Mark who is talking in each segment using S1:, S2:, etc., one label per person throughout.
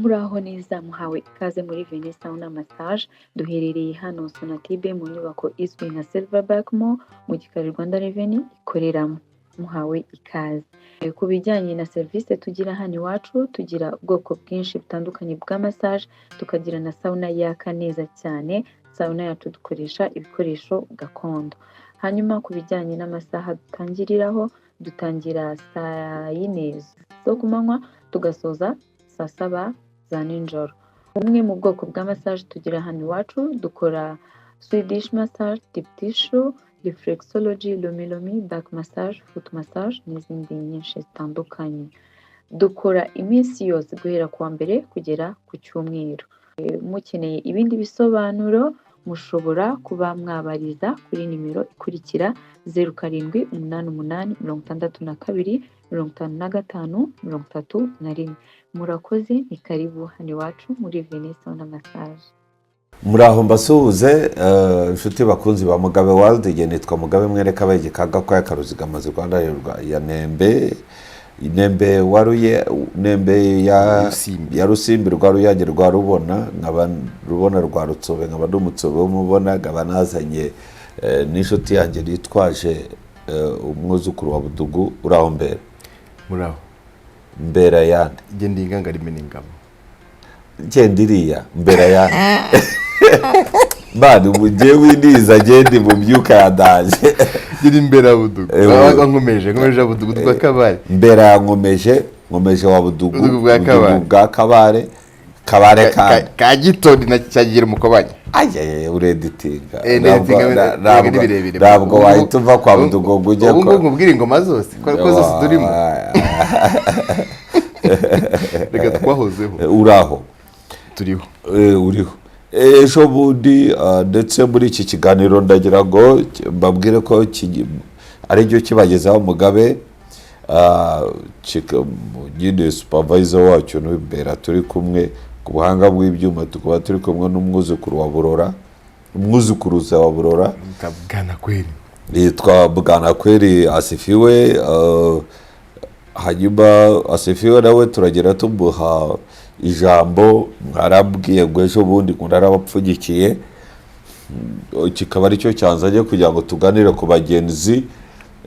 S1: Muraho neza, muhawe ikaze muri Venice Sauna Massage. Duherereye hano Sonatube mu nyubako izwi nka Silverback Mall, mu gikari Rwanda Revenue ikoreramo. Muhawe ikaze. Ku bijyanye na serivisi tugira hano iwacu, tugira ubwoko bwinshi butandukanye bwa massage, tukagira na sauna yaka neza cyane. Sauna yacu dukoresha ibikoresho gakondo. Hanyuma ku bijyanye n'amasaha dutangiriraho, dutangira saa yine zo ku manywa, tugasoza saa saba za nijoro. Bumwe mu bwoko bwa massage tugira hano iwacu, dukora Swedish massage, deep tissue, reflexology, lomi lomi, back massage, foot massage n'izindi nyinshi zitandukanye. Dukora iminsi yose guhera ku wa mbere kugera ku cyumweru. Mukeneye ibindi bisobanuro, mushobora kuba mwabariza kuri nimero ikurikira: 0788 62 55 31. Murakoze, ni karibu hano iwacu muri Venice Sauna Massage.
S2: Muraho, mbasuhuze inshuti bakunzi ba Mugabe World. Igihe nitwa Mugabe mwereka abegekaga ko yakaruzigamaze Rwanda ya Nembe, Nembe waruye, Nembe ya
S3: Rusimbi.
S2: Ya Rusimbi rwa Ruyange rwa Rubona, nkaba Rubona rwa Rutsobe, nkaba ndi Umutsobe w'umubona, nkaba nazanye n'inshuti yanjye nitwaje umwuzukuru wa Budugu. Uraho mbere?
S3: Muraho.
S2: Mbera yande?
S3: Genda inganga rimena ingabo.
S2: Genda iriya mbera yande bani ubu njyewe indiza genda mu myuka ya daje.
S3: Gira imbere ya Budugu.
S2: Eh,
S3: Nkomeje Budugu twa Kabare.
S2: Mbera ya Nkomeje, Nkomeje wa Budugu.
S3: Budugu bwa Kabare.
S2: Budugu bwa Kabare, Kabare kandi
S3: Ka Gitondi na cyagira umukobanya.
S2: Ayayaya, ureditinga.
S3: Eh,
S2: Ntabwo
S3: ndeditinga,
S2: ntabwo
S3: ni birebire.
S2: ntabwo wahita uva kwa Budugu ngo ujye
S3: Ubu
S2: kwa
S3: ngubu nkubwira ingoma zose ko zose turimo. Reka twahozeho.
S2: Uraho?
S3: Turiho.
S2: Uriho ejo bundi, ndetse muri iki kiganiro ndagira ngo mbabwire ko ari cyo kibagezaho Mugabe, nyine supervisor wacyo n'Imbera turi kumwe ku buhanga bw'ibyuma, tukaba turi kumwe n'umwuzukuru wa Burora, umwuzukuruza wa Burora.
S3: Bwana Kweri.
S2: Yitwa Bwanakweri Asifiwe. Hanyuma Asifiwe nawe turagera tumuha ijambo. Mwarabwiye ngo ejo bundi ngo narabapfunyikiye, kikaba aricyo cyanzanye kugira ngo tuganire ku bagenzi,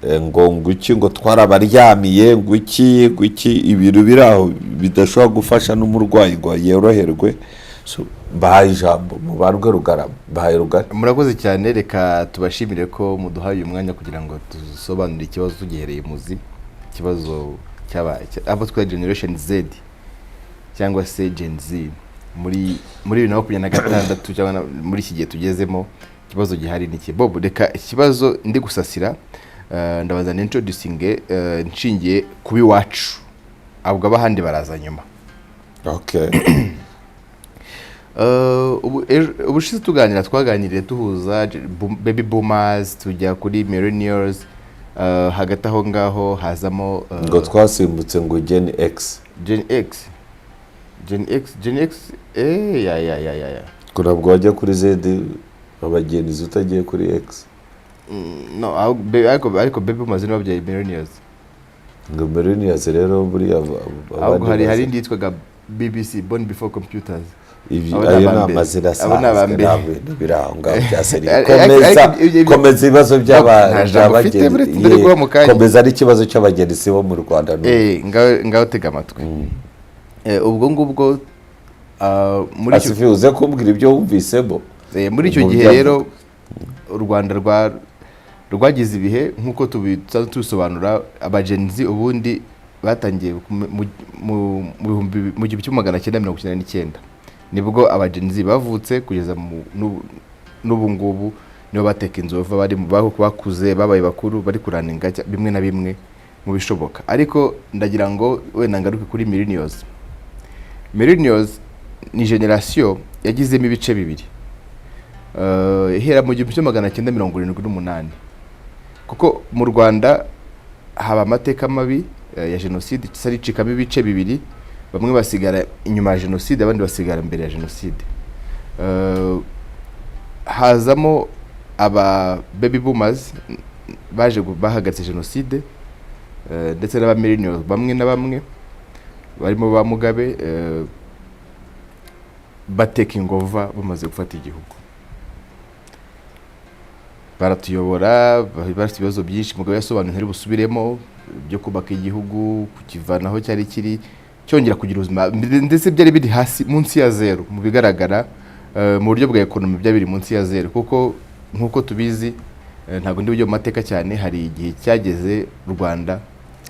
S2: ngo iki, ngo twarabaryamiye, ngo iki, ngo iki, ibintu biri aho bidashobora gufasha n'umurwayi ngo yoroherwe. So, mbahaye ijambo mubarwe rugarama, mbahaye rugari.
S3: Murakoze cyane. Reka tubashimire ko muduhaye uyu mwanya kugira ngo dusobanure ikibazo tugihereye muzi, ikibazo cy'aba abo twita Generation Z cyangwa se Gen Z muri 2026 cyangwa muri iki gihe tugezemo. Ikibazo gihari ni iki, Bob? Reka ikibazo ndi gusasira, ndabaza ni introducing, nshingiye kuba iwacu, ahubwo abahandi baraza nyuma. Ubushize tuganira twaganiriye tuhuza baby boomers, tujya kuri millennials, hagati aho ngaho hazamo
S2: ngo twasimbutse ngo Gen X.
S3: Gen X, Gen X, Gen X, ya ya ya ya ya.
S2: Ngo ntabwo wajya kuri Z abagenzi utagiye kuri X.
S3: No, ariko baby boomers nibo babyaye millennials.
S2: Ngo millennials rero buriya
S3: Ahubwo
S2: abandi
S3: hari indi yitwaga BBC, born before computers.
S2: Ibi
S3: Abo ni
S2: ayo ni
S3: abambere.
S2: amazina
S3: Abo ni
S2: asanzwe.
S3: abambere.
S2: Nta bintu biri aho ngaho bya seri.
S3: Ariko
S2: Komeza.
S3: ibyo
S2: Komeza ibibazo
S3: Nta jambo ufite,
S2: by'abagenzi.
S3: buretse ndari guha mu kanya.
S2: Komeza, ari ikibazo cy'abagenzi bo mu Rwanda n'ubu.
S3: Ngaho tega amatwi. Ubwo ngubwo muri icyo
S2: Asifi, uze kumbwira ibyo wumvisemo.
S3: Muri icyo
S2: Mu
S3: gihe
S2: byo
S3: rero u Rwanda rwagize ibihe nk'uko tubisanzwe tubisobanura. Abagenzi ubundi batangiye mu 1999, nibwo abagenzi bavutse kugeza n'ubu ngubu nibo bateka inzovu, bari bakuze, babaye bakuru, bari kuraninga bimwe na bimwe mu bishoboka. Ariko ndagira ngo wenda ngaruke kuri millennials. Millennials ni generation yagizemo ibice bibiri. Ihera mu 1978, kuko mu Rwanda haba amateka mabi ya jenoside, isa ricikamo ibice bibiri: bamwe basigara inyuma ya jenoside, abandi basigara imbere ya jenoside. Hazamo aba baby boomers baje bahagaritse jenoside, ndetse n'aba millennials bamwe na bamwe barimo ba Mugabe. Batakinga over bamaze gufata igihugu, baratuyobora, bafite ibibazo byinshi Mugabe yasobanuye ntari busubiremo, byo kubaka igihugu, kukivanaho cyari kiri, cyongera kugira ubuzima, ndetse byari biri hasi munsi ya zeru mu bigaragara. Mu buryo bwa economy byari biri munsi ya zeru, kuko nk'uko tubizi, ntabwo ndi bujye mu mateka cyane, hari igihe cyageze u Rwanda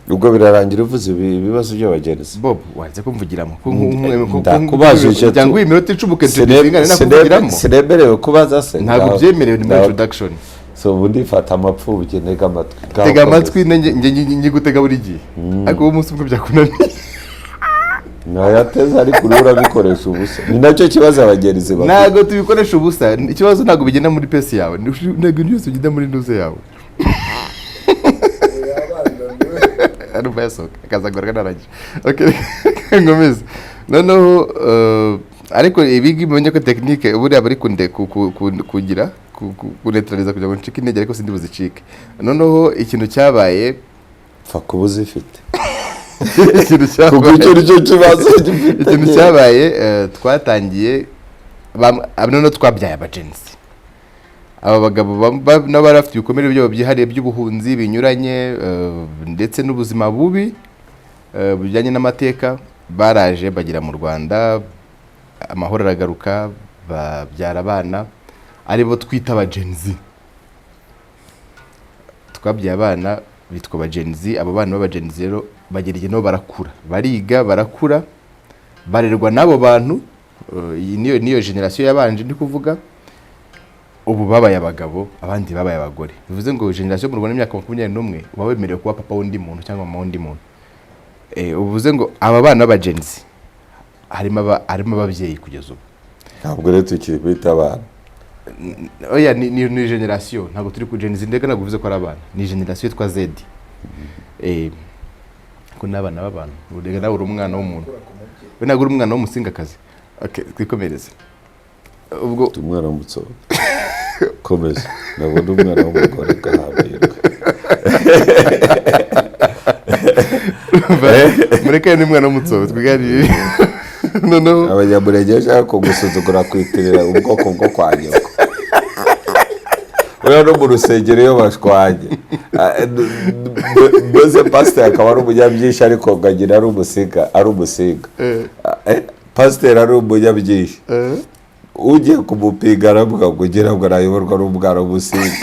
S2: Ubwo birarangira uvuze ibibazo by'abagenzi.
S3: Bob, wanze kumvugiramo.
S2: Ndakubajije.
S3: Cyangwa iyi minota 10 ukenshi nakuvugiramo.
S2: Sinemerewe kubaza se?
S3: Ntabwo byemerewe, ni muri introduction.
S2: So ubu ndifata amapfubyi, ntega amatwi. Ngaho
S3: Tega
S2: komeza.
S3: amatwi, njye gutega buri gihe, ariko uwo munsi umwe byakunaniye.
S2: Ntayateze, ariko uriho urabikoresha ubusa, ni nacyo kibazo abagenzi bafite.
S3: Ntabwo tubikoresha ubusa. Ikibazo ntabwo bigenda muri pace yawe, ntabwo ibintu byose bigenda muri ntuze yawe. Arumva yasohoka akaza narangije. Okay, nkomeze noneho. Ariko ibi ngibi mumenye ko technique buriya bari kunde kugira kuneutraliza kugira ngo ncike intege, ariko sindi buzicike. Noneho ikintu cyabaye
S2: Pfa kuba uzifite.
S3: Ikintu
S2: Kuko
S3: cyabaye
S2: icyo nicyo kibazo gifite.
S3: Ikintu cyabaye, twatangiye noneho twabyaye aba Gen Z. Aba bagabo nabo bari bafite ibikomere byabo byihariye by'ubuhunzi binyuranye, ndetse n'ubuzima bubi bujyanye n'amateka. Baraje bagera mu Rwanda, amahoro aragaruka, babyara abana aribo twita aba Gen Z. Twabyaye abana bitwa aba Gen Z. Abo bana b'aba Gen Z rero bagera igihe nabo barakura, bariga, barakura, barerwa n'abo bantu. Iyi niyo generation yabanje ndi kuvuga. Ubu babaye abagabo, abandi babaye abagore. Bivuze ngo generation mu Rwanda, imyaka 21 uba wemerewe kuba papa w'undi muntu cyangwa mama w'undi muntu. Uvuze ngo aba bana b'aba Gen Z harimo ababyeyi kugeza ubu.
S2: Ntabwo rero tukiri kwita abana.
S3: Oya, ni generation, ntabwo turi ku Gen Z ndega, ntabwo bivuze ko ari abana, ni generation yitwa Z. Ko n'abana b'abantu, urega nawe uri umwana w'umuntu, we ntabwo uri umwana w'umusingakazi. Okay, twikomereze ubwo.
S2: Ndi umwana w'umutsobe, komeza. Ntabwo ndi umwana w'umugore gahambirwa.
S3: Mureke, ni umwana w'umutsobe, twiganirire noneho.
S2: Abanyamurenge bashaka kugusuzugura kwitirira ubwoko bwo kwa nyoko. Uriya no mu rusengero iyo bashwanye, mbese pasiteri akaba ari umunyabyinshi, ariko nkagira ari umusinga, ari umusinga. Pasiteri ari umunyabyinshi, ugiye kumupinga aravuga ngo ugira ngo arayoborwa n'umwana w'umusinga.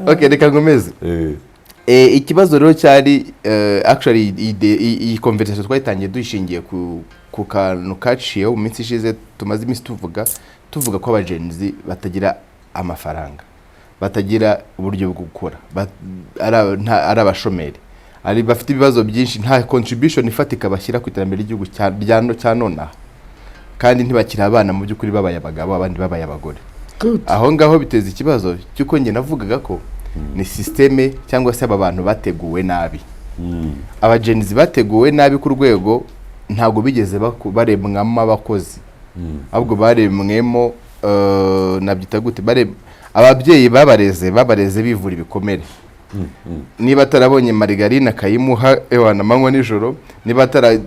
S3: Okay, reka nkomeze. Ikibazo rero cyari, actually iyi conversation twayitangiye dushingiye ku kantu kaciyeho mu minsi ishize, tumaze iminsi tuvuga ko aba Gen Z batagira amafaranga, batagira uburyo bwo gukora, ari abashomeri, ari bafite ibibazo byinshi, nta contribution ifatika bashyira ku iterambere ry'igihugu cya nonaha, kandi ntibakiri abana mu by'ukuri, babaye abagabo, abandi babaye abagore. Aho ngaho biteza ikibazo cy'uko njye navugaga ko ni système cyangwa se aba bantu bateguwe nabi. Aba Gen Z bateguwe nabi ku rwego ntabwo bigeze baremwamo abakozi, ahubwo baremwemo, nabyita gute, ababyeyi babareze bivura ibikomere. Niba atarabonye marigarine akayimuha ewana amanywa nijoro, niba atara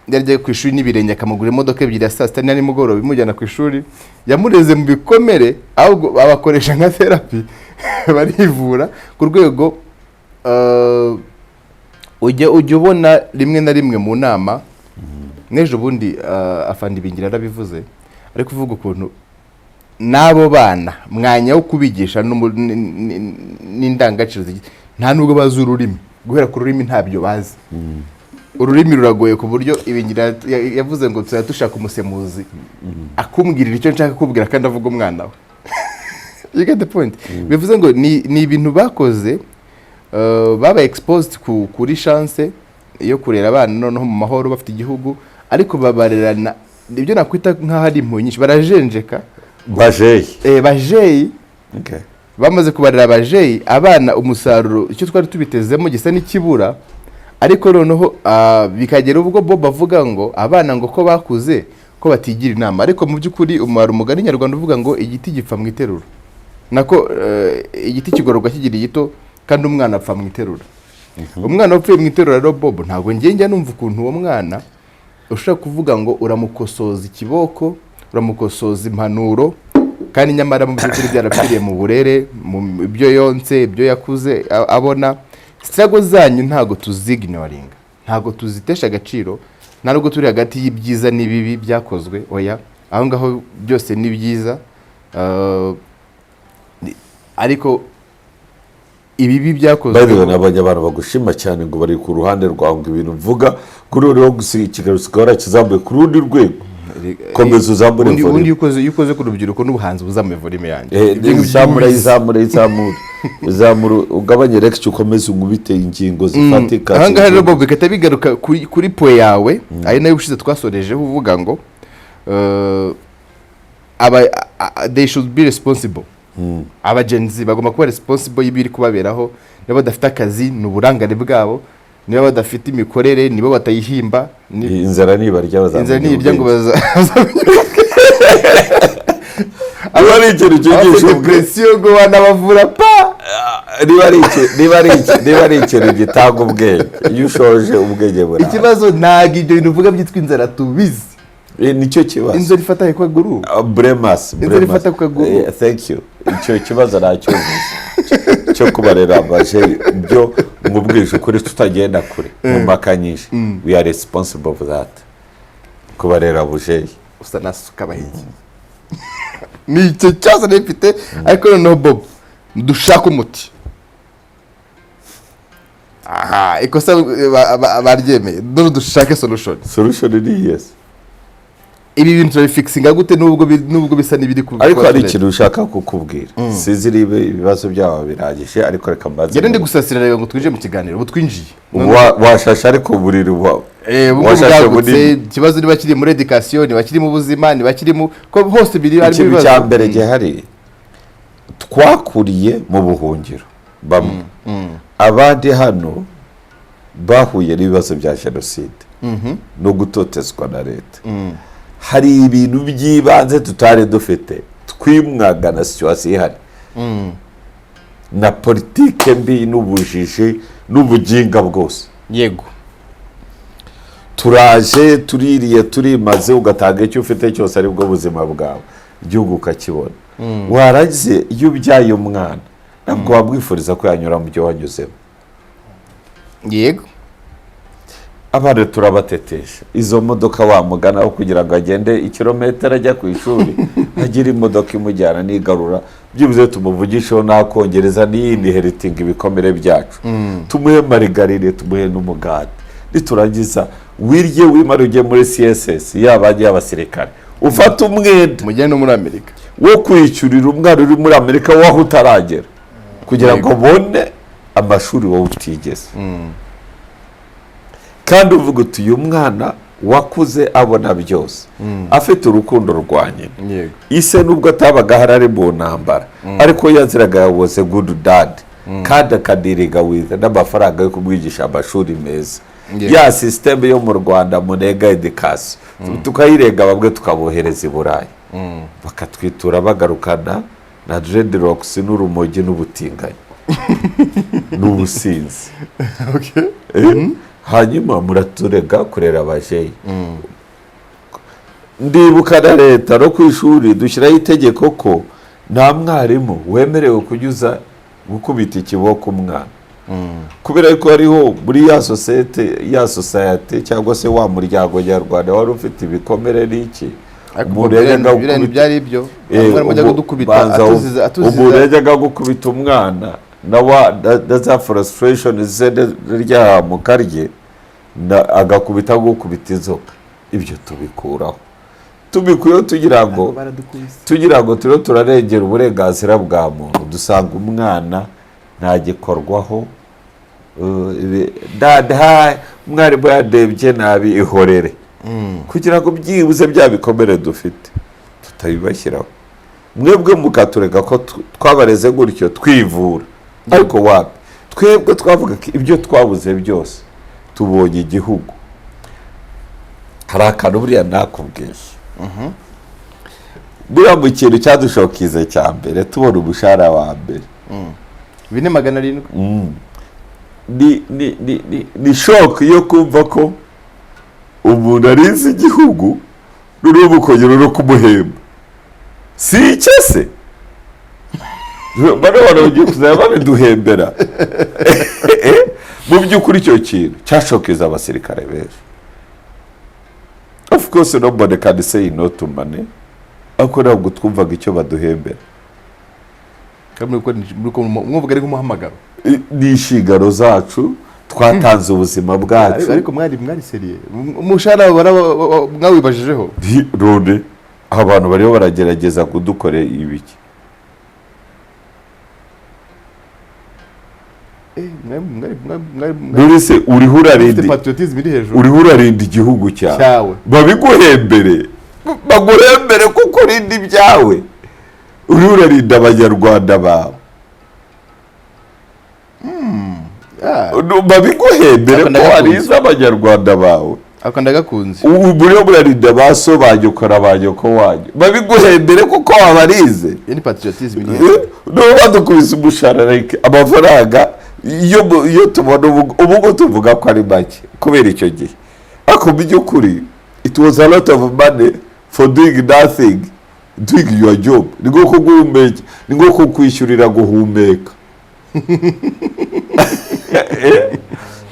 S3: yarya ku ishuri n'ibirenge akamugura imodoka ebyiri ya saa sita na nimugoroba imujyana ku ishuri, yamureze mu bikomere, ahubwo babakoresha nka therapy, barivura ku rwego ujya ubona rimwe na rimwe mu nama n'ejo bundi, afande Ibingira yarabivuze, ari kuvuga ukuntu n'abo bana mwanya wo kubigisha n'indangagaciro nta nubwo bazi ururimi, guhera ku rurimi ntabyo bazi. Ururimi ruragoye ku buryo Ibingira yavuze ngo tuzajya dushaka umusemuzi akumbwirira icyo nshaka kubwira kandi avuga umwana we. You get the point? Bivuze ngo ni ibintu bakoze, babaye exposed kuri chance yo kurera abana noneho mu mahoro, bafite igihugu, ariko babarerana ibyo nakwita nk'aho ari impuhwe nyinshi, barajenjeka.
S2: Bajeyi.
S3: Bajeyi.
S2: Okay.
S3: Bamaze kubarera abajeyi, abana umusaruro icyo twari tubitezemo gisa n'ikibura. Ariko noneho bikagera ubwo bo bavuga ngo abana ngo ko bakuze, ko batigira inama. Ariko mu by'ukuri umara umugani nyarwanda uvuga ngo igiti gipfa mu iterura, nako igiti kigororwa kikiri gito, kandi umwana apfa mu iterura. Umwana wapfuye mu iterura rero, Bob, ntabwo njya numva ukuntu uwo mwana ushobora kuvuga ngo uramukosoza ikiboko, uramukosoza impanuro, kandi nyamara mu by'ukuri byarapfiriye mu burere, mu ibyo yonse, ibyo yakuze abona. Struggle zanyu ntabwo tuzignoringa, ntabwo tuzitesha agaciro, nta nubwo turi hagati y'ibyiza n'ibibi byakozwe. Oya, aho ngaho byose ni byiza. Ariko ibibi byakozwe
S2: By the way, nabonye abantu bagushima cyane ngo bari ku ruhande rwawe, ngo ibintu mvuga kuri uriho gusiga ikiganiro usigaye warakizamuye ku rundi rwego. Komeza uzamure
S3: Ubundi
S2: volume.
S3: Ubundi iyo ukoze ku rubyiruko n'ubuhanzi, uzamuye volume yanjye. Ibyo ngibyo
S2: Izamura,
S3: ubizi.
S2: Izamura, izamura, izamura, ugabanye lecture, ukomeze unkubite ingingo zifatika.
S3: Aha ngaha rero, Bob, bigahita bigaruka kuri point yawe, ari nayo ubushize twasorejeho uvuga ngo they should be responsible. Aba Gen Z bagomba kuba responsible y'ibiri kubaberaho. Niba badafite akazi, ni uburangare bwabo. Niba badafite imikorere, nibo batayihimba.
S2: Inzara nibarya
S3: Inzara
S2: bazamenya
S3: niyirya ngo
S2: ubwenge.
S3: Bazamenya.
S2: Niba ari ikintu cyigisha
S3: Abafite
S2: ubwenge,
S3: depression ngo banabavura pa.
S2: Niba ari ikintu gitanga ubwenge, iyo ushoje ubwenge buraza.
S3: Ikibazo, ntabwo ibyo bintu uvuga byitwa inzara tubizi.
S2: Nicyo kibazo.
S3: Inzara ifata ku kaguru.
S2: Bremas.
S3: Inzara
S2: Bremas.
S3: ifata ku kaguru.
S2: Thank you. Icyo kibazo nacyumvise cyo kubarera abaje byo mubwije ukuri, tutagenda kure mu mpaka nyinshi, we are responsible for that, kubarera bujeyi.
S3: Usa nasuka abahigi, ni icyo kibazo nari mfite. Ariko noneho, Bob, dushake umuti. Aha ikosa baryemeye, none dushake solution.
S2: Solution ni yes.
S3: Ibi bintu turabifixinga gute, nubwo bisa n'ibiri ku
S2: Ariko hari ikintu ushaka kukubwira, sinzi niba ibibazo byabo birangije, ariko reka mbaze.
S3: Ngende ndi gusasira rero ngo twinjire mu kiganiro. Ubu twinjiye.
S2: Washashe ariko uburiri
S3: Ubu ngubu
S2: washashe
S3: bwagutse.
S2: bunini.
S3: Ikibazo niba kiri muri education, niba kiri mu buzima, niba kiri mu ko hose biri harimo
S2: Ikintu
S3: ibibazo.
S2: cya mbere gihari, twakuriye mu buhungiro bamwe, abandi hano bahuye n'ibibazo bya jenoside no gutotezwa na leta. Hari ibintu by'ibanze tutari dufite, twimwaga na situation ihari na politike mbi n'ubujiji n'ubuginga bwose. Turaje, tuririye, turimaze, ugatanga icyo ufite cyose, aribwo buzima bwawe, igihugu ukakibona. Warangize, iyo ubyaye umwana, ntabwo wamwifuriza ko yanyura mu byo wanyuzemo. Abana turabatetesha izo modoka, wamugana aho kugira ngo agende ikirometero ajya ku ishuri, agire imodoka imujyana n'igarura, byibuze tumuvugisheho n'akongereza n'iyinheritinga ibikomere byacu, tumuhe marigarine, tumuhe n'umugati, niturangiza wirye wimare ujye muri CSS yaba y'abasirikare, ufate umwenda
S3: Mujyane no muri Amerika.
S2: wo kwishyurira umwana uri muri Amerika waho utaragera, kugira ngo ubone amashuri wowe utigeze. Kandi uvuga uti uyu mwana wakuze abona byose, afite urukundo rwa nyina, ise nubwo atabaga ahari ari mu ntambara, ariko yaziraga was a good dad, kandi akadealinga with n'amafaranga yo kumwigisha amashuri meza. Ya système yo mu Rwanda munega education, tukayirenga, bamwe tukabohereza i Burayi, bakatwitura bagarukana na dreadlocks n'urumogi n'ubutinganyi n'ubusinzi. Hanyuma muraturega kurera abajeyi. Ndibuka na leta no ku ishuri dushyiraho itegeko ko nta mwarimu wemerewe kunyuza gukubita ikiboko umwana, kubera ko hariho muri ya sosiyete, ya society cyangwa se wa muryango nyarwanda wari ufite ibikomere n'iki.
S3: Ariko
S2: Umuntu
S3: biriya
S2: yajyaga
S3: biriya
S2: gukubita-
S3: ntibyari ibyo. Umwarimu ajya kudukubita
S2: banza
S3: atuziza
S2: umuntu yajyaga gukubita umwana na za frustration ze ryahamuka rye, agakubita gukubita inzoka. Ibyo tubikuraho, tubikuyeho tugira ngo turiho turarengera uburenganzira bwa muntu, dusanga umwana ntagikorwaho. Umwarimu yadebye nabi, ihorere, kugira ngo byibuze bya bikomere dufite tutabibashyiraho. Mwebwe mukatureka ko twabareze gutyo twivura, ariko wapi, twebwe twavuga ko ibyo twabuze byose tubonye igihugu. Hari akantu buriya nakubwiye, buriya mu kintu cyadushokize cya mbere, tubona umushahara wa mbere,
S3: 4,700.
S2: Ni shock yo kumva ko umuntu arinze igihugu, noneho mukongera no kumuhemba. Si icyo se, bano bantu bagiye kuzajya babiduhembera? Mu by'ukuri icyo kintu cyashokeza abasirikare benshi. Of course nobody can say no to money, ariko ntabwo twumvaga icyo baduhembera.
S3: Kandi mwumvaga ari nk'umuhamagaro.
S2: Ni inshingano zacu, twatanze ubuzima bwacu.
S3: Ariko mwari sérieux, umushahara mwawibajijeho?
S2: None abantu bariho baragerageza kudukorera ibiki?
S3: Mwari
S2: None se uriho
S3: mufite
S2: urarinda
S3: patriotism iri hejuru.
S2: Uriho urarinda igihugu cyawe.
S3: Cyawe.
S2: Babiguhembere, baguhembere kuko urinda ibyawe, uriho urarinda Abanyarwanda bawe. Babiguhembere
S3: Ako
S2: ko
S3: ndagakunze.
S2: warinze Abanyarwanda bawe.
S3: Ako ndagakunze.
S2: Ubu muriho murarinda ba so, ba nyoko na ba nyoko wanyu, babiguhembere kuko wabarize.
S3: Iyo ni patriotism iri hejuru.
S2: Niba badukubise umushahara, like, amafaranga iyo tubona ubu ngubu tuvuga ko ari make kubera icyo gihe, ariko mu by'ukuri it was a lot of money for doing nothing, doing your job. Ni nko guhumeka, ni nko kukwishyurira guhumeka.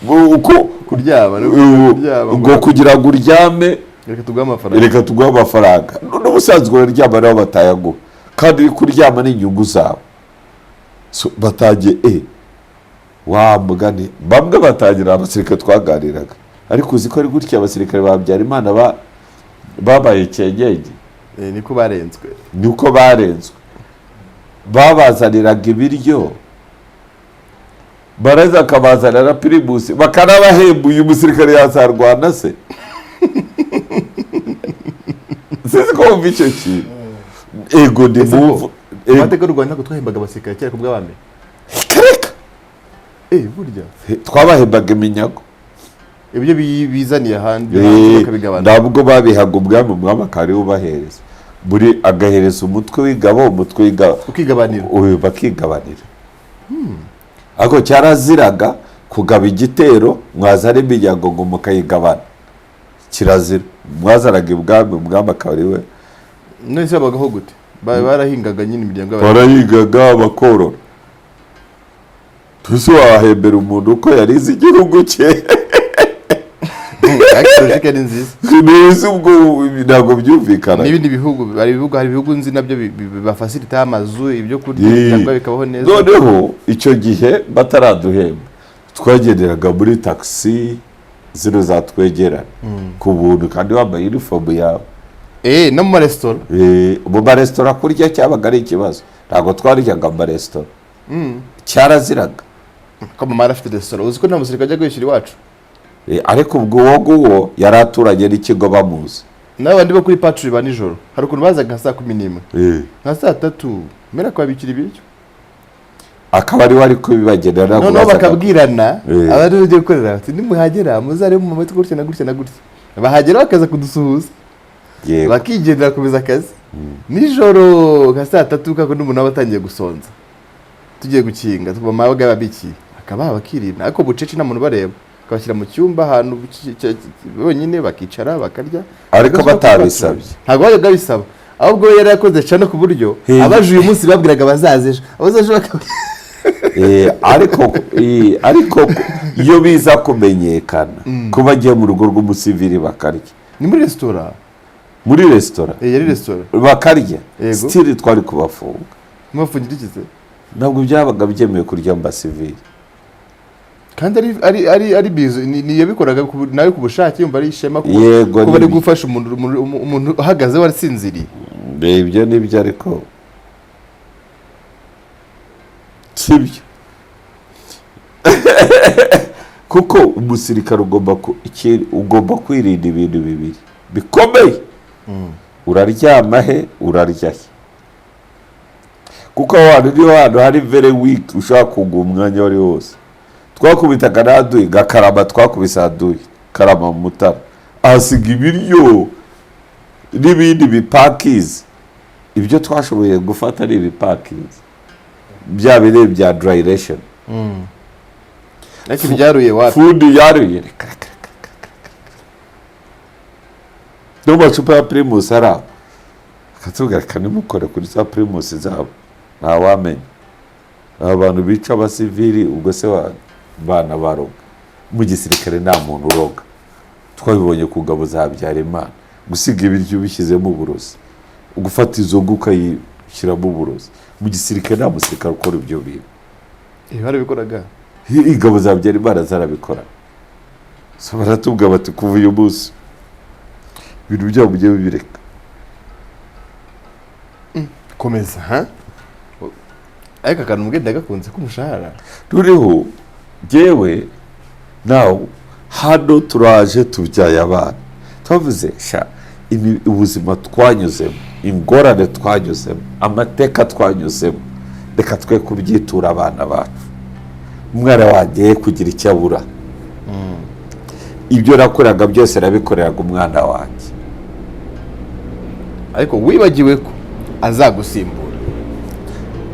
S2: Uko
S3: Kuryama no kuryama.
S2: Ngo kugira ngo uryame.
S3: Reka tuguhe amafaranga.
S2: Reka tuguhe amafaranga. N'ubusanzwe uraryama nabo batayaguha, kandi kuryama ni inyungu zawe. So, batangiye wa mugani, bamwe batangira, abasirikare twaganiraga, ariko uzi ko ari gutya abasirikare ba Habyarimana babaye cyenyenge?
S3: Niko barenzwe.
S2: Niko barenzwe. Babazaniraga ibiryo, baraza akabazanira Primus, bakanabahemba. Uyu musirikare yazarwana se? Sinzi ko wumva icyo kintu. Ego, ndi
S3: Ese ko
S2: mumvu.
S3: mu mateka y'u Rwanda ntabwo twahembaga abasirikare kera ku bw'abami?
S2: Kareka.
S3: Burya
S2: Twabahembaga iminyago.
S3: Ibyo bizaniye ahandi hanze bakabigabana.
S2: Ntabwo babihaga umwami, umwami akaba ariwe ubahereza, buri agahereza umutwe w'ingabo, umutwe w'ingabo
S3: Ukigabanira.
S2: Uyu bakigabanira. Ariko cyaraziraga kugaba igitero mwazana iminyago ngo mukayigabana, kirazira. Mwazanaga ibwami, umwami akaba ari we.
S3: None se babagaho gute? Barahingaga nyine imiryango y'abantu.
S2: Barahingaga, bakorora. Tuzi wahembera umuntu uko yarize igihugu cye?
S3: Ariko logique ni nziza.
S2: Ntizi ubwo, ntabwo byumvikana.
S3: N'ibindi bihugu, hari ibihugu nzi nabyo bafacilita amazu, ibyo kurya, imiryango bikabaho neza.
S2: Noneho icyo gihe bataraduhemba, twagenderaga muri taxi zino zatwegerana ku buntu, kandi wambaye uniform yawe.
S3: No mu maresitora.
S2: Mu maresitora kurya cyabaga ari ikibazo, ntabwo twaryaga mu maresitora, cyaraziraga.
S3: Ko mama yari afite resitora, uzi ko nta musirikare ajya kwishyura iwacu?
S2: Ariko ubwo uwo nguwo yari aturanye n'ikigo, bamuzi.
S3: N'abandi bo kuri patrouille ba nijoro, hari ukuntu bazaga nka saa 11, nka saa 3 mbere akababikira ibiryo.
S2: Akaba ariwe ari kubibagenera, ntabwo
S3: Noneho bakabwirana abari bagiye gukorera bati: "Nimuhagera muzarebe mu matwi gutya na gutya na gutya." Bahagera bakaza kudusuhuza, bakigendera, bakomeza akazi. Nijoro nka saa 3, kako n'umuntu aba atangiye gusonza, tugiye gukinga, mama yabaga yababikiye, bakabaha bakirinda, ariko bucece nta muntu ubareba, bakabashyira mu cyumba ahantu bonyine, bakicara bakarya.
S2: Ariko
S3: Bagasubira
S2: batabisabye.
S3: Ntabwo bajyaga babisaba, ahubwo we yari yakoze cano ku buryo abaje uyu munsi babwiraga abazaza ejo, abazaza ejo
S2: Ariko iyo biza kumenyekana ko bagiye mu rugo rw'umusivili bakarya.
S3: Ni muri resitora.
S2: Muri resitora.
S3: Yari resitora.
S2: Bakarya.
S3: Yego.
S2: Still twari kubafunga.
S3: Mubafungira iki se?
S2: Ntabwo byabaga byemewe kurya mu basivili.
S3: Kandi ari bizu ni yabikoraga nawe ku bushake, yumva ari ishema
S2: Yego,
S3: kuba ari
S2: nibyo.
S3: gufasha umuntu uhagaze warasinziriye.
S2: Ibyo nibyo, ariko sibyo, kuko umusirikare ugomba kwirinda ibintu bibiri bikomeye: uraryama he, urarya he? Kuko aho hantu niho hantu hari very weak, ushobora kugwa umwanya uwo ari wo wose. Twakubitaga n'aduyi gakarama, twakubise aduyi Karama mu Mutara, ahasiga ibiryo n'ibindi bipakizi. Ibyo twashoboye gufata ari ibipakizi bya bindi bya dry ration.
S3: Ariko ibyaruye wapi?
S2: Fundi yaruye, reka reka reka reka reka. No macupa ya Primus ari aho, akatubwira, reka nimukore kuri za Primus zabo, ntawamenya aba bantu bica abasivili. Ubwo se bana baroga mu gisirikare? Nta muntu uroga. Twabibonye ku ngabo za Habyarimana, gusiga ibiryo ubishyizemo uburozi, gufata inzoga ukayishyiramo uburozi. Mu gisirikare nta musirikare ukora ibyo bintu.
S3: Barabikoraga.
S2: Ingabo za Habyarimana zarabikora. So baratubwira bati: "Kuva uyu munsi ibintu byabo mujye bibireka."
S3: Komeza ha, ariko akantu mbwe ndagakunze k'umushahara.
S2: Ruriho jyewe nawe hano turaje tubyaye abana, twavuze sha ubuzima twanyuzemo, ingorane twanyuzemo, amateka twanyuzemo, reka twe kubyitura abana bacu. Umwana wanjye ye kugira icyo abura. Ibyo nakoraga byose nabikoreraga umwana wanjye.
S3: Ariko wibagiwe ko azagusimbura.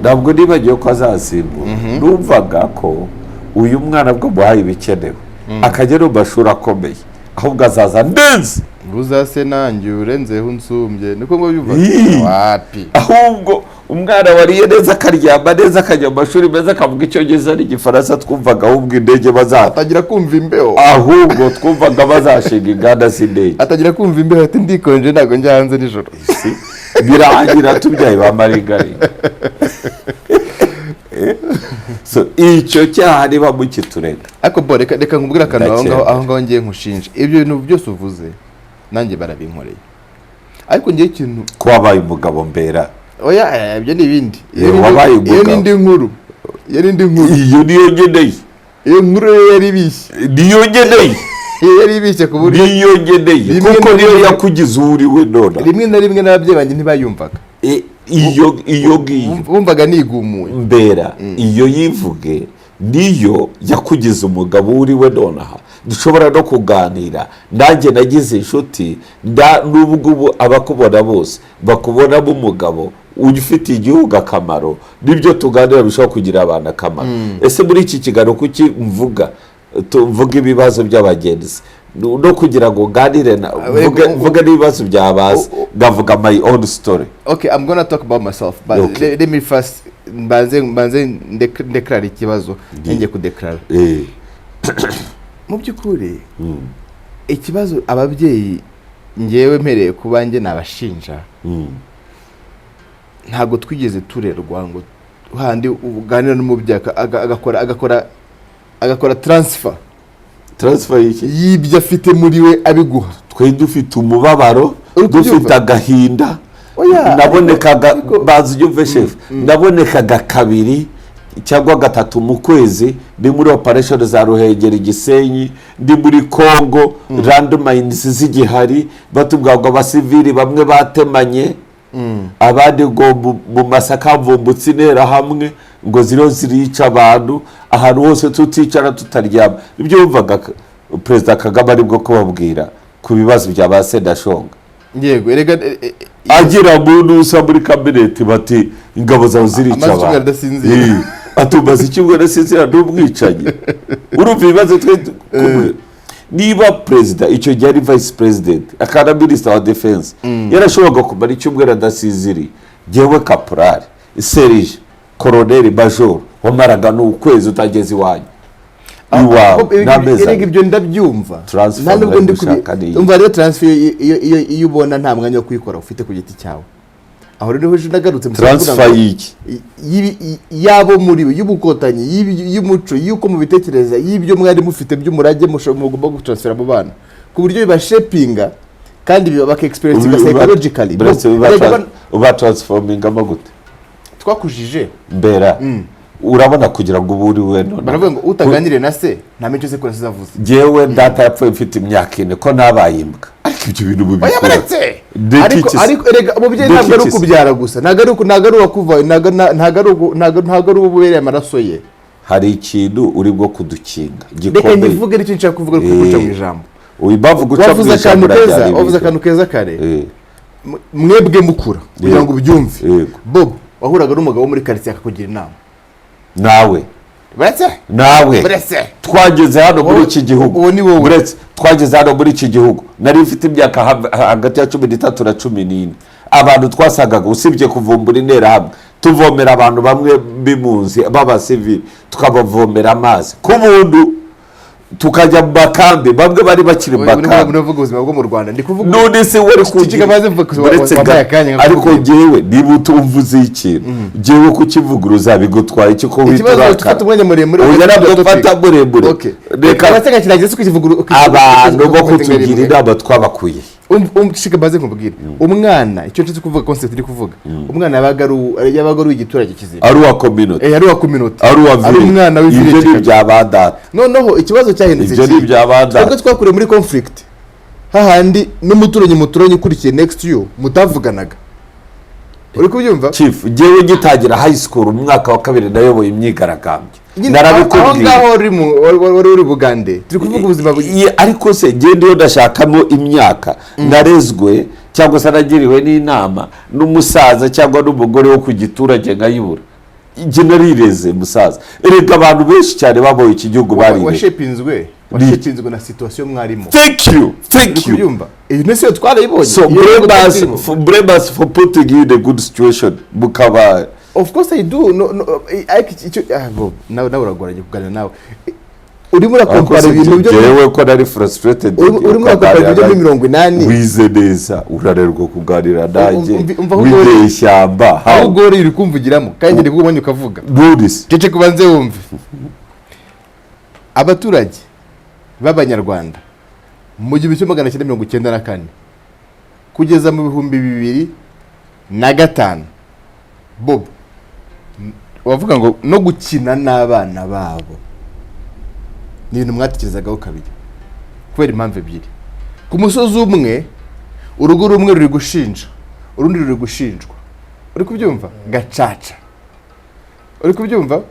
S2: Ntabwo nibagiwe ko azasimbura. Numvaga ko uyu mwana bwo muhaye ibikenewe, akajya no mu mashuri akomeye, ahubwo azaza neza.
S3: Uzase nanjye urenzeho unsumbye, niko ngo byumva.
S2: Ii.
S3: Wapi.
S2: Ahubwo umwana wariye neza, akaryama neza, akajya mu mashuri meza, akavuga Icyongereza n'Igifaransa, twumvaga ahubwo indege baza
S3: Atangira kumva imbeho.
S2: Ahubwo twumvaga bazashinga inganda z'indege.
S3: Atangira kumva imbeho, ati: "Ndikonje, ntabwo njya hanze nijoro."
S2: Si birangira tubyaye ba maringaringa. So icyo cyaha niba mukiturega,
S3: Ariko bo reka nkubwire akantu aho ngaho.
S2: Ndacyemera.
S3: Aho ngaho ngiye nkushinja ibyo bintu byose uvuze, nanjye barabinkoreye, ariko ngiye ikintu
S2: ko wabaye umugabo mbera.
S3: Oya, ibyo ni ibindi. Iyo
S2: Wabaye
S3: iyo
S2: umugabo.
S3: ni indi nkuru, iyo ni indi nkuru.
S2: Iyo niyo ngeneye.
S3: Iyo nkuru rero yari ibishye.
S2: Niyo ngeneye.
S3: Iyo yari ibishye ku buryo
S2: Niyo ngeneye,
S3: Rimwe
S2: kuko
S3: na
S2: niyo
S3: rimwe-
S2: yakugize uwo uri we none.
S3: Rimwe na rimwe n'ababyeyi banjye ntibayumvaga.
S2: Iyo ngiyo.
S3: Bumvaga nigumuye.
S2: Mbera iyo yivuge, niyo yakugize umugabo uri we nonaha dushobora no kuganira. Nanjye nagize inshuti nubwo ubu abakubona bose bakubonamo umugabo ufitiye igihugu akamaro, n'ibyo tuganira bishobora kugira abantu akamaro. Ese muri iki kiganiro kuki mvuga mvuga ibibazo by'abagenzi no kugira ngo nganire mvuge n'ibibazo byabaza, ngavuga my own story?
S3: Okay, I'm gonna talk about myself, but
S2: Okay.
S3: let me first mbanze ndeclare ikibazo ngiye kudeclara. Mu by'ukuri ikibazo ababyeyi, ngewe mpereye ku banjye nabashinja, ntabwo twigeze turerwa ngo handi uganira n'umubyeyi agakora transfer
S2: Transfer y'iki?
S3: y'ibyo afite muri we abiguha.
S2: Twari dufite umubabaro,
S3: Uri kubyumva?
S2: dufite agahinda.
S3: Oya,
S2: Nabonekaga
S3: ariko
S2: bazi ubyumve shefu, nabonekaga kabiri cyangwa gatatu mu kwezi, ndi muri operation za Ruhengeri, Gisenyi, ndi muri Congo, landmines zigihari, batubwira ngo abasivili bamwe batemanye, abandi ngo mu masaka havumbutse interahamwe ngo ziriho zirica abantu ahantu hose, tuticara, tutaryama. Ibyo wumvaga Perezida Kagame aribwo kubabwira ku bibazo bya ba Sendashonga.
S3: Yego, erega
S2: Agera mu ntusa muri kabineti, bati: "Ingabo zawe zirica
S3: Amaze icyumweru
S2: abantu."
S3: adasinzira.
S2: Ati: "Umaze icyumweru adasinzira n'umwicanyi." Urumva ibibazo twe kumwe. Niba perezida icyo gihe ari vice president akaba na minisita wa defense yarashoboraga kumara icyumweru adasinziriye, jyewe kaporari, serije, koroneri, majoro, wamaraga n'ukwezi utageze iwanyu, iwawe n'amezi
S3: Erega
S2: 2.
S3: ibyo ndabyumva.
S2: Transfer
S3: Nta nubwo
S2: mwari
S3: ndi
S2: gushaka ni iyi.
S3: Umva rero, transfer iyo ubona nta mwanya wo kuyikora ufite ku giti cyawe, aho rero niho ejo nagarutse mu
S2: Transfer
S3: kuvuga ngo
S2: y'iki?
S3: Y'abo muri we, y'ubukotanyi, y'umuco, y'uko mubitekereza, y'ibyo mwari mufite by'umurage mugomba gutransfera mu bana ku buryo bibashapinga kandi baka experience psychologically.
S2: Buretse
S3: Erega
S2: uba transformingamo gute?
S3: Twakujije.
S2: Mbera urabona kugira ngo ube uri we none.
S3: Baravuga ngo utaganiriye na se nta mico sekuru azavuze.
S2: Jyewe data yapfuye mfite imyaka 4, ko nabaye imbwa? Ariko ibyo bintu
S3: Oya,
S2: mubikora.
S3: baretse.
S2: Ndeka
S3: Ariko
S2: iki se?
S3: ariko erega umubyeyi
S2: Ndeka
S3: ntabwo ari
S2: iki se?
S3: ukubyara gusa, ntabwo ari uwakuva, ntabwo ari ubereye amaraso ye.
S2: Hari ikintu uri bwo kudukinga
S3: Reka
S2: gikomeye.
S3: nyivuge, nicyo nshaka kuvuga, uri kuguca mu ijambo.
S2: Uyu mpamvu guca mu
S3: Wavuze
S2: ijambo
S3: akantu keza,
S2: urabyara
S3: wavuze
S2: ibintu.
S3: akantu keza kare. Mwebwe mukura kugira ngo ubyumve.
S2: Yego.
S3: Bob, wahuraga n'umugabo wo muri karitsiye akakugira inama.
S2: Nawe.
S3: Buretse.
S2: Nawe.
S3: Buretse.
S2: Twageze hano muri iki gihugu.
S3: Uwo ni wowe.
S2: Buretse, twageze hano muri iki gihugu nari mfite imyaka hagati ya 13 na 14. Abantu twasangaga, usibye kuvumbura Interahamwe, tuvomera abantu bamwe b'impunzi b'abasivili, tukabavomera amazi ku buntu, tukajya mu makambi, bamwe bari bakiri mu makambi.
S3: Uravuga ubuzima bwo mu Rwanda, ndi kuvuga
S2: None se wari
S3: Ceceka, maze mvuge.
S2: Uretse
S3: Wambaye akanya
S2: ariko
S3: nkakubwira.
S2: ngewe niba utumvuze ikintu, ngewe kukivuguruza bigutwaye iki ko uhita
S3: Ikibazo
S2: urakara?
S3: ufata umwanya muremure.
S2: Oya, ntabwo mfata muremure.
S3: Okay.
S2: Reka.
S3: Reka kirangiza se ukivuguru.
S2: Abantu bo kutugira inama twabakuye.
S3: Shika mbaze nkubwire, umwana, icyo nshatse kuvuga, concept iri kuvuga, umwana yabaga ari uw'igiturage kizima.
S2: Ari uwa community.
S3: Eh, ari uwa community.
S2: Ari uwa
S3: Ari
S2: village.
S3: umwana
S2: Ibyo
S3: w'ivillage.
S2: ni ibya ba data.
S3: Noneho ikibazo cyahindutse
S2: Ibyo ni
S3: ikihe?
S2: ibya ba data.
S3: Twebwe twakuriye muri conflict, hahandi n'umuturanyi muturanye ukurikiye next you mutavuganaga, uri kubyumva?
S2: Chief, ngewe ngitangira high school mu mwaka wa kabiri nayoboye imyigaragambyo.
S3: Nyine aho
S2: Narabikubwiye.
S3: ngaho wari uri Bugande, turi kuvuga ubuzima
S2: Ariko se ngende iyo ndashakamo imyaka narezwe cyangwa se nagiriwe n'inama n'umusaza cyangwa n'umugore wo ku giturage nkayibura? Njye narireze, musaza. Erega abantu benshi cyane baboye iki gihugu barireze.
S3: Washepinzwe na situation mwarimo.
S2: Thank you, thank
S3: Uri
S2: you.
S3: kubyumva? Iyi nesi yo twarayibonye.
S2: So
S3: Iyo
S2: blame us
S3: turimo.
S2: for putting you in a good situation mukaba.
S3: Of course I do. No, ariko icyo Bob, nawe uragoranye kuganira nawe. Urimo urakompara ibintu byo
S2: Jewe ko nari frustrated.
S3: Urimo urakompara ibintu byo muri 80.
S2: Wize neza, urarerwa kuganira nanjye.
S3: Umva aho
S2: Wigeye
S3: ugoreye.
S2: ishyamba.
S3: Aho ugoreye uri kumvugiramo kandi ndi kubonye ukavuga.
S2: Nurisi.
S3: Cece, kubanze wumve. Abaturage b'Abanyarwanda mu 1994 kugeza mu 2005, Bob, wavuga ngo no gukina n'abana babo ni ibintu mwatekerezagaho kabiri, kubera impamvu ebyiri. Ku musozi umwe, urugo rumwe ruri gushinja urundi, ruri gushinjwa, uri kubyumva? Gacaca, uri kubyumva?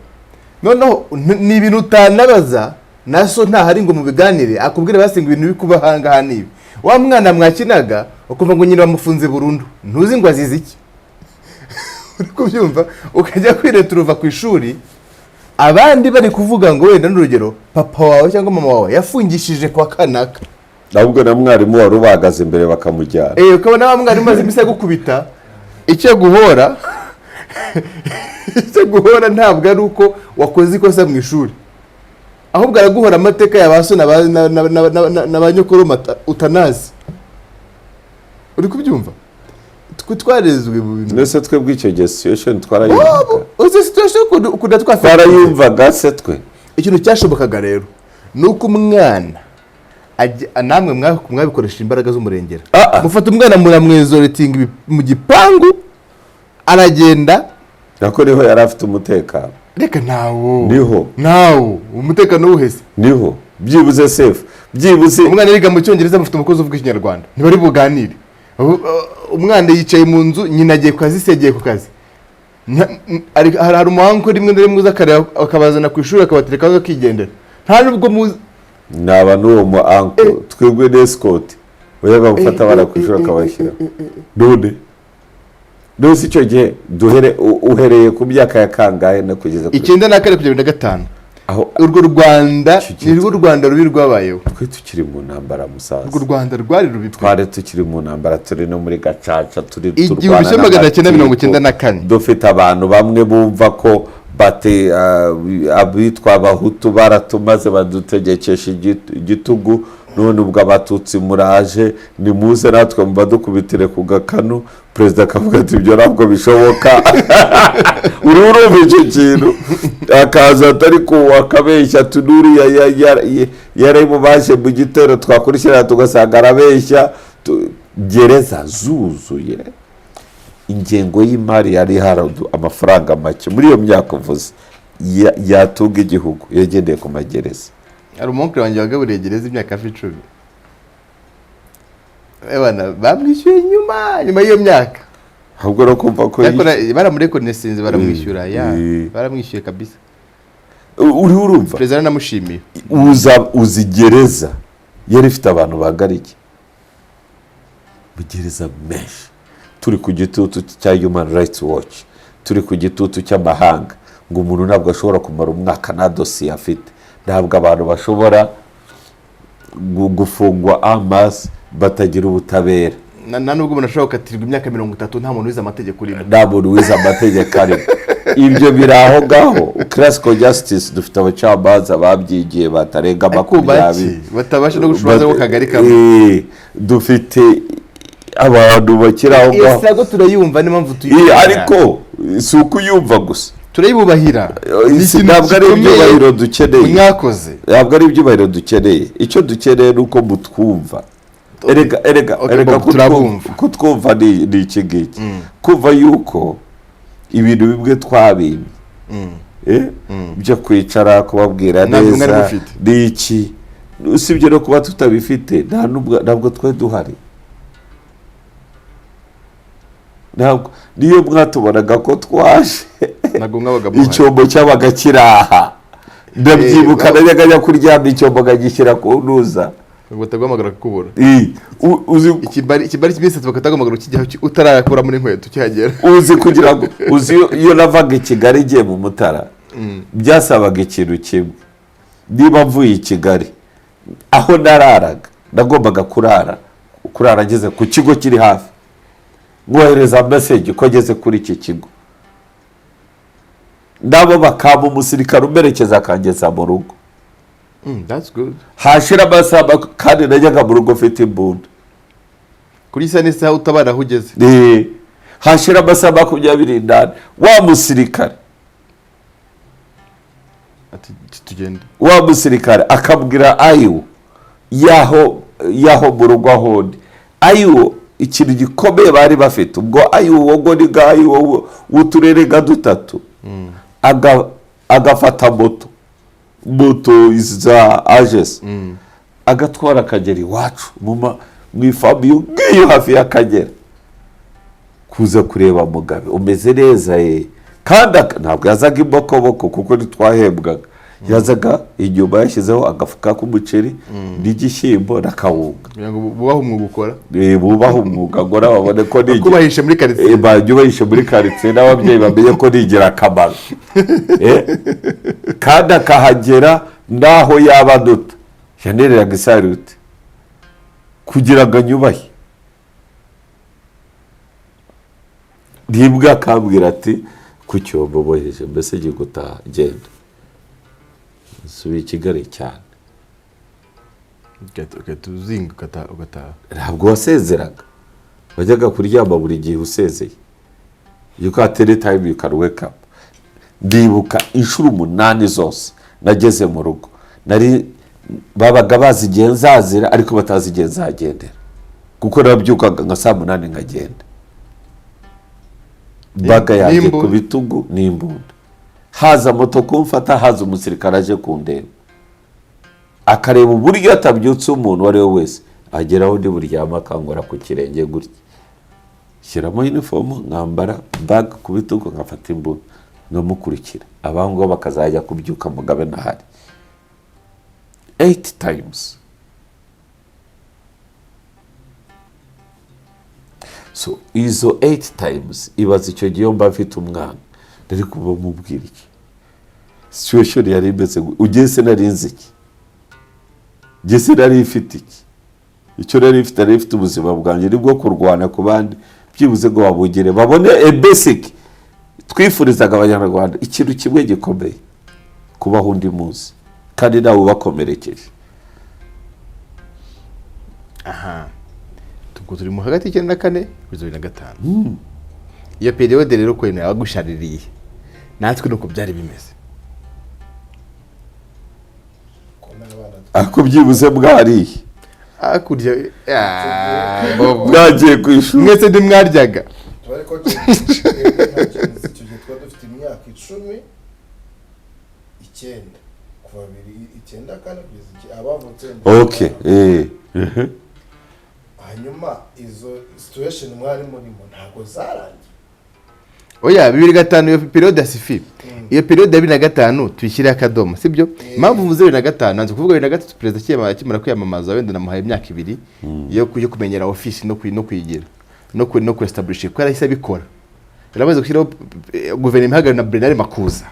S3: Noneho ni ibintu utanabaza na so ntahari ngo mubiganire, akubwire basi ngo ibintu biri kuba ahangaha ni ibi. Wa mwana mwakinaga ukumva ngo nyina bamufunze burundu, ntuzi ngo azize iki, uri kubyumva? Ukajya kwireturuva ku ishuri, abandi bari kuvuga ngo wenda n'urugero papa wawe cyangwa mama wawe yafungishije kwa kanaka.
S2: Ahubwo na mwarimu wari ubahagaze imbere bakamujyana.
S3: Eh, ukabona wa mwarimu umaze iminsi agukubita, icyo guhora ntabwo ari uko wakoze ikosa mu ishuri, ahubwo araguhora amateka ya ba so na ba nyokoroma utanazi, uri kubyumva? Twe twarezwe mu bintu.
S2: Mbese twebwe icyo gihe situation twarayumvaga?
S3: Uzi situation ukuntu twafite?
S2: Twarayumvaga se twe?
S3: Ikintu cyashobokaga rero ni uko umwana namwe mwabikoresha imbaraga z'umurengera.
S2: Ah, ah.
S3: Mufata umwana muramwezoretinga mu gipangu, aragenda.
S2: Nako niho yari afite umutekano.
S3: Reka, ntawo.
S2: Niho.
S3: Ntawo, umutekano wuhese?
S2: Niho byibuze safe, byibuze.
S3: Umwana yiga mu Cyongereza, mufite umukozi uvuga Ikinyarwanda, ntibari buganire. Umwana yicaye mu nzu, nyina agiye ku kazi, se agiye ku kazi. Hari umuhango rimwe na rimwe uza akareba, akabazana ku ishuri, akabaterekaho akigendera, nta nubwo muzi.
S2: Naba n'uwo mu uncle, twebwe n'escort wajyaga gufata abana ku ishuri akabashyira. None se icyo gihe duhere uhereye ku myaka ya kangahe no kugeza kuri
S3: 94 kugera 2005.
S2: Aho.
S3: Urwo Rwanda
S2: Icyo gihe
S3: ni rwo Rwanda rubi rwabayeho.
S2: Twe tukiri mu ntambara, musaza.
S3: Urwo Rwanda rwari rubi pe.
S2: Twari tukiri mu ntambara, turi no muri Gacaca, turi
S3: 1994.
S2: Dufite abantu bamwe bumva ko bate abitwa Abahutu baratumaze, badutegekesha igitugu, none ubwo Abatutsi muraje, nimuze natwe mubadukubitire ku gakanu. Perezida akavuga ati: "Ibyo ntabwo bishoboka." Uri urumva icyo kintu, akaza atari ku akabeshya ati: "Nuriya yari mu baje mu gitero." Twakurikirana tugasanga arabeshya. Gereza zuzuye, ingengo y'imari yari hari amafaranga make muri iyo myaka uvuze yatunga igihugu yagendeye ku magereza.
S3: Hari umunkiri wanjye wagaburiye gereza imyaka hafi 10. Ebana, bamwishyuye nyuma y'iyo myaka.
S2: Ahubwo no kumva ko
S3: Baramurekonesinze, baramwishyura ya. Baramwishyuye kabisa.
S2: Uriho urumva?
S3: Perezida yaranamushimiye.
S2: Uza uzi gereza yari ifite abantu bangana iki mu gereza menshi, turi ku gitutu cya Human Rights Watch, turi ku gitutu cy'amahanga. Ngo umuntu ntabwo ashobora kumara umwaka nta dosiye afite, ntabwo abantu bashobora gufungwa amaso batagira ubutabera.
S3: Nta nubwo umuntu ashobora gukatirwa imyaka 30 nta muntu wize amategeko urimo.
S2: Nta muntu wize amategeko arimo. Ibyo biri aho ngaho. Classical justice, dufite abacamanza babyigiye batarenga
S3: Ariko
S2: 20.
S3: bake batabasha no gushobora ku kagari kamwe.
S2: Dufite abantu bakiri aho
S3: Iyo
S2: ngaho.
S3: struggle turayumva, niyo mpamvu tuyumva.
S2: Ariko si ukuyumva gusa.
S3: Turayibubahira. Ni ikintu
S2: Ntabwo ari
S3: gikomeye
S2: ibyubahiro dukeneye.
S3: mwakoze.
S2: Ntabwo ari ibyubahiro dukeneye. Icyo dukeneye ni uko mutwumva. Erega, erega,
S3: Okay,
S2: erega,
S3: Bob, turabumva.
S2: kutwumva ni iki ngiki: kumva yuko ibintu bimwe twabimye, byo kwicara kubabwira
S3: Ntabwo mwari
S2: neza
S3: mufite.
S2: ni iki? Usibye no kuba tutabifite, nta nubwo, ntabwo twari duhari. Ntabwo niyo mwatubonaga ko twaje,
S3: Ntabwo mwabaga muhari.
S2: icyombo cyabaga kiri aha. Ndabyibuka, najyaga njya kuryama, icyombo nkagishyira ku ntuza.
S3: Bataguhamagara kukubura.
S2: Uzi
S3: Ikibari cy'iminsi 3 bakataguhamagara ukijyaho utarayakuramo n'inkweto ukihagera.
S2: Uzi kugira ngo uzi iyo navaga i Kigali igiye mu Mutara, byasabaga ikintu kimwe: niba mvuye i Kigali, aho nararaga nagombaga kurara ngeze ku kigo kiri hafi, nkohereza message ko ngeze kuri iki kigo, nabo bakaba umusirikare umperekeza akangeza mu rugo.
S3: That's good.
S2: Hashira amasaha kandi najyaga mu rugo mfite imbunda.
S3: Kuri isa n'isaha utabara aho ugeze.
S2: Hashira amasaha 24, wa musirikare
S3: Ati tugende.
S2: wa musirikare akabwira ayiwo yaho mu rugo aho ndi. Ayiwo, ikintu gikomeye bari bafite ubwo, ayiwo ngo ni ga ayiwo w'uturere nka dutatu, agafata moto za agesi, agatwara akagera iwacu mu ifamu iyo ngiyo hafi y'Akagera, kuza kureba Mugabe umeze neza ye. Kandi ntabwo yazaga imbokoboko, kuko ntitwahembwaga. Yazaga inyuma yashyizeho agafuka k'umuceri n'igishyimbo n'akawunga.
S3: Kugira ngo bubahe umwuga ukora.
S2: Bubahe umwuga ngo nabo babone ko ni
S3: Kubahishe muri karitsiye.
S2: Banyubahishe muri karitsiye, n'ababyeyi bamenye ko ni ingirakamaro. Kandi akahagera n'aho yaba aduta, yanereraga isarute kugira ngo anyubahe. Ntibwe akambwira ati: "Ku cyombo boheje mbese ngiye gutaha, genda." Nsubiye i Kigali cyane.
S3: Ugahita uzinga ugataha.
S2: Ntabwo wasezeraga, wajyaga kuryama buri gihe usezeye. You can any time you can wake up. Ndibuka inshuro 8 zose nageze mu rugo, nari babaga bazi igihe nzazira, ariko batazi igihe nzagendera, kuko nabyukaga nka saa 8 nkagenda, baga yanjye
S3: N'imbunda.
S2: ku bitugu n'imbunda, haza moto kumfata, haza umusirikare aje kundeba, akareba uburyo atabyutse umuntu uwo ari we wese, ageraho ndi buryama akangora ku kirenge gutya, shyiramo uniform, nkambara bag ku bitugu, nkafata imbunda nkamukurikira, abangaba bakazajya kubyuka Mugabe ntahari. Eight times. So izo eight times, ibaza icyo gihe iyo mba mfite umwana, nari kuba mubwira iki? Situation yari imeze ugiye se nari nzi iki? Njye se nari mfite iki? Icyo nari mfite, nari mfite ubuzima bwanjye nibwo kurwana ku bandi, byibuze ngo babugere, babone a basic. Twifurizaga Abanyarwanda ikintu kimwe gikomeye: kubaho undi munsi kandi nawe ubakomerekeje.
S3: Aha ubwo turi mu hagati y'94 kugeza 2005. Iyo période rero ukuntu yabagushaririye, natwe nuko byari bimeze.
S4: Ko n'abana
S2: Ariko byibuze bwariye.
S3: Hakurya ah, Bobo.
S2: Bwagiye ku ishuri.
S3: Mwese ntimwaryaga.
S4: Tuba, ariko twebwe nka Gen Z icyo gihe tuba dufite imyaka 10, 9, kuva 2094 kugeza abavutse
S2: Okay.
S4: Hanyuma izo situation mwari murimo ntabwo zarangiye.
S3: Oya, 2005, iyo période ya sifi, iyo période ya 2005 tuyishyireho akadomo, sibyo? Impamvu mvuze 2005, nanze kuvuga 2003. Perezida akimara kwiyamamaza, wenda namuhaye imyaka 2 yo kumenyera ofisi no kuyigira no ku establish, kuko yarahise abikora. Yaramaze gushyiraho guverinoma ihagarariwe na Bernard Makuza.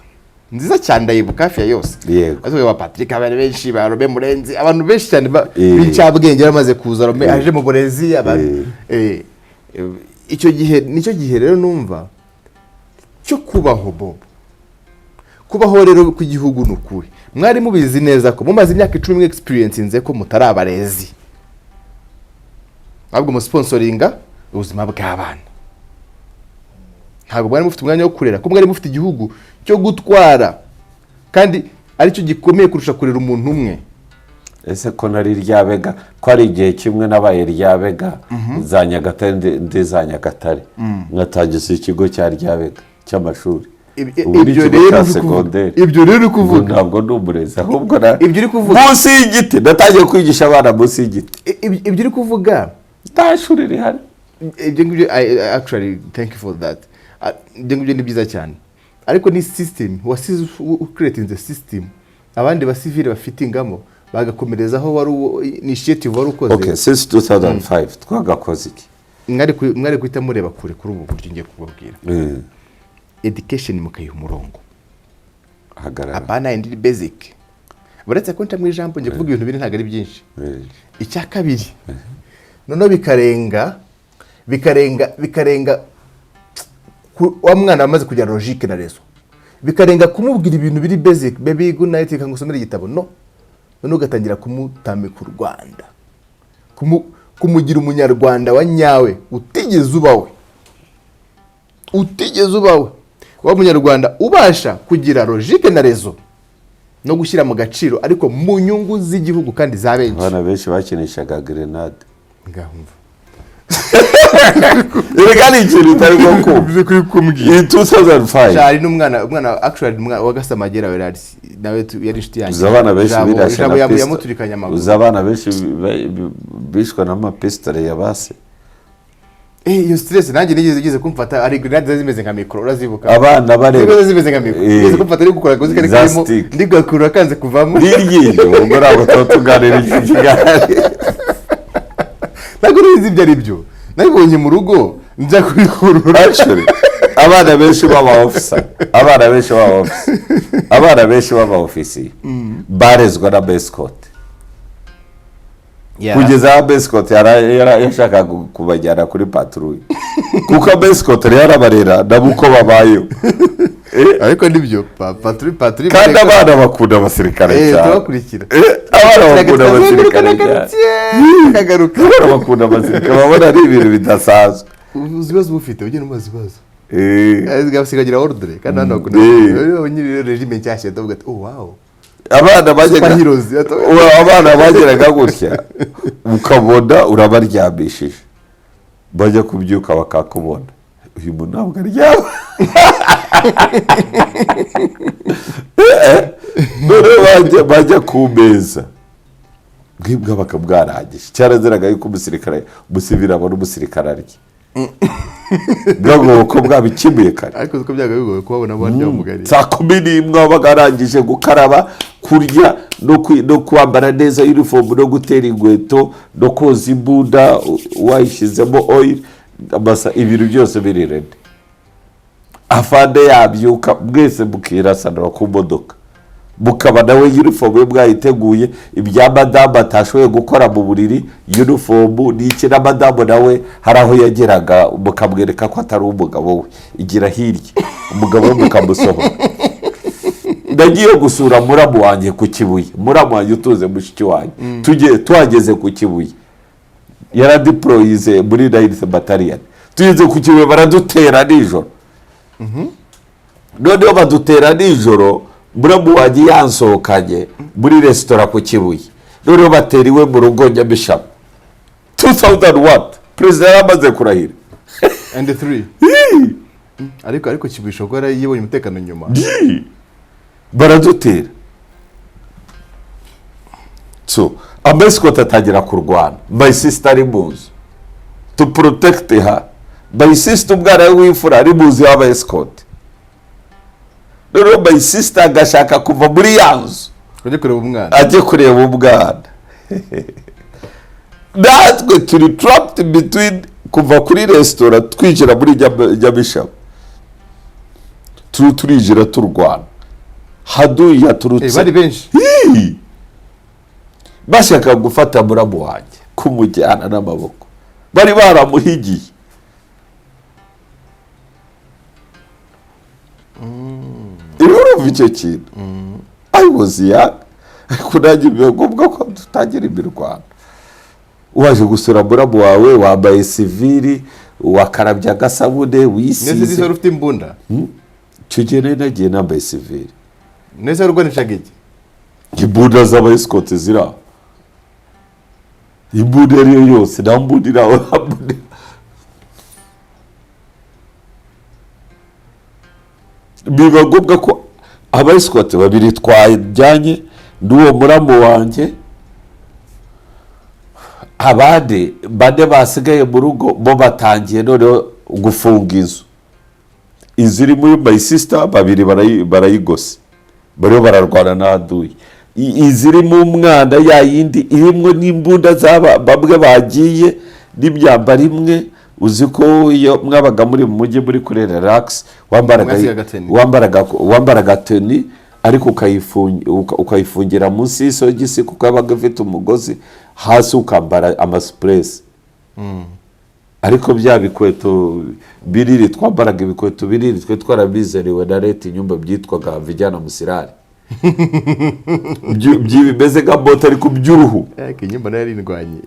S3: Nziza cyane, ndayibuka hafi ya yose. Ariko ba Patrick, abantu benshi, ba Robe Murenzi, abantu benshi cyane b'incabwenge bamaze kuza, Robe aje mu burezi, abantu icyo gihe nicyo gihe rero numva cyo kubaho. Bob, kubaho rero ku gihugu ni ukuri mwari mubizi neza ko mumaze imyaka 10 mwe experience ko mutari abarezi, ahubwo musponsoringa ubuzima bw'abana. Ntabwo mwari mufite umwanya wo kurera, ko mwari mufite igihugu cyo gutwara, kandi aricyo gikomeye kurusha kurera umuntu umwe.
S2: Ese ko nari ryabega, ko ari igihe kimwe nabaye ryabega za Nyagatare, ndi za Nyagatare, nkatangiza ikigo cya Ryabega cy'amashuri? Ubu ni
S3: Ibyo
S2: ikigo
S3: rero
S2: cya
S3: uri kuvuga-
S2: segonderi.
S3: Ibyo rero uri
S2: Ubu
S3: kuvuga
S2: ntabwo ndi umurezi, ahubwo na
S3: Ibyo uri kuvuga-
S2: munsi y'igiti, natangiye kwigisha abana munsi y'igiti.
S3: Ibyo uri kuvuga,
S2: Nta shuri rihari.
S3: Ibyo ngibyo, actually, thank you for that. Ah, ibyo ngibyo ni byiza cyane, ariko ni system wasize ucreatinze, system abandi basivile bafitingamo bagakomerezaho wari initiative wari ukoze.
S2: Okay, since 2005 twagakoze iki?
S3: Mwari guhita mureba kure kuri ubu buryo ngiye kubabwira. Education mukayiha umurongo.
S2: Hagarara.
S3: Apana indi basic, uretse ko nca mu ijambo, ngiye kuvuga ibintu bine, ntabwo ari byinshi. Icya kabiri noneho bikarenga wa mwana wamaze kugira logique na raison, bikarenga kumubwira ibintu biri basic, "Baby, good night, reka ngusomere igitabo." No noneho ugatangira kumutamika u Rwanda, kumugira umunyarwanda wa nyawe utigeze ubawe, utigeze ubawe, wa munyarwanda ubasha kugira logique na raison no gushyira mu gaciro, ariko mu nyungu z'igihugu kandi za benshi.
S2: Abana benshi bakinishaga grenade.
S3: Ngaho umva.
S2: Reka, ni ikintu utari bwo kumva.
S3: Kuri kumbwira.
S2: In 2005.
S3: Hari n'umwana, umwana actually, umwana wa Gasamagera we nawe yari inshuti yanjye.
S2: Uzi abana benshi birashe
S3: Jabo
S2: na
S3: yamuturikanye amaguru.
S2: Uzi abana benshi bishwe n'amapistole ya base?
S3: Eh, iyo stress nanjye nigeze igeze kumfata. Ari grenade zari zimeze nka mikoro, urazibuka?
S2: Abana bareba.
S3: Zari zimeze nka mikoro. Nigeze kumfata ari gukora akagozi kari
S2: Za
S3: karimo
S2: stick.
S3: ndigakurura kanze kuvamo.
S2: N'iryinyo. Ubwo ntabwo tuba tuganira iki kiganiro.
S3: Ntabwo nzi ibyo ari byo, nabibonye mu rugo njya kubikurura.
S2: Actually, abana benshi b'aba officer, abana benshi b'aba officer, abana benshi b'aba ofisiye barezwa na escort, kugeza aho escort yashakaga kubajyana kuri patrouille, kuko escort yari yarabarera nabo uko babayeho.
S3: Ariko nibyo, patrouille.
S2: Kandi abana bakunda abasirikare cyane.
S3: Turabakurikira.
S2: Abana bakunda abasirikare cyane.
S3: Akagaruka.
S2: Abana bakunda abasirikare, babona ari ibintu bidasanzwe.
S3: Uzi ibibazo uba ufite, ugenda umubaza ibibazo, basigagira ordre, kandi hano bakunda nyiri regime nshyashya, ndavuga ati: "Oh wow."
S2: Abana bajyaga
S3: Super heroes.
S2: Abana bageraga gutya, ukabona urabaryamishije, bajya kubyuka bakakubona, uyu muntu ntabwo aryama. Noneho bajya ku meza, bwibwa bakabwarangije. Cyaraziraga yuko umusirikare, umusivili abona umusirikare arya, bwagomba ko bwabikemuye kare.
S3: Ariko uko byaga bigoye kubabona barya umugari.
S2: Saa 11 wabaga arangije gukaraba, kurya no kwambara neza uniform, no gutera inkweto, no koza imbunda wayishyizemo oil, amasa, ibintu byose biri ready. Afande yabyuka, mwese mukirasanira ku modoka, mukaba nawe uniform ye mwayiteguye, ibya madamu atashoboye gukora mu buriri, uniform ni iki, na madamu nawe hari aho yageraga mukamwereka ko atari umugabo we, igira hirya, umugabo we mukamusohora. Nagiye gusura muramu wanjye ku Kibuye, muramu wanjye utuze mushiki wanjye, tugiye tuhageze ku Kibuye, yaradeployize muri ninth battalion. Tugeze ku Kibuye baradutera nijoro. Noneho badutera nijoro, muramu wanjye yansohokanye muri resitora ku Kibuye, noneho batera iwe mu rugo Nyamishama. 2001, perezida yari amaze kurahira.
S3: And three, ariko Kibwisho ko yari yibonye umutekano nyuma.
S2: Baradutera, so ama escort atangira kurwana. My sister ari mu nzu, to protect her. My sister, umwana we w'imfura ari mu nzu y'aba escort. Noneho my sister agashaka kuva muri ya nzu.
S3: Ujye kureba umwana.
S2: Ajye kureba umwana. Natwe turi trapped between kuva kuri resitora twinjira muri Nyamishama, turinjira turwana. Haduyi yaturutse.
S3: Bari benshi.
S2: Hii! Bashaka gufata muramu wanjye, kumujyana n'amaboko, bari baramuhigiye. Rero urumva icyo kintu, I was young, ariko nanjye biba ngombwa ko dutangira imirwano. Waje gusura muramu wawe, wambaye sivili, wakarabye agasabune,
S3: Nese
S2: wisize.
S3: Wari ufite imbunda?
S2: Icyo gihe nari nagiye nambaye sivili.
S3: Nese warwanishaga iki?
S2: Imbunda z'abayesikoti ziri aho, imbunda iyo ariyo yose, nta mbunda iri aho, nta mbunda. Biba ngombwa ko abayesikoti babiri twajyanye n'uwo muramu wanjye, abandi bane basigaye mu rugo bo batangiye noneho gufunga inzu. Inzu iri muri my sister, babiri barayigose, bariho bararwana n'aduyi. Izirimo umwana, ya yindi irimo n'imbunda z'aba bamwe bagiye n'imyambaro imwe. Uzi ko iyo mwabaga muri mu mujyi muri kuri relax, wambaraga
S3: Mwasigaga tenue.
S2: Wambaraga tenue, ariko ukayifungira munsi y'isogisi kuko yabaga ifite umugozi hasi, ukambara amasupuresi. Ariko bya bikweto binini twambaraga, ibikweto binini twe twarabizaniwe na leta inyumba, byitwaga vijyana musirari. Bimeze nka bote ariko by'uruhu.
S3: Ariko inyumba nayo yari indwanyi.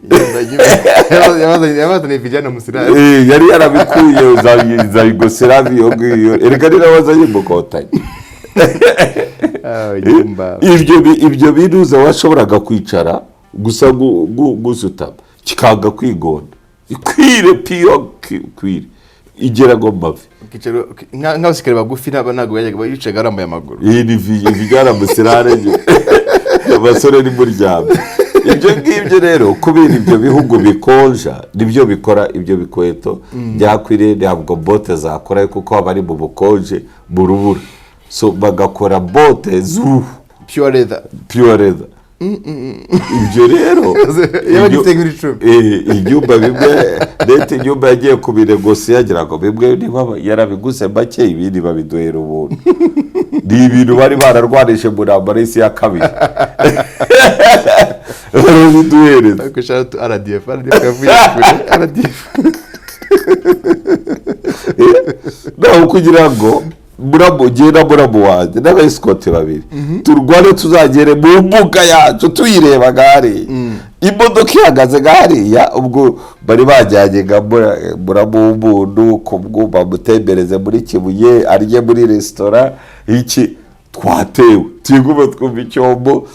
S3: Yabazaniye vijana musirari.
S2: Yari yarabikuye za Yugoslavia iyo ngiyo, erega ni nawe wazanye mukotanyi.
S3: Ah, inyumba.
S2: Ibyo binuza washoboraga kwicara gusa gusutama kikanga kwigonda kwire piyo kwire igera ngo mu mavi.
S3: Nk'abasirikare bagufi ntabwo bajyaga bicaga barambuye amaguru.
S2: Iyi ni vijyana musirare, abasore ni muryamye. Ibyo ngibyo rero, kubera ibyo bihugu bikonja, nibyo bikora ibyo bikweto byakwiriye. Ntabwo bote zakora kuko haba ari mu bukonje, mu rubura, so bagakora bote z'uruhu.
S3: Pure leather.
S2: Pure leather. Ibyo rero
S3: Yabaga ifite nk'icumi.
S2: Ibyumba bimwe leta inyumba yagiye kubiregosiya, yagira ngo bimwe niba yarabiguze make, ibindi babiduhera ubuntu. Ni ibintu bari bararwanije mu ntambara y'isi ya kabiri, barabiduhereza.
S3: Ariko shout out RDF. RDF yavuye kure, RDF.
S2: Naho kugira ngo muramu genda, muramu wanjye n'abayesikoti babiri turwane, tuzagere mu mbuga yacu tuyireba hariya, imodoka ihagaze hariya. Ubwo bari bajyanye nka muramu w'umuntu kubwo bamutembereze muri Kibuye, arye muri resitora iki. Twatewe, tuyigume twumva icyombo.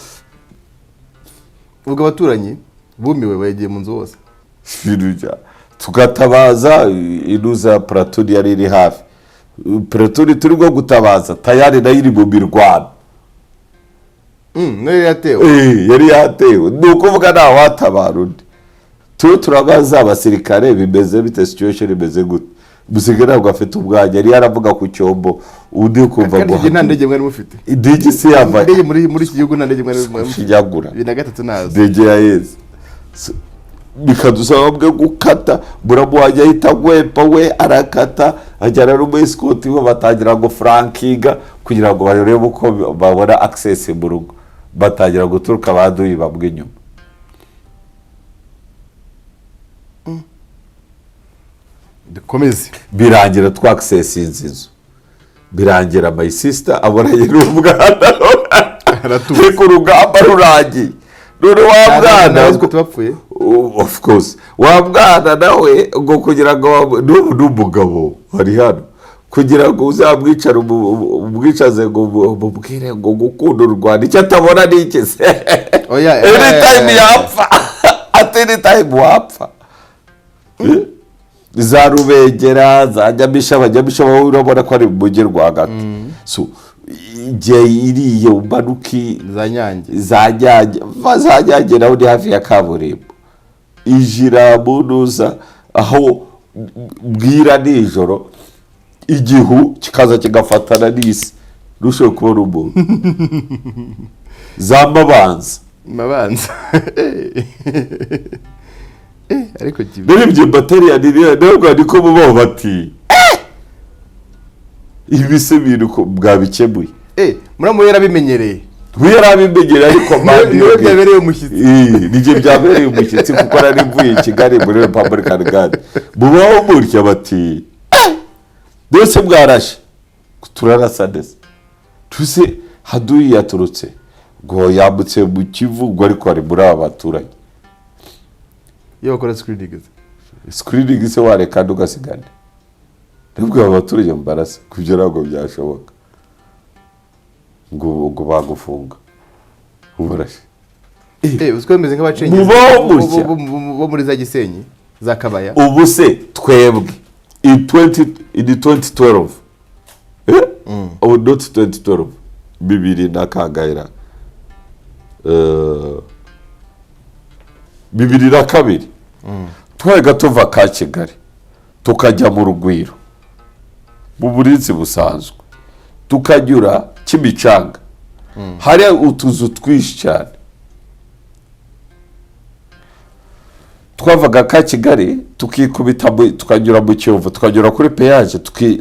S3: Ubwo abaturanyi bumiwe, bagiye mu nzu hose.
S2: Ibintu tugatabaza inuza platoon yari iri hafi. Platoon turi bwo gutabaza tayari nayo iri mu mirwano.
S3: Nayo yatewe.
S2: Yari yatewe, ni ukuvuga nta watabara undi. Turiho turabaza abasirikare: "Bimeze bite? Situation imeze gute?" Umusirikare ntabwo afite umwanya, yari yaravuga ku cyombo, undi ukumva
S3: Kandi
S2: ngo
S3: icyo gihe nta ndege mwari mufite.
S2: Indege se yava
S3: Indege muri iki gihugu nta ndege mwari mufite.
S2: Shinyagura.
S3: 2003 ntazo.
S2: Indege ya yezi. Bikadusaba bwe gukata. Muramu wanjye ahita agwepa, we arakata ajyana n'umuyesikoti we, batangira ngo furankinga kugira ngo barebe uko babona access mu rugo. Batangira guturuka baduyi bamwe inyuma.
S3: Dukomeze.
S2: Birangira twakisesinze inzu, birangira my sister abonanye n'umwana.
S3: Aratuza.
S2: Ariko urugamba rurangiye none wa mwana
S3: Ntabwo bapfuye.
S2: Oh, of course, wa mwana nawe ngo kugira ngo n'ubu ni umugabo ari hano, kugira ngo uzamwicare umwicaze ngo umubwire ngo gukunda u Rwanda icyo atabona ni iki se?
S3: Oya,
S2: Anytime yapfa, at any time wapfa. Za Rubengera, za Nyamishaba, Nyamishaba wowe urabona ko ari mu mujyi rwagati, so igihe iriye umanuki
S3: Za Nyange.
S2: Za Nyange, va za Nyange naho ni hafi ya kaburimbo, ijira munuza aho bwira nijoro, igihu kikaza kigafatana n'isi, ntushobore kubona umuntu. Za Mabanza.
S3: Mabanza. Ariko
S2: Rero ibyo bateriya ntabwo niko mubaho bati: "Ibi se bintu ko bwabikemuye?"
S3: Muramu yarabimenyereye.
S2: We yarabimenyereye, ariko
S3: Niwe niwe byabereye umushyitsi.
S2: Nijye byabereye umushyitsi, kuko nari mvuye i Kigali muri Republican Guard. Mubaho mutya bati: "Mbese mwarashe?" "Turarasa." Ndetse tuse haduyi yaturutse ngo yambutse mu Kivu ngo, ariko ari muri aba baturage.
S3: Iyo bakora screening.
S2: Screening se wareka ugasigana? Nibwo aba baturage mubarasa kubyo ntabwo byashoboka, ngo bagufunga ubarashe.
S3: Uzi ko bimeze nk'abacengezi
S2: Mubaho mutya.
S3: bo muri za Gisenyi, za Kabaya.
S2: Ubu se twebwe in 20 in 2012, eh? Oh, not 2012, bibiri na kangahera, 2002, twajyaga tuva ka Kigali tukajya mu Rugwiro mu burinzi busanzwe, tukanyura Kimicanga, hari utuzu twinshi cyane. Twavaga ka Kigali tukikubita tukanyura mu Kiyovu, tukanyura kuri péage,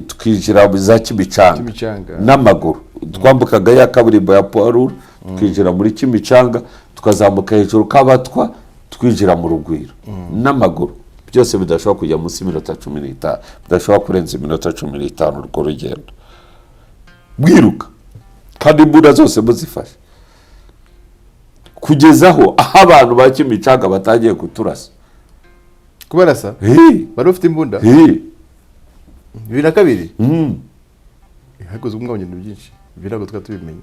S2: tukinjira mu za Kimicanga.
S3: Kimicanga.
S2: N'amaguru twambukaga ya kaburimbo ya poirure, tukinjira muri Kimicanga, tukazamuka hejuru Kabatwa, twinjira mu Rugwiro n'amaguru. Byose bidashobora kujya munsi y'iminota 15, bidashobora kurenza iminota 15 urwo rugendo mwiruka, kandi imbunda zose muzifashe, kugeza aho abantu ba Kimicanga batangiye kuturasa.
S3: Kubarasa? Bari bafite imbunda?
S2: Eh.
S3: 2002. Hakozwe umwanya ibintu byinshi, ibi ntabwo twari tubimenye.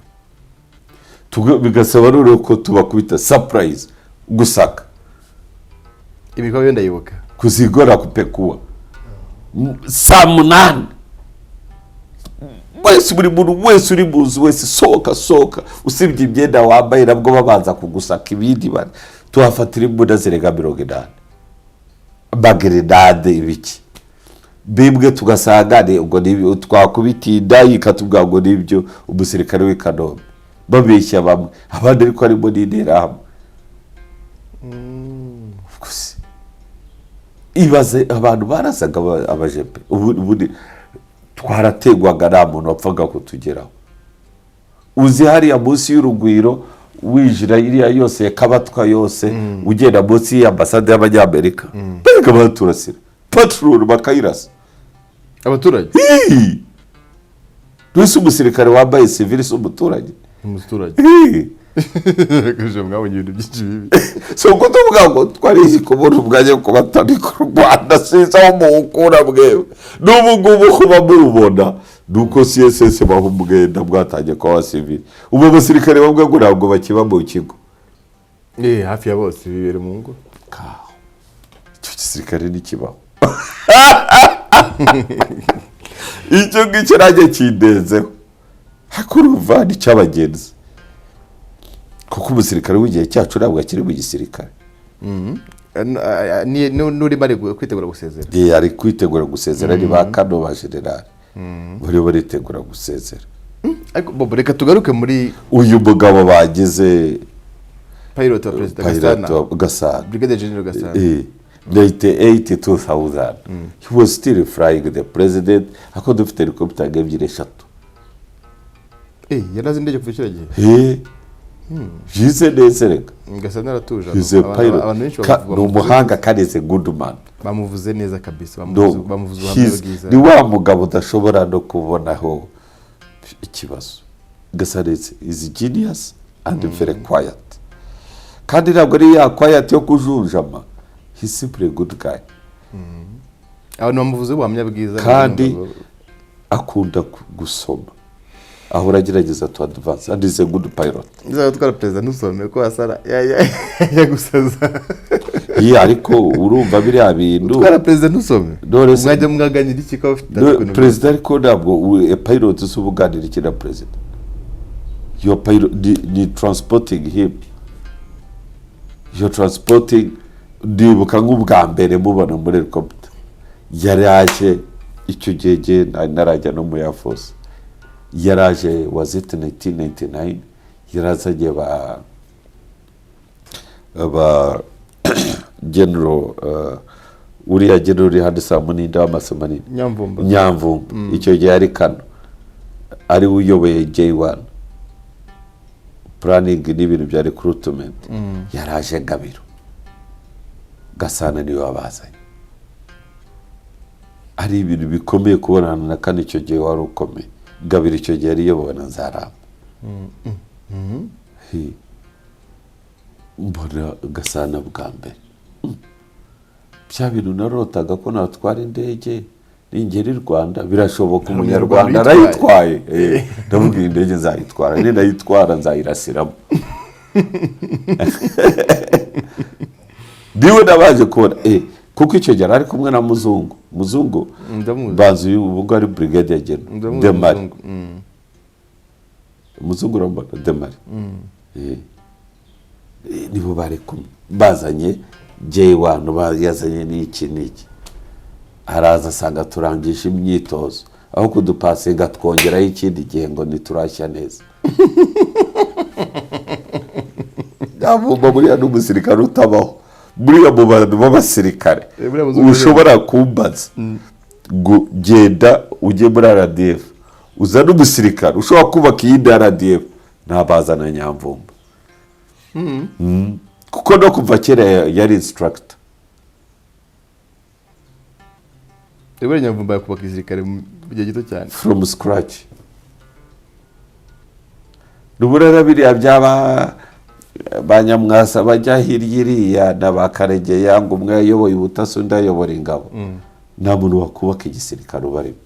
S2: Bigasaba rero ko tubakubita surprise, gusaka.
S3: Ibikorwa yo ndayibuka.
S2: Kuzigora kupekua saa 8 wese, buri muntu wese uri mu nzu wese sohoka, sohoka, usibye imyenda wambaye, nabwo babanza kugusaka. Ibindi bari tuhafatira imbunda zirenga 80, amagerenade, ibiki bimwe, tugasanga ni ubwo ni twakubitinda ikatubwira ngo nibyo umusirikare w'i Kanombe babeshya bamwe, abandi ariko harimo n'Interahamwe. Gusa ibaze abantu barasaga abajepe. Ubundi twarategwaga, nta muntu wapfaga kutugeraho. Uzi hariya munsi y'Urugwiro, winjira iriya yose ya Kabatwa yose, ugenda munsi y'ambasade y'Abanyamerika, mbega baturasira patrol bakayirasa.
S3: Abaturage?
S2: Hii! Mbese umusirikare wambaye civil si umuturage?
S3: Umuturage.
S2: Hii!
S3: Kaje mwabonye ibintu byinshi bibi.
S2: Si uko tuvuga ngo twarize kubona umwanya wo kubatamika u Rwanda, sinzi aho muwukura bwewe. N'ubu ngubu kuba muwubona ni uko CSS baha umwenda, bwatangiye kuba civil. Ubu abasirikare bamwe ngo ntabwo bakiba mu kigo.
S3: Hafi ya bose bibera mu ngo.
S2: Kaho icyo gisirikare ntikibaho, icyo ngicyo nanjye kindenzeho, ariko urumva ni cy'abagenzi, kuko umusirikare w'igihe cyacu ntabwo akiri mu gisirikare.
S3: N'urimo ari kwitegura gusezera.
S2: Ari kwitegura gusezera, ni ba kano ba generali bari baritegura gusezera.
S3: Ariko Bobo, reka tugaruke muri
S2: uyu mugabo bagize
S3: pilot wa perezida,
S2: pilot
S3: Gasana.
S2: wa Gasana.
S3: Brigadier General Gasana.
S2: 98 2000 he was still flying the president, ariko dufite helicopter ebyiri, eshatu.
S3: Yarazi indege kuva kiriya gihe?
S2: Yize neza reka.
S3: Gasana aratuje.
S2: He's a pilot.
S3: Abantu benshi
S2: Ni umuhanga kandi is a good man.
S3: Bamuvuze neza kabisa.
S2: No,
S3: Bamuvuze ubuhamya bwiza.
S2: Ni wa mugabo udashobora no kubonaho ikibazo. Gasana is genius and very quiet, kandi ntabwo ari ya quiet yo kujunjama, he's simply a good guy.
S3: Abantu bamuvuze ubuhamya bwiza.
S2: Kandi akunda gusoma, ahora agerageza to advance, and is a good pilot.
S3: Nzaba twara perezida ntusome ko wasara yagusaza.
S2: Iya, ariko urumva biriya bintu
S3: Twara perezida ntusome.
S2: None se-
S3: Mwajya mwaganira iki ko afite
S2: No, perezida ariko ntabwo pilot si ubuganira iki na perezida? Your pilot ni transporting him, you're transporting. Ndibuka nk'ubwa mbere mubona muri helicopter, yaraje icyo gihe jye nari narajya no muri Air Force. Yaraje, was it 1999? Yarazanye ba general, uriya general uri hano saa munini w'amaso manini.
S3: Nyamvumba.
S2: Nyamvumba. Icyo gihe ari kano. Ari we uyoboye J1 planning n'ibintu bya recruitment. Yaraje Gabiro, Gasana niwe wabazanye. Ari ibintu bikomeye kubonana na kane. Icyo gihe wari ukomeye. Gabiro icyo gihe yari iyobowe na Nzaramba. Hi. Mbona Gasana bwa mbere. Bya bintu narotaga ko natwara indege ningera i Rwanda birashoboka. Umunyarwanda arayitwaye. Ndavuga, iyi ndege nzayitwara, ninayitwara nzayirasiramo. Niwe nabaje kubona, kuko icyo gihe ari kumwe na Muzungu. Muzungu
S3: Ndamuzi.
S2: banzu ubu ngubu ari brigadier general.
S3: Ndamuzi.
S2: Demari.
S3: Muzungu.
S2: Muzungu urambona Demari. Nibo bari kumwe bazanye J1, yazanye n'iki n'iki. Araza asanga turangije imyitozo, aho kudupasinga twongeraho ikindi gihe ngo ntiturashya neza. Nyamvumba buriya ni umusirikare utabaho buriya mu bantu b'abasirikare.
S3: Buriya muzungu.
S2: Ushobora kumbaza ngo genda ujye muri RDF uzane umusirikare ushobora kubaka iyindi RDF, ntabazana Nyamvumba. Kuko no kuva kera yari instructor.
S3: Buriya Nyamvumba yakubaka igisirikare mu gihe gito cyane.
S2: From scratch. Ruburara biriya byaba ba Nyamwasa bajya hirya iriya na ba Karegeya ngo umwe ayoboye ubutasi undi ayobora ingabo, nta muntu wakubaka igisirikare ubarimo.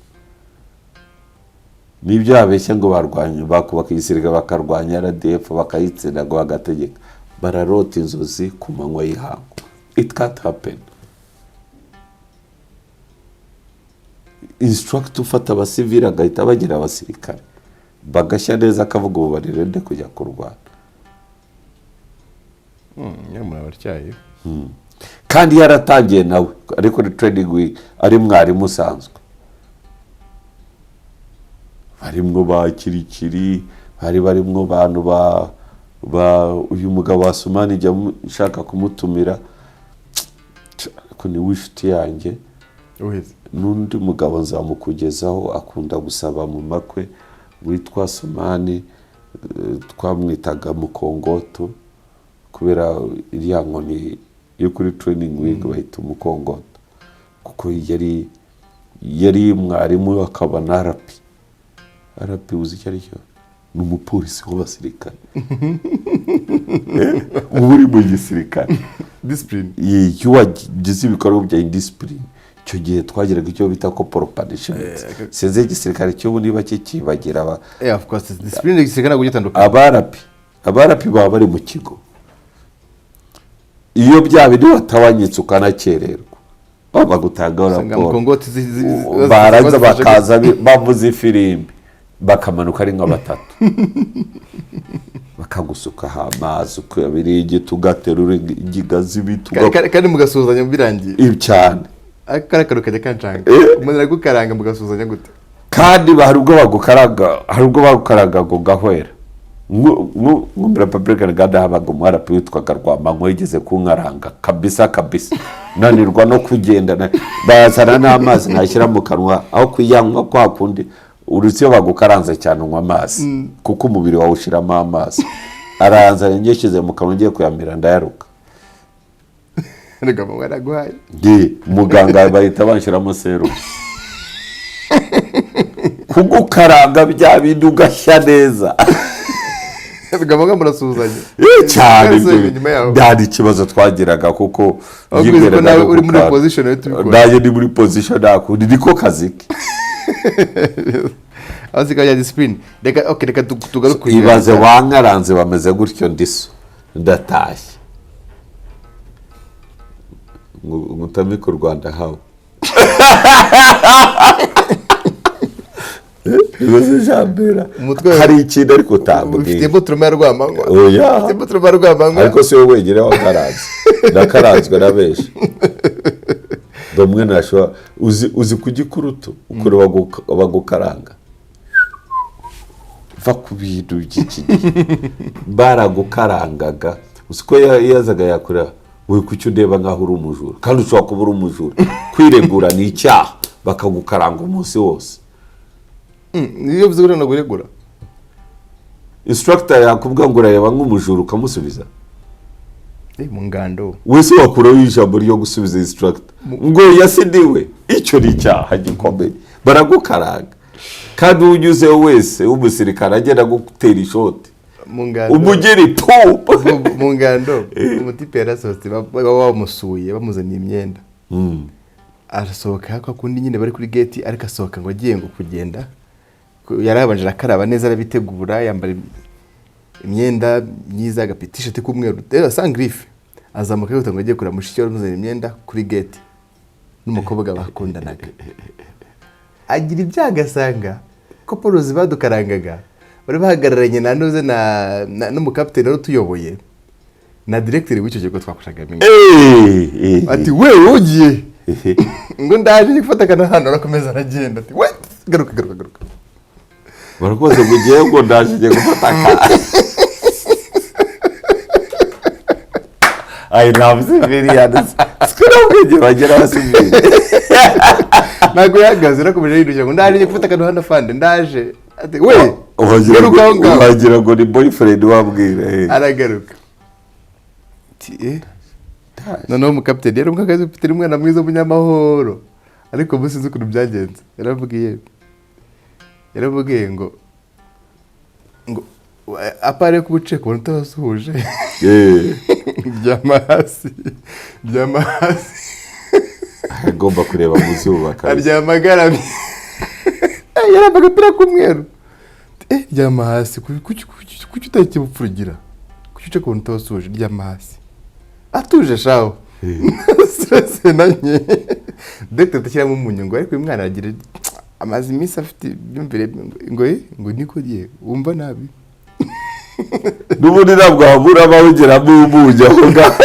S2: N'ibyo babeshya ngo barwanya, bakubaka igisirikare bakarwanya RDF bakayitsinda ngo bagategeka, bararota inzozi ku manywa y'ihangu. It can't happen. Instructor ufata abasivili agahita bagira abasirikare bagashya neza, akavuga ubu baririnde kujya kurwana.
S3: Nyamara abatyaye.
S2: Kandi yaratangiye nawe ari kuri training week, ari mwarimu usanzwe. Barimwo ba Kirikiri, bari barimwo bantu ba uyu mugabo wa Sumani, njya nshaka kumutumira ariko ni w'inshuti yanjye.
S3: Uheze.
S2: N'undi mugabo nzamukugezaho, akunda gusaba mu makwe, witwa Sumani, twamwitaga Mukongoto kubera iriya nkoni yo kuri training week bahita umukongoto, kuko yari mwarimu akaba na RP. RP uzi icyo ari cyo? Ni umupolisi w'abasirikare. Uba uri mu gisirikare.
S3: Discipline.
S2: Iyo wagize ibikorwa bya indiscipline, icyo gihe twagiraga icyo bita corporal punishment. Sinzi igisirikare cy'ubu niba kikibagira
S3: Of course, discipline igisirikare ntabwo gitandukanye.
S2: Abarapi baba bari mu kigo, iyo bya bindi watawanyitse ukanakererwa bagutangaho
S3: Usanga
S2: raporo.
S3: mukongoti
S2: Barangiza
S3: bazifashe.
S2: Bakaza bavuza ifirimbi, bakamanuka ari nka batatu, bakagusukaho amazi ukabiringita, ugaterura ingiga z'ibiti.
S3: Kandi mugasuhuzanya birangiye.
S2: Cyane.
S3: Ariko kariya kantu kajya kancanga. Umuntu aragukaranga mugasuhuzanya gute?
S2: Kandi hari ubwo bagukaraga ngo gahwera. Nko muri Republican Guard habaga umwarapi witwaga Rwamanywa, yigeze kunkaranga kabisa kabisa, nanirwa no kugenda. Bazana n'amazi nashyira mu kanwa, aho kuyanywa kwa kundi uretse iyo bagukaranze cyane unywa amazi kuko umubiri wawe ushiramo amazi, aranzana ngishyize mu kanwa ngiye kuyamira ndayaruka.
S3: Rwamanywa yaraguhaye.
S2: Ndi muganga, bahita banshyiramo serumu. Kugukaranga bya bindi ugashya neza.
S3: Rwamanywa murasuhuzanya.
S2: Cyane.
S3: Twese
S2: Ibyo
S3: inyuma yaho.
S2: Nta ikibazo twagiraga kuko
S3: Ahubwo uzi ko
S2: yibwiraga
S3: nawe
S2: no
S3: uri muri
S2: gukara.
S3: position yo tubikora.
S2: Nanjye ndi muri position, nakundi niko kazi ke.
S3: Abasirikare ya discipline. Reka, okay, reka tugaruke.
S2: Ibaze wankaranze bameze gutyo, ndiso ndatashye ngutamike u Rwanda hawe. Ibaze jambera. Hari ikintu ariko utambwiye.
S3: Ufitemo trauma ya Rwamanywa.
S2: Oya.
S3: Ufitemo trauma ya Rwamanywa.
S2: Ariko si wowe wenyine wakaranze, nakaranzwe na benshi. Bamwe ntashobora. Uzi ku gikurutu ukuntu bagukaranga? Va ku bintu by'iki gihe baragukarangaga. Uzi ko yazaga yakureba, we kuki undeba nkaho uri umujura? Kandi ushobora kuba uri umujura, kwiregura ni icyaha, bakagukaranga umunsi wose.
S3: Niyo bivuze ngo ntabwo uregura.
S2: Instructor yakubwira ngo urareba nk'umujura, ukamusubiza.
S3: Mu ngando.
S2: Wese wakuraho ijambo ryo gusubiza instructor ngo yasidiwe, icyo ni icyaha gikomeye, baragukaranga. Kandi unyuzeho wese w'umusirikare agenda gutera ishoti.
S3: Mu ngando.
S2: Umugeri pu.
S3: Mu ngando umutipe yarasohotse, baba bamusuye, bamuzaniye imyenda, arasohoka kwa kundi nyine bari kuri gate, ariko asohoka ngo agiye ngo kugenda. Yarabanje arakaraba neza, arabitegura, yambara imyenda myiza, agapita ishati k'umweru rero sans griffe, azamuka yihuta ngo agiye kureba mushiki we wamuzaniye imyenda kuri gate n'umukobwa bakundanaga. Agira ibyago asanga ko porozi badukarangaga bari bahagararanye na noze na n'umukapiteni wari utuyoboye na directeur w'icyo kigo twakoragamo. Ati: "We, ugiye?" Ngo: "Ndaje, ndi gufata akana hano." Arakomeza aragenda. Ati: "We, garuka, garuka, garuka."
S2: Barakoze ngo ugiye, ngo ndaje, ngiye gufata aka. I love civilians. Siko nabwenge bagira abasivili.
S3: Ntabwo yahagaze, yarakomeje yirushya ngo: "Ndaje, ngiye gufata akana hano, fande, ndaje." Ati: "We,
S2: Wagira
S3: garuka aho
S2: ngo
S3: ngaho."
S2: Wagira ngo ni boyfriend wabwira.
S3: Aragaruka. Ati: "Eh." Noneho umukapiteni yari umukapiteni, umwana mwiza w'umunyamahoro, ariko ubu sinzi ukuntu byagenze. Yaramubwiye ngo apare kuba uciye ku bantu utabasuhuje, ryama hasi, ryama hasi.
S2: Agomba kureba mu zuba kabisa.
S3: Aryama agaramye. Yari yambaye agapira k'umweru. Ryama hasi. Kuki utakibupfura ugira, kuki uca ku bantu utabasuhuje? Ryama hasi. Atuje shaho, stress nanye dogiteri atashyiramo umunyu ngo ariko uyu mwana aragira amaze iminsi afite imyumvire ngo ngo niko ye wumva nabi.
S2: N'ubundi ntabwo habura abawugeramo umunyu aho ngaho.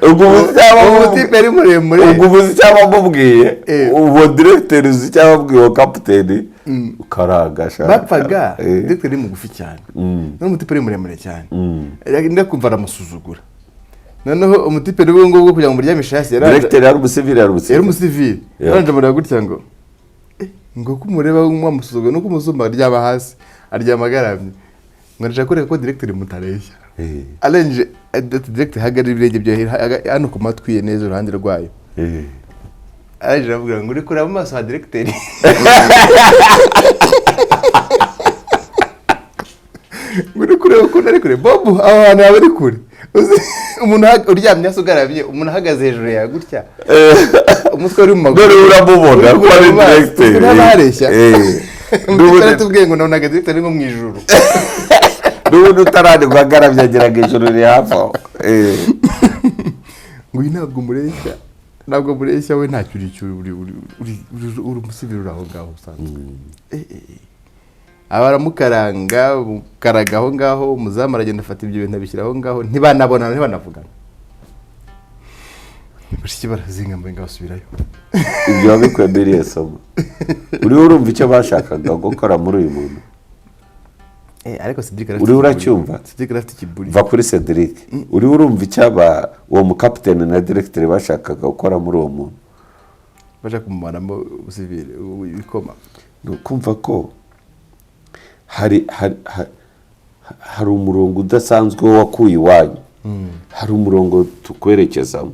S2: Ubwo ubuzi cyangwa
S3: Umutipe yari muremure.
S2: Ubwo ubuzi cyangwa amubwiye, uwo diregiteri uzi cyangwa amubwiye uwo kapiteni ukaraga sha.
S3: Bapfaga diregiteri ari mugufi cyane, noneho umutipe ari muremure cyane. Ndakumva aramusuzugura. Noneho umutipe n'ubwo ngubwo kugira ngo umuryamishe hasi yaranje.
S2: Diregiteri yari umusivili, yari
S3: Yari
S2: umusivili.
S3: Umusivili. Yaranje amureba gutya ngo ngo ko umureba wamusuzugura nuko umusumba, aryama hasi, aryama agaramye, ngo ndashaka kureka ko diregiteri mutareshya. Arengeje ati: "Diregiteri, hagarara ibirenge byawe hano ku matwi ye neza, iruhande rwayo." Arangije aravuga ngo: "Uri kureba mu maso ha diregiteri?" Ngo: "Uri kureba ukuntu ari kure, Bobu? Aho hantu haba ari kure." Uzi, umuntu uryamye hasi ugaramye, umuntu ahagaze hejuru yawe gutya, umutwe uri mu maguru.
S2: Dore uramubona
S3: Uri
S2: ko ari
S3: kureba mu maso,
S2: diregiteri.
S3: uzi ntaba hareshya. Umutipe
S2: N'ubundi
S3: aratubwiye ngo nabonaga diregiteri nko mu ijuru.
S2: N'ubundi utaranirwa agaramye ageraga ijuru riri hafi aho.
S3: Ngo uyu ntabwo mureshya, ntabwo mureshya, we ntacyo uri cyo, uri umusivili, uri aho ngaho usanzwe. Aba aramukaranga, mukaraga aho ngaho, umuzamu aragenda afata ibyo bintu abishyira aho ngaho, ntibanabonana, ntibanavugana. Bashiki barazinga ngo basubirayo.
S2: Ibyo wabikuye muri iriya somo, uriho urumva icyo bashakaga gukora muri uyu muntu?
S3: Ariko Cedric arafite
S2: Uriho
S3: ikiburi.
S2: uracyumva?
S3: Cedric arafite ikiburi.
S2: Va kuri Cedric. Uriho urumva icyaba uwo mukapiteni na diregiteri bashakaga gukora muri uwo muntu?
S3: Baje kumumaramo ubusivili, ibikoma.
S2: Ni ukumva ko hari umurongo udasanzwe wakuye iwanyu, hari umurongo tukwerekezamo.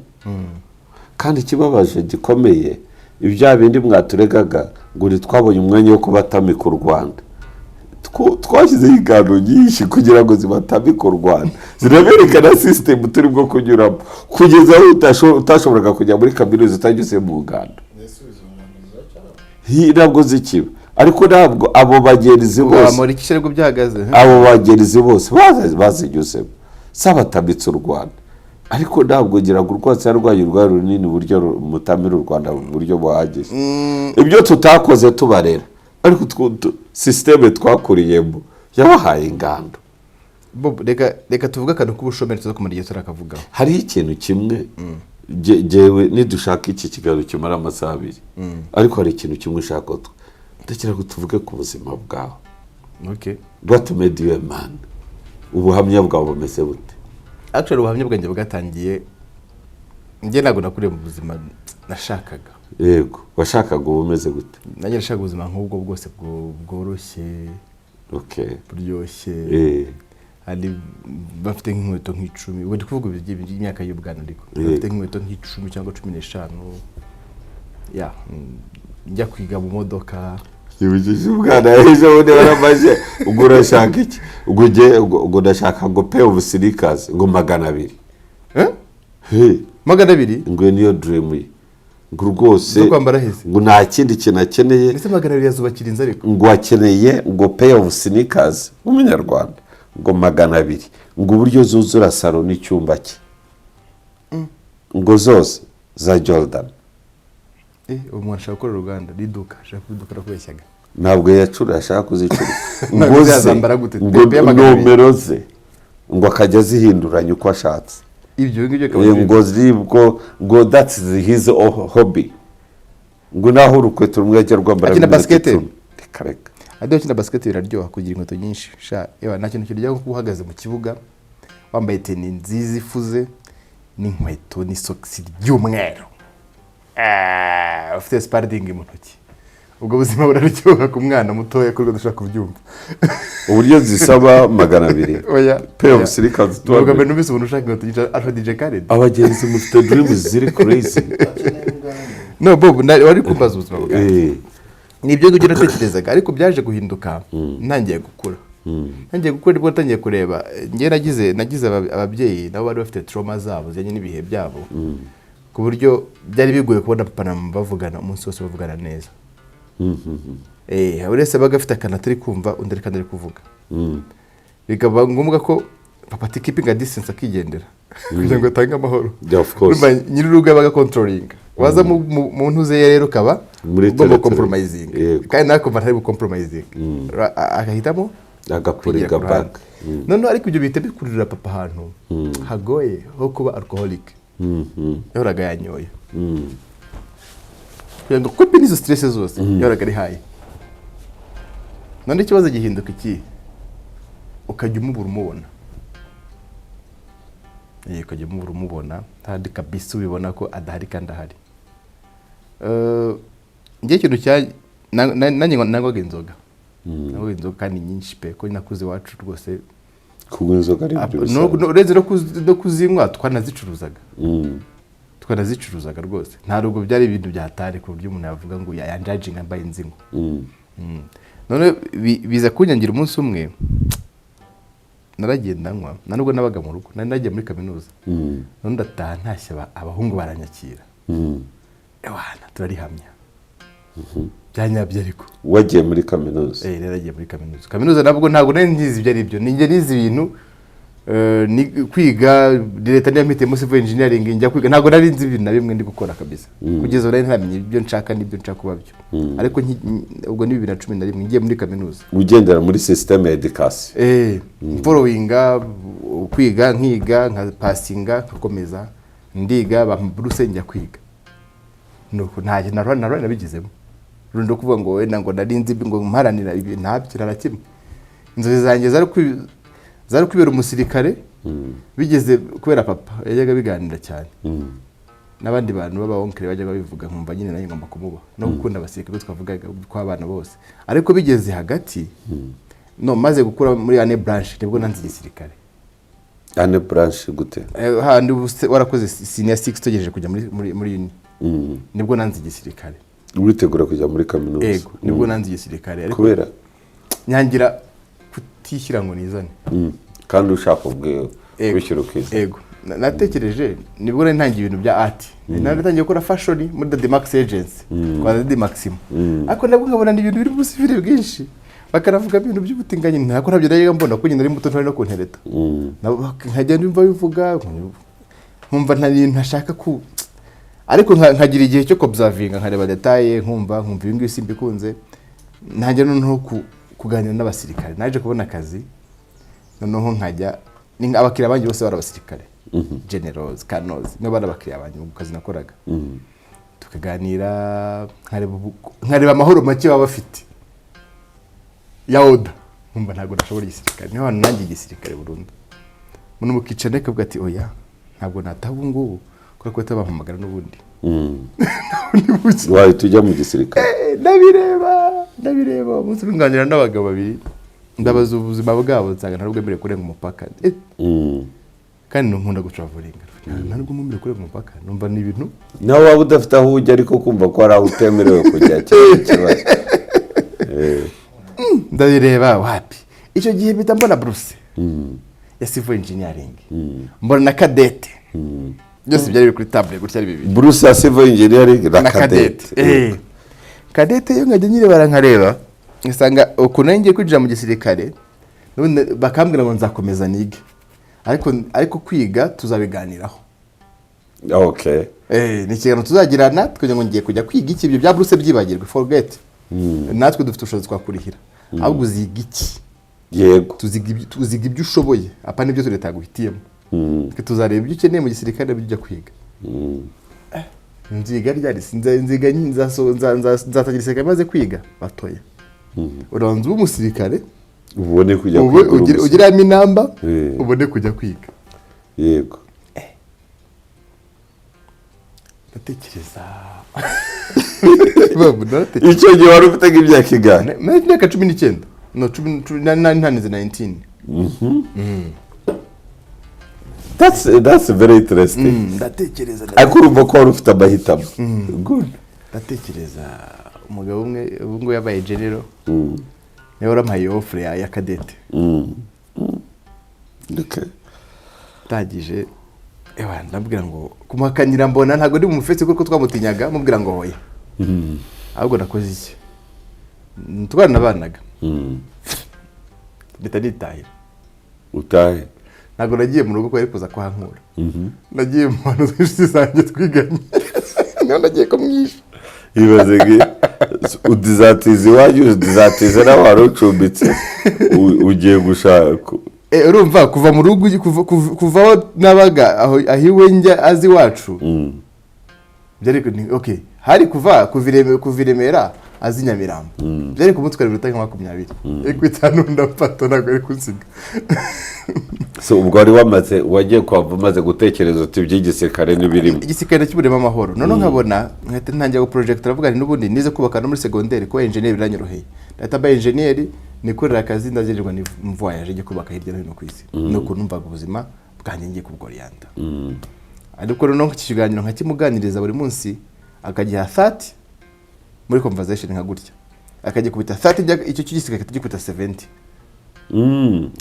S2: Kandi ikibabaje gikomeye, ibya bindi mwaturegaga ngo ntitwabonye umwanya wo kubatamika u Rwanda, twashyizeho ingano nyinshi kugira ngo zibatamike u Rwanda, ziraberekana sisitemu turi bwo kunyuramo kugeza aho utashoboraga kujya muri kaminuza utanyuze mu ngando.
S4: Mbese izo ngando ziracyaba?
S2: Ntabwo zikiba, ariko ntabwo abo bagenzi bose
S3: Wamura iki aribwo byahagaze?
S2: Abo bagenzi bose bazinyuzemo zabatamitse u Rwanda, ariko ntabwo ngira ngo urwatsi rwanyu rwari runini uburyo mutamira u Rwanda mu buryo buhagije. Ibyo tutakoze tubarera, ariko sisiteme twakuriyemo yabahaye ingando.
S3: Bob, reka tuvuge akantu k'ubushomeri, tuza kumara igihe turakavugaho.
S2: Hariho ikintu kimwe jyewe nidushaka iki kiganiro kimara amasaha 2, ariko hari ikintu kimwe ushaka ko ndagira ngo tuvuge ku buzima bwawe.
S3: Okay.
S2: What made you a man? Ubuhamya bwawe bumeze bute?
S3: Actually, ubuhamya bwanjye bwatangiye Njye ntabwo nakuriye mu buzima nashakaga.
S2: Yego, washakaga uba umeze gute?
S3: Nanjye nashakaga ubuzima nk'ubwo bwose bworoshye, buryoshye. Hari bafite nk'inkweto nk'icumi, ubwo ndi kuvuga iby'imyaka y'ubwana, ariko bafite nk'inkweto nk'icumi cyangwa 15, ya njya kwiga mu modoka.
S2: Yibukije umwana ejo bundi waramaze, ubwo urashaka iki? Ubwo ugiye, ubwo ndashaka ngo pair of sneakers ngo 200.
S3: Eh?
S2: He.
S3: 200?
S2: Ngo iyo niyo dream ye, ngo rwose
S3: Zo kwambara hese?
S2: Ngo nta kindi kintu akeneye.
S3: Ndetse 200 yazubakira inzu ariko.
S2: Ngo akeneye ngo pair of sneakers w'umunyarwanda ngo 200, ngo uburyo zuzura salo n'icyumba cye, ngo zose za Jordan.
S3: Uwo muntu ashaka gukora uruganda n'iduka, ashaka kuduka, arakubeshyaga.
S2: Ntabwo yacura, ashaka kuzicura.
S3: Ntabwo
S2: Ngo ze
S3: yazambara gute?
S2: ngo
S3: Pepe ya 200.
S2: Nomero ze ngo akajya azihinduranya uko ashatse.
S3: Ibyo ngibyo akaba
S2: Ngo zibwo ngo that's his hobby, ngo naho urukweto rumwe ajya rwambara
S3: Akina
S2: iminota
S3: basket?
S2: 10. Reka reka.
S3: Adi wakina basket biraryoha, kugira inkweto nyinshi sha. Ewa, nta kintu kiryoha nko kuba uhagaze mu kibuga wambaye teni nziza ifuze n'inkweto n'isogisi ry'umweru. Ufite Spalding mu ntoki. Ubwo buzima buraryoha ku mwana mutoya kuri udashaka kubyumva.
S2: Uburyo zisaba 200
S3: Oya.
S2: Pair of sneakers.
S3: Ni ubwa mbere numvise umuntu ushaka inkweto nyinshi arusha DJ Khaled.
S2: Abagenzi mufite dreams ziri crazy.
S4: Akeneye ubwanjye.
S3: No Bob, wari kumbaza ubuzima bwanjye. Ni ibyo ngibyo natekerezaga, ariko byaje guhinduka ntangiye gukura. Ntangiye gukura nibwo natangiye kureba. Njye nagize ababyeyi nabo bari bafite trauma zabo zijyanye n'ibihe byabo, ku buryo byari bigoye kubona papa na mama bavugana umunsi wose, bavugana neza. Buri wese abaga afite akantu atari kumva undi ariko ari kuvuga, bikaba ngombwa ko papa ati keeping a distance, akigendera kugira ngo atange amahoro.
S2: Yeah, of course.
S3: Urumva nyir'urugo yabaga controlling, waza mu ntuze ye rero ukaba
S2: Muri
S3: ugomba
S2: territory.
S3: compromising. Kandi nawe akumva ntari bucompromising, agahitamo
S2: agapullinga
S3: kwigira ku ruhande.
S2: Back.
S3: Noneho ariko ibyo bihita bikururira papa ahantu hagoye ho kuba alcoholic. Yahoraga yanyoye kugira ngo kupe n'izo stress zose, yahoraga ari high. None ikibazo gihinduka iki? Ukajya umubura umubona. Ukajya umubura umubona kandi kabisa ubibona ko adahari kandi ahari. Njye ikintu cya nanjye nanywaga inzoga, nanywaga inzoga kandi nyinshi pe, ko nakuze iwacu rwose.
S2: Kunywa inzoga ari ibyo bisanzwe.
S3: Uretse no kuzinywa, twanazicuruzaga. Twanazicuruzaga rwose, ntabwo byari ibintu byatari ku buryo umuntu yavuga ngo yanjudginga mbaye nzinywa. None biza kunyangira umunsi umwe naragenda nywa, nta nubwo nabaga mu rugo, nari nagiye muri kaminuza. None ndataha, ntashye abahungu baranyakira. Ewana, turarihamya byanyabyo ariko.
S2: Wagiye muri kaminuza?
S3: Eh, naragiye muri kaminuza. Kaminuza nabwo ntabwo nari nzizi ibyo ari byo, ninjye nize ibintu ni kwiga leta niyo mpitiyemo civil engineering, njya kwiga ntabwo nari nzi ibintu na bimwe ndi gukora kabisa. Kugeza ubu nari ntaramenya ibyo nshaka n'ibyo nshaka kuba byo. Ariko ubwo ni 2011 ngiye muri kaminuza.
S2: Ugendera muri système ya éducation.
S3: Followinga kwiga, nkiga nkapassinga, nkakomeza ndiga, bampa buruse njya kwiga. Nuko nta kintu nta nabigizemo rundi kuvuga ngo wenda ngo nari nzi ngo mparanira ibi, ntabyo nta na kimwe. Inzozi zanjye zari kwibera umusirikare, bigeze kubera papa yajyaga biganira cyane n'abandi bantu b'abaonkere bajyaga babivuga, nkumva nyine nanjye ngomba kumuba no gukunda abasirikare, twavugaga kw'abana bose. Ariko bigeze hagati no maze gukura muri année blanche nibwo nanze igisirikare.
S2: Année blanche gute?
S3: Handi ubu warakoze senior six, utegereje kujya muri uni, nibwo nanze igisirikare.
S2: Witegura kujya muri kaminuza?
S3: Yego, nibwo nanze igisirikare ariko
S2: Kubera?
S3: Nyangira kutishyira ngo nizane.
S2: Kandi ushaka
S3: Ego.
S2: kwishyura ukiza.
S3: Ego. Natekereje nibwo nari ntangiye ibintu bya art, nari natangiye gukora fashion muri Dady Max Agency kwa Dady Maximo, ariko nabwo nkabona ni ibintu biri busivire bwinshi, bakanavuga ibintu by'ubutinganyi, ntabwo ntabyo najyaga mbona kuko nyine nari muto, ntari no kuntereta. Nkajya numva bivuga nkumva nta bintu ntashaka ku, ariko nkagira igihe cyo kobservinga, nkareba détails, nkumva ibi ngibi simbikunze. Ntangira noneho kuganira n'abasirikare, naje kubona akazi noneho nkajya abakiriya banjye bose bari abasirikare, generals, colonels, nibo bari abakiriya banjye mu kazi nakoraga. Tukaganira, nkareba amahoro make baba bafite ya oda, nkumva ntabwo nashobora igisirikare. Niho hantu nanjye igisirikare burundu, umuntu mukicara akavuga ati: "Oya, ntabwo nataha ubu ngubu." Kubera ko bahita bampamagara n'ubundi.
S2: Wahita ujya mu gisirikare.
S3: Ndabireba, ndabireba. Umunsi umwe nganira n'abagabo babiri, ndabaza ubuzima bwabo, nsanga ntabwo bwemerewe kurenga umupaka. Kandi nkunda gutravelinga, ntabwo mwemerewe kurenga umupaka. Numva ni ibintu
S2: Nawe waba udafite aho ujya, ariko kumva ko hari aho utemerewe kujya cyari ikibazo.
S3: Ndabireba, wapi. Icyo gihe mpita mbona buruse ya civil engineering, mbona na cadette, byose byari biri kuri table gutya ari bibiri.
S2: Buruse ya civil engineering na
S3: Na
S2: cadette.
S3: Cadette. Cadette yo nkajya nyirebara, nkareba, ngasanga ukuntu nari ngiye kwinjira mu gisirikare n'ubundi bakambwira ngo nzakomeza nige, ariko kwiga tuzabiganiraho. Ni ikiganiro tuzagirana kugira ngo ngiye kujya kwiga iki, ibyo bya buruse byibagirwe, forget, natwe dufite ubushobozi twakurihira, ahubwo uziga iki? Tuziga ibyo ushoboye, apana ibyo leta yaguhitiyemo. Twe tuzareba ibyo ukeneye mu gisirikare n'ibyo ujya kwiga. Nziga ryari? Nziga nzatangira igisirikare maze kwiga? Batoya, urabanza ube umusirikare,
S2: ubone kujya
S3: ube
S2: kwiga uri umusirikare.
S3: Ugiramo inamba, ubone kujya kwiga. Ndatekereza. Babu, naratekereza.
S2: Icyo gihe wari ufite nk'imyaka ingahe?
S3: Nari imyaka 19, no cumi nari ntanize 19.
S2: That's very interesting.
S3: Ndatekereza.
S2: Ariko urumva ko wari ufite amahitamo, good.
S3: Ndatekereza. Umugabo umwe ubu ngubu yabaye general, niwe warampaye iyo offre ya cadette. Ndangije, ewa, ndabwira ngo kumuhakanira mbona ntabwo ndi bumufetse kuko twamutinyaga, mubwira ngo hoya. Ahubwo nakoze iki? Twaranabanaga, mpita nitahira.
S2: Utahe?
S3: Ntabwo nagiye mu rugo ko yari kuza kuhankura. Nagiye mu bantu b'inshuti zanjye twiganye, niho nagiye kumwisha.
S2: Ibaze ngi udizatiza iwanyu, udizatiza n'aho wari ucumbitse, ugiye gushaka.
S3: Urumva kuva mu rugo kuva aho nabaga, aho iwe njya azi iwacu, byari okay, hari kuva i Remera azi Nyamirambo, byari kumutwara iminota nka 20, ariko 50 ndafata, ntabwo ari kunsiga.
S2: So ubwo wari wamaze, wagiye kuhava umaze gutekereza uti iby'igisirikare n'ibirimo.
S3: Igisirikare ndakiburemo amahoro. Noneho nkabona nkahita ntangira guprojecta, aravuga nti n'ubundi nize kubaka no muri segonderi, kuba enjeniyeri biranyoroheye, ndahita mba enjeniyeri nikorera akazi, ndagererwa ni voyage njye kubaka hirya no hino ku isi. Ni ukuntu numvaga ubuzima bwanjye ngiye kubworiyanta. Ariko noneho iki kiganiro nkakimuganiriza buri munsi, akagiha 30 muri conversation nka gutya, akagikubita 30, icyo cy'igisirikare akagikubita 70.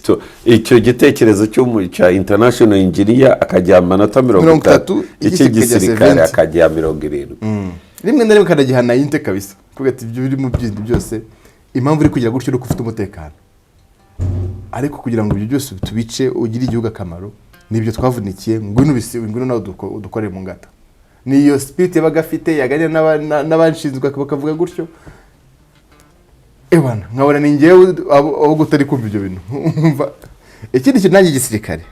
S2: So, icyo gitekerezo cya international engineer akagiha amanota mirongo
S3: mirongo
S2: itatu,
S3: itatu, icy'igisirikare
S2: icy'igisirikare
S3: 70.
S2: akagiha 70.
S3: Rimwe na rimwe kanagiha 90 kabisa, kuko ati ibyo biri mu byindi byose, impamvu uri kugira gutyo ni uko ufite umutekano, ariko kugira ngo ibyo byose tubice ugire igihugu akamaro, nibyo twavunikiye, ngwino ngwino nawe udukorere mu ngata. Niyo spirit yabaga afite, yaganira n'abanshinzwe bakavuga gutyo. Ewana, nkabona ni njyewe abo gutari kumva ibyo bintu. Umva, ikindi kintu nanjye igisirikare,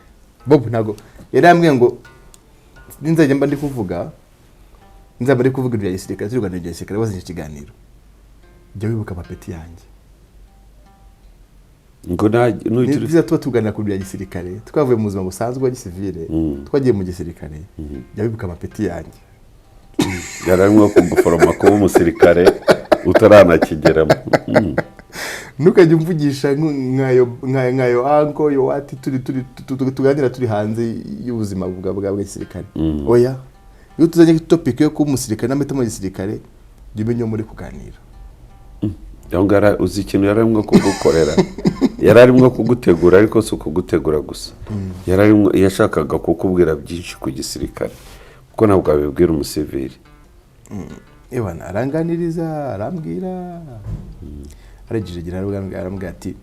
S3: Bob ntabwo yari yambwiye ngo ninzajya mba ndi kuvuga, nzaba ndi kuvuga ibya gisirikare, turi kuganira ibya gisirikare, wazanye ikiganiro, jya wibuka amapeti yanjye.
S2: Ngo
S3: Ni
S2: nugira
S3: byiza tuba tuganira ku bya gisirikare, twavuye mu buzima busanzwe bwa gisivile, twagiye mu gisirikare, jya wibuka amapeti yanjye.
S2: Yari arimo kuguforoma kuba umusirikare utaranakigeramo.
S3: Ntukajye umvugisha nkayo anko yo wati turi tuganira turi hanze y'ubuzima bwa gisirikare. Oya, iyo tuzanye topic yo kuba umusirikare n'amahitamo ya gisirikare, jya umenya uwo muri kuganira.
S2: Aho ngaho uzi ikintu yari arimo kugukorera? Yari arimo kugutegura, ariko si ukugutegura gusa, yari arimo, yashakaga kukubwira byinshi ku gisirikare, kuko ntabwo wabibwira umusivili.
S3: Ewana, aranganiriza, arambwira, arangije agira arambwira ati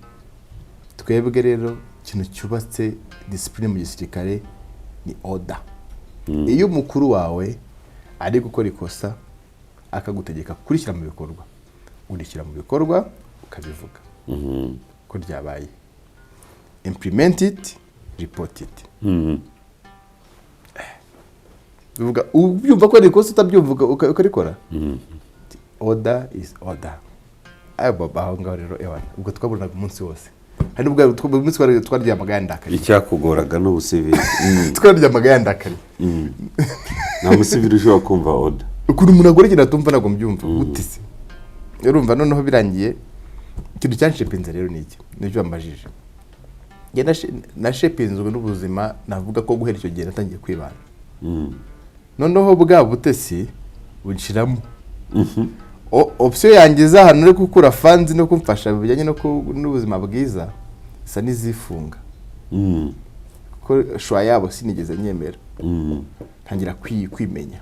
S3: twebwe rero ikintu cyubatse discipline mu gisirikare ni order. Iyo umukuru wawe ari gukora ikosa akagutegeka kurishyira mu bikorwa, urishyira mu bikorwa, ukabivuga ko ryabaye, implement it, report it. Bivuga ubyumva ko ari ikosa, utabyumva ukarikora. Order is order. Ayo baba, aho ngaho rero, ewana, ubwo twabonaga umunsi wose, hari n'ubwo buri munsi twaryamaga yandakariye.
S2: Icyakugoraga ni ubusivili.
S3: Twaryamaga yandakariye.
S2: Nta musivili ushobora kumva order.
S3: Ukuntu umuntu agora ikintu atumva, ntabwo mbyumva gute se? Urumva noneho birangiye. Ikintu cyanshepinze rero ni iki? Nibyo wambajije. Njye nashepinzwe n'ubuzima. Navuga ko guhera icyo gihe natangiye kwibana. Noneho bwa butesi bunshiramo option yanjye iza ahantu uri gukura funds no kumfasha bijyanye n'ubuzima bwiza isa n'izifunga, kuko choix yabo sinigeze nyemera. Ntangira kwimenya.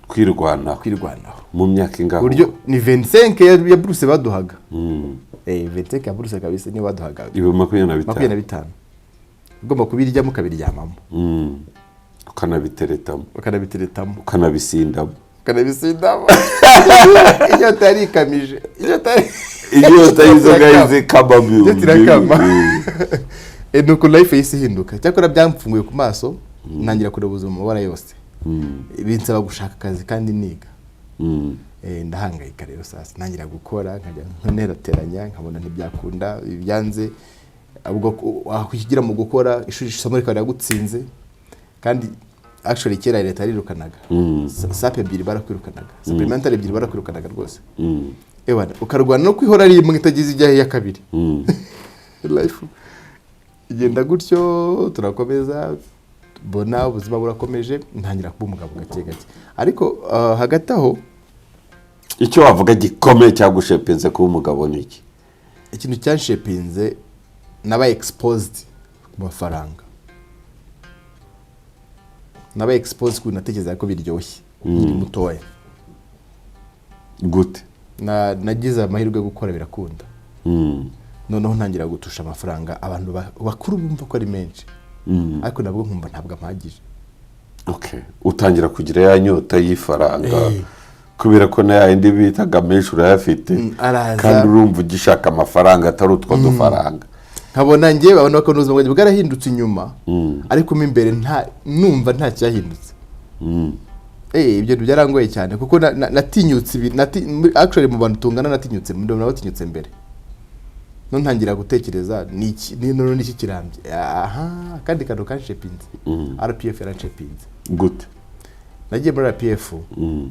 S2: Kwirwanaho.
S3: Kwirwanaho.
S2: Mu myaka ingahe?
S3: Ku buryo ni 25 ya buruse baduhaga. 25 ya buruse kabisa niyo baduhaga.
S2: 25,000.
S3: 25, ugomba kubiryamo ukabiryamamo.
S2: Ukanabiteretamo.
S3: Ukanabiteretamo.
S2: Ukanabisindamo.
S3: Ukanabisindamo. Inyota yarikamije, inyota
S2: Inyota y'inzoga y'izikama.
S3: Inyota irakama. Nuko life yahise ihinduka. Cyakora byamfunguye ku maso, ntangira kureba ubuzima mu mabara yose. Binsaba gushaka akazi kandi niga. Ndahangayika rero. Sasa ntangira gukora, nkajya nterateranya, nkabona ntibyakunda, ibyanze. Ubwo wakwigira mu gukora ishuri, isomo rikaba riragutsinze. Kandi actually kera leta yarirukanaga. Supp ebyiri barakwirukanaga, supplementary ebyiri barakwirukanaga rwose. Ewana, ukarwana no kwihora ari imwe itagize ijyaho iya kabiri. Life igenda gutyo, turakomeza, mbona ubuzima burakomeje, ntangira kuba umugabo gake gake. Ariko hagati aho
S2: Icyo wavuga gikomeye cyagushepinze kuba umugabo ni iki?
S3: Ikintu cyanshepinze, nabaye exposed ku mafaranga, nabaye exposed ku bintu natekerezaga ko biryoshye nkiri mutoya.
S2: Gute?
S3: Nagize amahirwe yo gukora, birakunda. Noneho ntangira gutusha amafaranga abantu bakuru bumva ko ari menshi, ariko nabwo nkumva ntabwo ampagije.
S2: Okay. Utangira kugira ya nyota y'ifaranga kubera ko na yindi bitaga menshi urayafite.
S3: Araza.
S2: Kandi urumva ugishaka amafaranga atari utwo dufaranga.
S3: Nkabona njye babona ko ubuzima bwanjye bwarahindutse inyuma, ariko mo imbere nta numva nta cyahindutse. Ibyo bintu byarangoye cyane kuko natinyutse ibi actually mu bantu tungana natinyutse, nabatinyutse mbere. No ntangira gutekereza ni iki, ni none niki kirambye. Aha kandi kantu kanshepinze, RPF yaranshepinze.
S2: Gute?
S3: Nagiye muri RPF,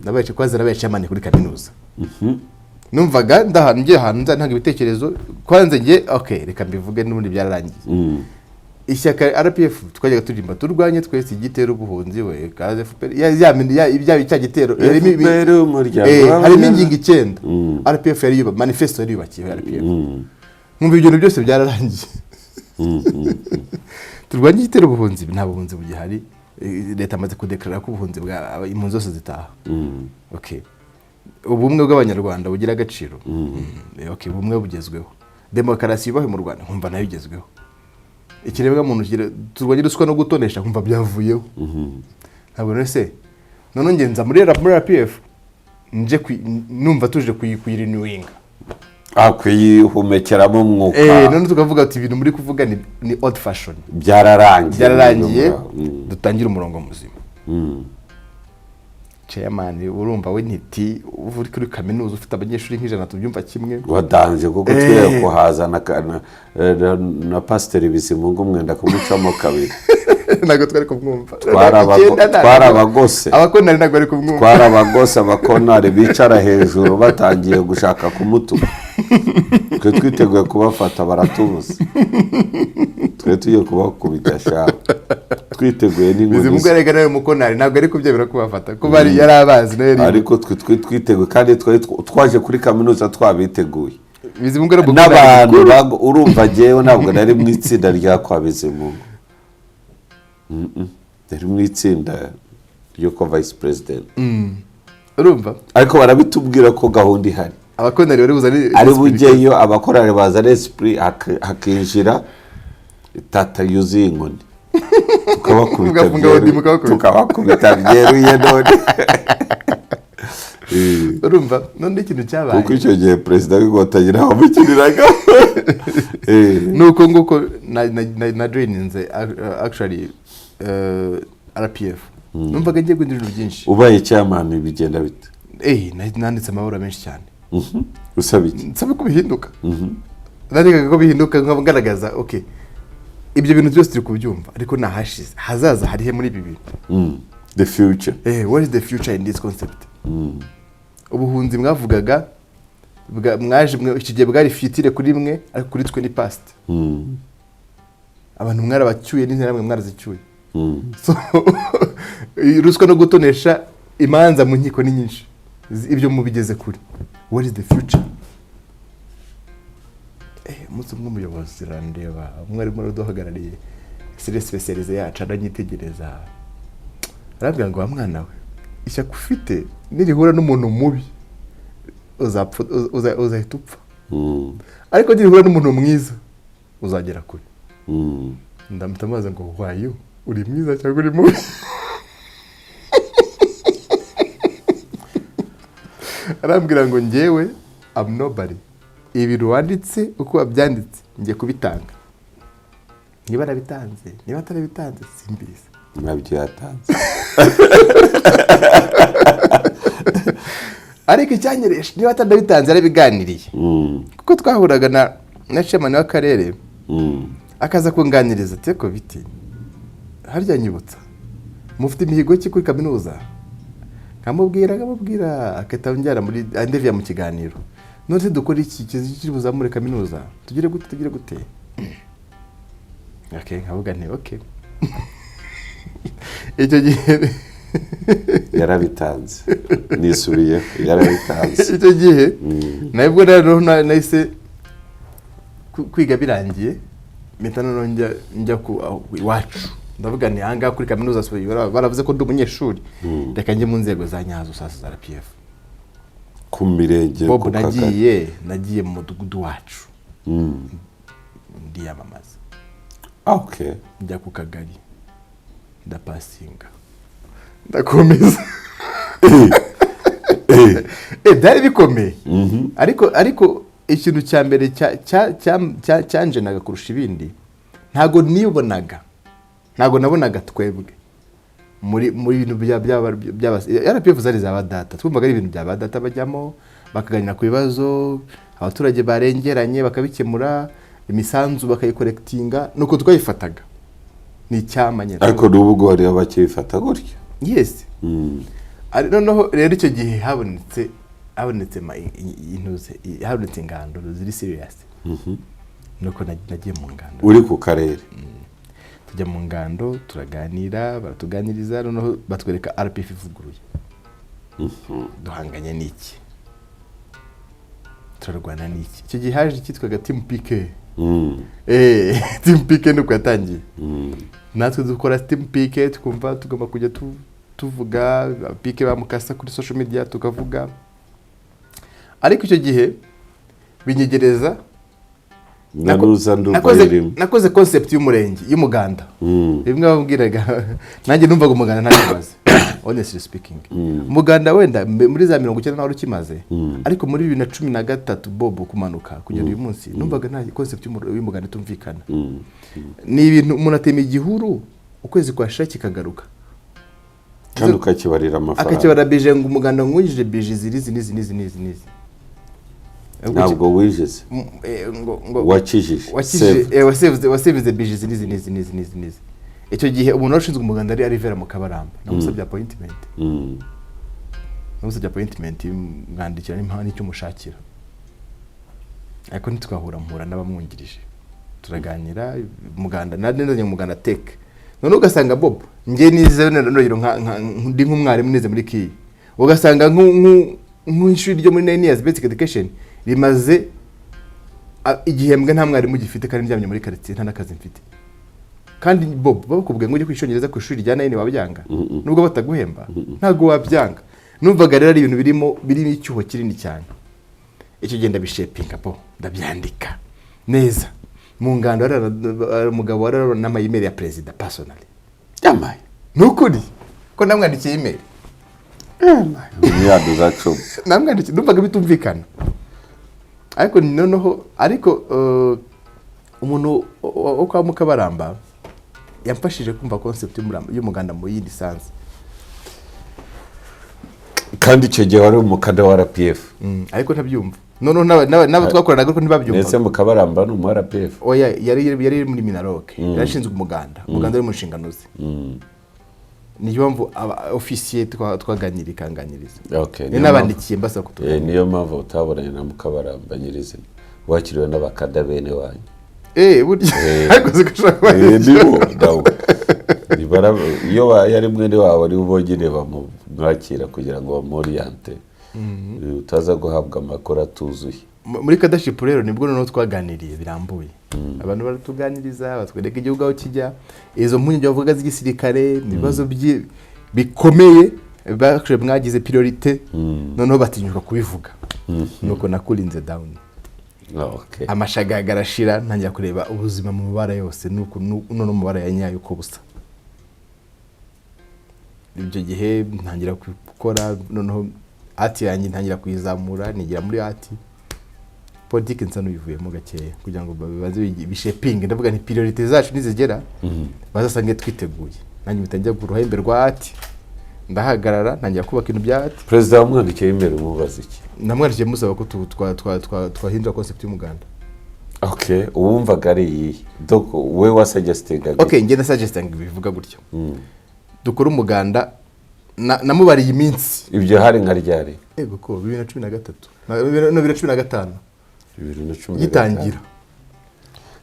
S3: nabaye kwanza, nabaye chairman kuri kaminuza. Numvaga ndahantu ngiye, ahantu nza ntanga ibitekerezo. Kwanza njye, okay, reka mbivuge, n'ubundi byararangiye. Ishyaka RPF twajyaga turirimba: "Turwanye twese igitero ubuhunzi we kaze FPR." Ya cya gitero harimo
S2: FPR umuryango
S3: harimo ingingo 9 RPF yari yuba manifesto yari yubakiye RPF. Nkumva ibyo bintu byose byararangiye. Turwanye igitero ubuhunzi, nta buhunzi bugihari. Leta amaze kudekarara ko ubuhunzi bwa impunzi zose zitaha. Okay, ubumwe bw'Abanyarwanda bugira agaciro. Okay, ubumwe bugezweho. Demokarasi yubahwe mu Rwanda, nkumva nayo igezweho. Ikiremwa muntu turwanye ruswa no gutonesha, nkumva byavuyeho. Ntabwo rero se none ngenza muri RPF nje numva tuje kuyirenewinga.
S2: Ah, kuyihumekeramo umwuka.
S3: None tukavuga ati ibintu muri kuvuga ni old fashion.
S2: Byararangiye.
S3: Byararangiye. Dutangire umurongo muzima. Chairman, urumva we ntiti uva uri kuri kaminuza ufite abanyeshuri nk'100 tubyumva kimwe.
S2: Wadanje kuko twiye kuhaza na Pasiteri Bizimungu mwenda kumucamo kabiri.
S3: Ntabwo twari kumwumva. Icyenda
S2: Twarabagose.
S3: Abakonari ntabwo bari kumwumva.
S2: Twarabagose, abakonari bicara hejuru batangiye gushaka kumutuka. Twe twiteguye kubafata, baratubuza. Twe tugiye kubakubita sha, twiteguye n'inkoni.
S3: Bizimungu yarega nawe mukonari ntabwo ari kubyemera kubafata ko bari yari abazi nawe yari
S2: Ariko twe twiteguye kandi twari twaje kuri kaminuza twabiteguye.
S3: Bizimungu ari umukonari
S2: N'abantu
S3: mukuru.
S2: Urumva jyewe ntabwo nari mu itsinda rya kwa Bizimungu. Nari mu itsinda ryo kwa vice president.
S3: Urumva.
S2: Ariko barabitubwira ko gahunda ihari.
S3: Abakonari bari buzane
S2: Ari bujyeyo, abakorari bazana esprit, hakinjira tata yuzuye inkoni, tukabakubita.
S3: Mugafunga Odi, mukabakubita.
S2: Tukabakubita byeruye none.
S3: Urumva none ikintu cyabaye.
S2: Kuko icyo gihe perezida w'Inkotanyi ntawe wamukiniraga.
S3: Nuko nguko na joininze actually RPF, numvaga ngiye guhindura ibintu byinshi.
S2: Ubaye chairman bigenda bite?
S3: Nanditse amabara menshi cyane.
S2: Usaba iki?
S3: Nsaba ko bihinduka. Nandikaga ko bihinduka, nkaba ngaragaza okay, ibyo bintu byose turi kubyumva, ariko nahashize hazaza harihe muri ibi bintu?
S2: The future.
S3: What is the future in this concept? Ubuhunzi mwavugaga mwaje icyo gihe bwari future kuri mwe, ariko kuri twe ni past. Abantu mwarabacyuye n'interahamwe mwarazicyuye. So ruswa no gutonesha imanza mu nkiko ni nyinshi. Ibyo mubigeze kure. What is the future? Umunsi umwe umuyobozi arandeba, umwarimu araduhagarariye cellule spécialisée yacu, aranyitegereza, arambwira ngo: "Wa mwana we, ishyaka ufite nirihura n'umuntu mubi uzapfa, uzahita upfa, ariko nirihura n'umuntu mwiza uzagera kure." Ndamuta amazi ngo: "Wayo uri mwiza cyangwa uri mubi?" Arambwira ngo: "Njyewe am nobody, ibintu wanditse uko wabyanditse ngiye kubitanga. Niba narabitanze, niba atarabitanze, simbizi."
S2: Nabyo yatanze.
S3: Ariko icyanyeresha, niba atanabitanze yarabiganiriye, kuko twahuraga na chairman w'akarere, akaza kunganiriza ati: "Ko biti harya nyibutsa, mufite imihigo ki kuri kaminuza?" Nkamubwira, agahita anjyana muri andeviya mu kiganiro: "None se dukora iki kiri buzamure kaminuza? Tugire gute, tugire gute?" Okay, nkavuga nti: "Okay." Icyo gihe
S2: Yarabitanze, nisubiye, yarabitanze.
S3: Icyo gihe nabwo rero nahise kwiga birangiye, mpita noneho njya ku aho iwacu, ndavuga nti: "Ahangaha kuri kaminuza baravuze ko ndi umunyeshuri, reka njye mu nzego za nyazo sasa za RPF."
S2: Ku mirenge,
S3: Bob,
S2: ku kagari.
S3: Nagiye mu mudugudu wacu, ndiyamamaza. Njya ku kagari, ndapasinga, ndakomeza. Byari bikomeye, ariko ikintu cya mbere cyanjenaga kurusha ibindi, ntabwo nibonaga, ntabwo nabonaga twebwe muri bintu bya byaba RPF zari za ba data. Twumvaga ari ibintu bya ba data, bajyamo bakaganira ku bibazo abaturage barengeranye, bakabikemura, imisanzu bakayikorekitinga, nuko twayifataga ni icyama nyine.
S2: Ariko n'ubu ubwo hariho abakibifata gutyo.
S3: Yes. Noneho rero icyo gihe habonetse intuze, habonetse ingando ziri serious, nuko nagiye mu ngando.
S2: Uri ku karere?
S3: Tujya mu ngando, turaganira, baratuganiriza, noneho batwereka RPF ivuguruye. Duhanganye n'iki? Turarwana n'iki? Icyo gihe haje icyitwaga Team PK. Team PK nuko yatangiye. Natwe dukora Team PK, twumva tugomba kujya tuvuga PK bamukasa kuri social media, tukavuga. Ariko icyo gihe binyegereza
S2: Nanuza ndumva irimo.
S3: Nakoze concept y'umurenge y'umuganda. Bimwe babwiraga, nanjye numvaga umuganda nta kibazo, honestly speaking. Umuganda wenda muri za 90 nawe ukimaze, ariko muri 2013, Bob, kumanuka kugera uyu munsi, numvaga nta concept y'umuganda itumvikana. Ni ibintu umuntu atema igihuru, ukwezi kwashira kikagaruka.
S2: Kandi ukakibarira amafaranga.
S3: Akakibara bije, ngo umuganda mwujije bije izi n'izi n'izi n'izi n'izi n'izi.
S2: Ntabwo wijeze.
S3: Ngo
S2: Wakijije.
S3: wakijije.
S2: Saved.
S3: Wasevize bije izi n'izi n'izi n'izi n'izi n'izi. Icyo gihe umuntu wari ushinzwe umuganda ari Alivera Mukabaramba. Namusabye appointment. Namusabye appointment, mwandikira n'impamvu n'icyo mushakira, ariko ntitwahura. Mpura n'abamwungirije, turaganira umuganda, nari umuganda tech. None ugasanga, Bob, njye nize n'urugero ndi nk'umwarimu nize muri kiyi, ugasanga nk'ishuri ryo muri 9 years basic education rimaze igihembwe nta mwarimu gifite, kandi ndyamye muri quartier nta n'akazi mfite. Kandi Bob, bakubwiye ngo ujye kwiga icyongereza ku ishuri rya nine, wabyanga? Nubwo bataguhemba ntabwo wabyanga. Numvaga rero ari ibintu birimo icyuho kinini cyane. Icyo gihe ndabishepinga bo, ndabyandika neza mu ngando. Hari umugabo wari n'ama email ya perezida personally.
S2: Yamaye.
S3: Ni ukuri ko namwandikiye email.
S2: Imyanda cumi.
S3: Namwandikiye, numvaga bitumvikana. Ariko noneho ariko umuntu wo kwa Mukabaramba yamfashije kumva concept y'umuganda mu yindi sense.
S2: Kandi icyo gihe wari umukada wa RPF.
S3: Ariko ntabyumva. Noneho n'abo twakoranaga ariko ntibabyumva.
S2: Ndetse Mukabaramba ni umu RPF?
S3: Oya, yari muri MINALOC, yari ashinzwe umuganda. Umuganda wari mu nshingano ze. Niyo mpamvu aba ofisiye twaganiriye ikanganiriza.
S2: Okay,
S3: Ni
S2: niyo
S3: nabandikiye mbasaba kutuganira.
S2: Niyo mpamvu utabonanye na Mukabaramba nyirizina, wakiriwe n'abakada bene wanyu.
S3: Burya ariko zigashobora kuba
S2: Nibo nawe. Iyo yari mwene wabo ari bo bonyine bamwakira kugira ngo bamworiyante, utaza guhabwa amakuru atuzuye.
S3: Muri cadreship rero nibwo noneho twaganiriye birambuye, abantu baratuganiriza, batwereka igihugu aho kijya, izo mpungenge bavuga z'igisirikare, ibibazo bikomeye baje mwagize priorité, noneho batinyuka kubivuga, nuko nakurinze down. Amashagaga arashira, ntangira kureba ubuzima mu mabara yose, nuko none mu mabara ya nyayo uko busa. Ibyo gihe ntangira gukora, noneho art yanjye ntangira kuyizamura, nigira muri art. Politiki nsa n'uyivuyemo gakeya kugira ngo baze bishepinge. Ndavuga nti priorité zacu nizigera bazasange twiteguye. Nanjye mpita njya ku ruhembe rwa art, ndahagarara, ntangira kubaka ibintu bya art.
S2: Perezida wamwandikiye email umubaza iki?
S3: Namwandikiye musaba ko twahindura concept y'umuganda.
S2: Okay, uwumvaga ari iyihe? Donc we wasuggestingaga?
S3: Okay, njye nasuggestinga bivuga gutya: dukore umuganda, namubariye iminsi.
S2: Ibyo hari nka ryari?
S3: Yego, ko 2013 no 2015.
S2: 2015.
S3: Gitangira.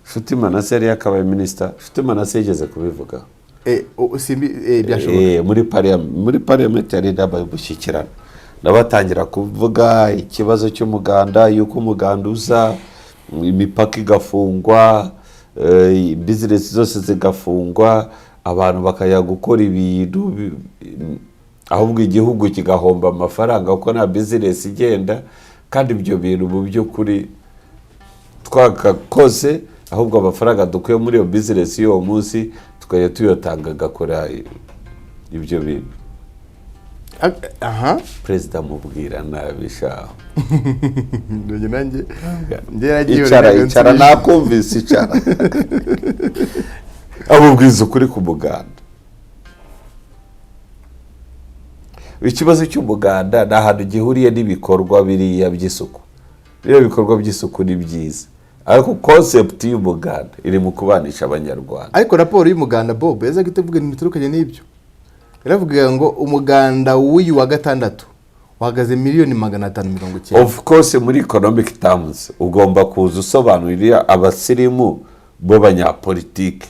S2: Nshuti Manase yari yakabaye minisita. Nshuti Manase yigeze kubivuga.
S3: Simbi, byashoboka.
S2: Muri parliament yari inama y'umushyikirano, nabatangira kuvuga ikibazo cy'umuganda, yuko umuganda uza imipaka igafungwa, bizinesi zose zigafungwa, abantu bakajya gukora ibintu ahubwo igihugu kigahomba amafaranga kuko nta bizinesi igenda, kandi ibyo bintu mu by'ukuri twagakoze, ahubwo amafaranga dukuye muri iyo bizinesi y'uwo munsi tukajya tuyatanga agakora ibyo bintu.
S3: Aha.
S2: Perezida amubwira nabi shaho.
S3: Njye nanjye njye nagiye
S2: Icara.
S3: ntabwo
S2: Icara.
S3: nsubije.
S2: Nakumvise, icara. Amubwiza ukuri ku muganda. Ikibazo cy'umuganda ni ahantu gihuriye n'ibikorwa biriya by'isuku. Biriya bikorwa by'isuku ni byiza, ariko concept y'umuganda iri mu kubanisha Abanyarwanda.
S3: Ariko raporo y'umuganda, Bob, yazaga itavuga ibintu bitandukanye n'ibyo. Yaravuga ngo umuganda w'uyu wa gatandatu uhagaze miliyoni 590.
S2: Of course, muri economic terms ugomba kuza usobanurira abasirimu b'abanyapolitike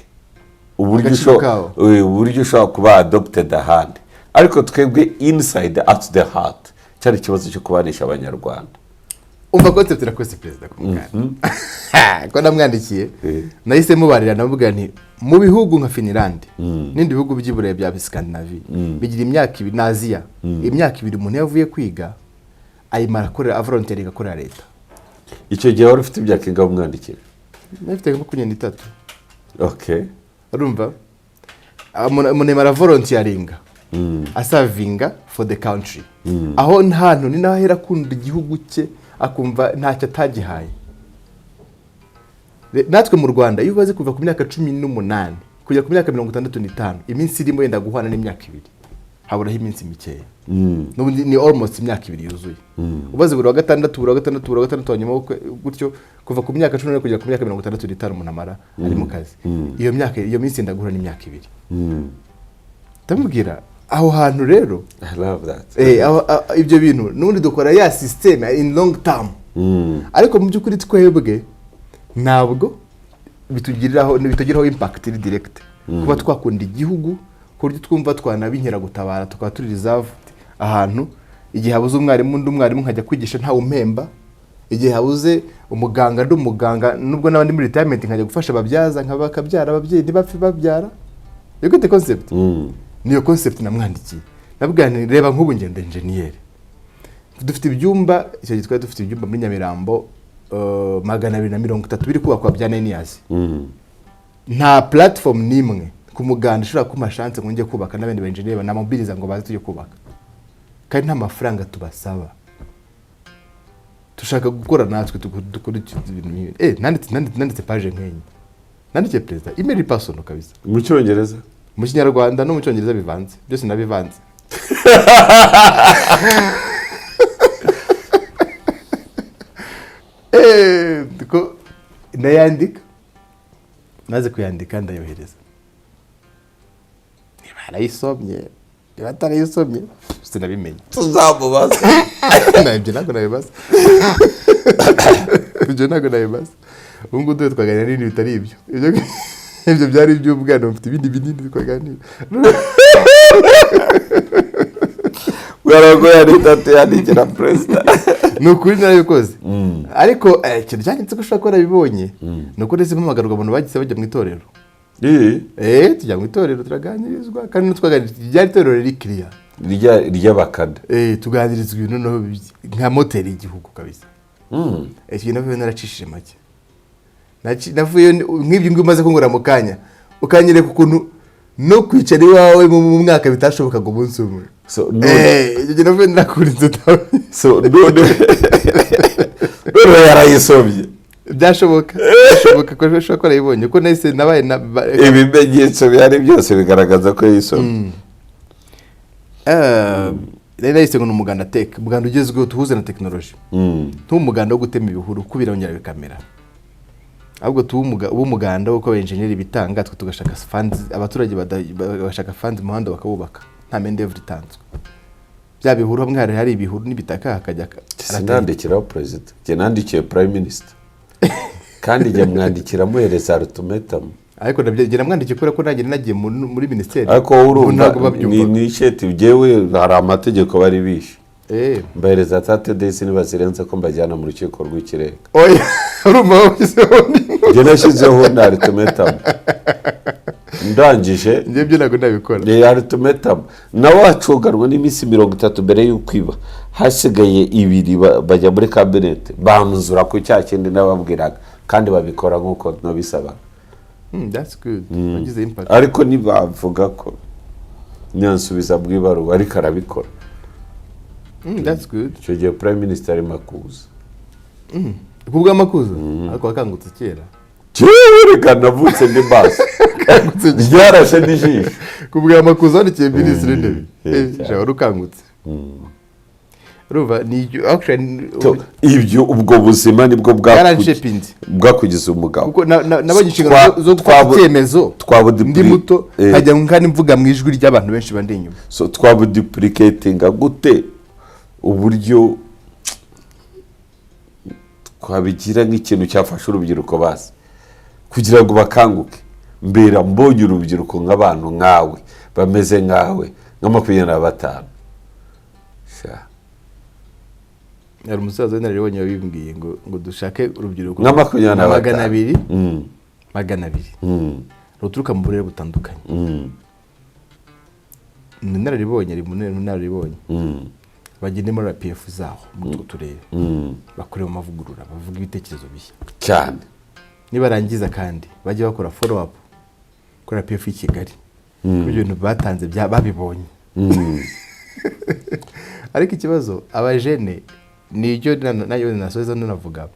S2: uburyo
S3: Agaciro kabo.
S2: Uburyo ushobora kuba adopted ahandi, ariko twebwe inside at the heart cyari ikibazo cyo kubanisha Abanyarwanda.
S3: Umva concept irakoze perezida ku muganda ko namwandikiye. Nahise mubarira, navuga nti mu bihugu nka Finland n'ibindi bihugu by'i Burayi bya Scandinavie bigira imyaka 2, na Aziya, imyaka 2 umuntu iyo avuye kwiga ayimara akorera avolontaire, akorera leta.
S2: Icyo gihe wari ufite imyaka ingahe umwandikira?
S3: Nafite nka 23. Urumva, umuntu yemara volunteeringa, aservinga for the country, aho nta ni naho ahera akunda igihugu cye, akumva ntacyo atagihaye. Natwe mu Rwanda iyo ubaze kuva ku myaka 18 kugera ku myaka 65, iminsi irimo yenda guhana n'imyaka 2, haburaho iminsi mikeya. N'ubundi ni almost imyaka 2 yuzuye. Ubaze buri wa gatandatu, buri wa gatandatu, buri wa gatandatu wa nyuma gutyo, kuva ku myaka 18 kugera ku myaka 65 umuntu amara ari mu kazi. Iyo myaka, iyo minsi yenda guhura n'imyaka 2. Ndamubwira aho hantu rero.
S2: I love that.
S3: Ibyo bintu n'ubundi dukora ya system in long term, ariko mu by'ukuri twebwe ntabwo bitugiraho impact iri direct kuba twakunda igihugu ku buryo twumva twanabinkera gutabara, tukaba turi reserved ahantu igihe habuze umwarimu undi umwarimu nkajya kwigisha ntawe umpemba, igihe habuze umuganga ndi umuganga, nubwo n'abandi muri retirement nkajya gufasha ababyaza nkaba bakabyara, ababyeyi ntibapfe babyara. You get the concept? Niyo concept namwandikiye. Nabwira nti reba nk'ubu ngenda engineer, dufite ibyumba, icyo gihe twari dufite ibyumba muri Nyamirambo 230 biri kubakwa bya 9 years. Nta platform n'imwe ku muganda ishobora kumpa chance ngo njye kubaka n'abandi ba engineer banamobiliza ngo baze tujye kubaka, kandi nta mafaranga tubasaba. Dushaka gukora natwe dukora ibintu nk'ibi. Nanditse page nk'enye, nandikiye perezida email personal kabisa.
S2: Mu Cyongereza?
S3: Mu Kinyarwanda no mu Cyongereza bivanze, byose nabivanze. Ko ndayandika, maze kuyandika ndayohereza, niba yarayisomye. Niba atarayisomye sinabimenye.
S2: Tuzamubaza.
S3: Ibyo ntabwo nabibaza, ibyo ntabwo nabibaza. Ubu ngubu dore twaganira n'ibintu bitari ibyo. Ibyo byari iby'ubwana, mfite ibindi binini twaganira.
S2: Kubera ko yari itatu yandikira perezida.
S3: Ni ukuri narabikoze, ariko ikintu cyanditse ko ushobora kuba warabibonye ni uko ndetse mpamagarwa abantu bagize bajya mu itorero. Tujya mu itorero, turaganirizwa, kandi ntitwaganiriza, ryari itorero riri kiriya.
S2: Ry'abakada.
S3: Tuganirizwa ibintu noneho nka moteri y'igihugu kabisa. Icyo navuye naracishije make. Navuyeyo nk'ibyo ngibyo umaze kungura mu kanya, ukanyereka ukuntu no kwicara iwawe mu mwaka bitashobokaga umunsi umwe.
S2: So, none
S3: Icyo gihe navuye nakurinze nawe.
S2: So none yarayisomye.
S3: Byashoboka ko ashobora kuba yarayibonye, kuko nahise nabaye
S2: Ibimenyetso bihari byose bigaragaza ko yisomye.
S3: Nari nahise ngo ni umuganda tech, umuganda ugezweho tuhuze na tekinoloji. Ntuba umuganda wo gutema ibihuru kuko birongera bikamera, ahubwo tuba ube umuganda w'uko abenjeniyeri bitanga, twe tugashaka funds, abaturage bagashaka funds, umuhanda bakawubaka nta main d'oeuvre itanzwe. Bya bihuru, hamwe hari ibihuru n'ibitaka, hakajya
S2: Sinandikiraho perezida, njye nandikiye prime minister, kandi njye mwandikira muhereza ultimatum.
S3: Ariko nabyo njye namwandikiye kubera ko nanjye nagiye muri minisiteri.
S2: Ariko wowe
S3: Ubu
S2: urumva
S3: ntabwo babyumva.
S2: Ni isheti njyewe hari amategeko bari bishe. Mbahereza 30 days, nibazirenze ko mbajyana mu rukiko rw'ikirenga.
S3: Oya, urumva washyizeho
S2: Njye nashyizeho na ultimatum, ndangije.
S3: Njye ibyo ntabwo nabikora.
S2: Ni ultimatum, nawe wacuganwa n'iminsi 30 mbere y'uko iba, hasigaye 2 bajya muri cabinet, banzura ku cya kindi nababwiraga, kandi babikora nk'uko nabisabaga.
S3: That's good, wagize impact.
S2: Ariko ntibavuga ko nyansubiza mu ibaruwa, ariko arabikora.
S3: That's good.
S2: Icyo gihe prime minister arimo akuza.
S3: Ku bw'amakuza, ariko wakangutse kera.
S2: Jewe reka, navutse ndi maso, ryarashe n'ijisho.
S3: Ku bw'amakuza wandikiye minisitiri w'intebe?
S2: Cyane.
S3: Sha, wari ukangutse, urumva ni ibyo actually.
S2: So, ibyo ubwo buzima nibwo
S3: Byaranshepinze.
S2: bwakugize umugabo.
S3: Kuko nabonye inshingano zo gufata icyemezo ndi muto, nkajya kandi mvuga mu ijwi ry'abantu benshi bandi inyuma.
S2: So twabuduplicatinga gute, uburyo twabigira nk'ikintu cyafasha urubyiruko bazi kugira ngo bakanguke? Mbera mbonye urubyiruko nk'abantu nkawe, bameze nkawe, nka 25. Sha.
S3: Hari umusaza w'inararibonye wabimbwiye ngo dushake urubyiruko
S2: Nka makumyabiri na
S3: magana
S2: batanu.
S3: abiri, 200 ruturuka mu burere butandukanye. Ni inararibonye, ari mu inararibonye, bagende muri RPF zaho muri utwo turere, bakore mu mavugurura, bavuge ibitekerezo bishya.
S2: Cyane.
S3: Nibarangiza kandi bajye bakora follow up kuri RPF y'i Kigali, ko ibyo bintu batanze babibonye. Ariko ikibazo abajene ni ibyo nayo nasoza nanavuga,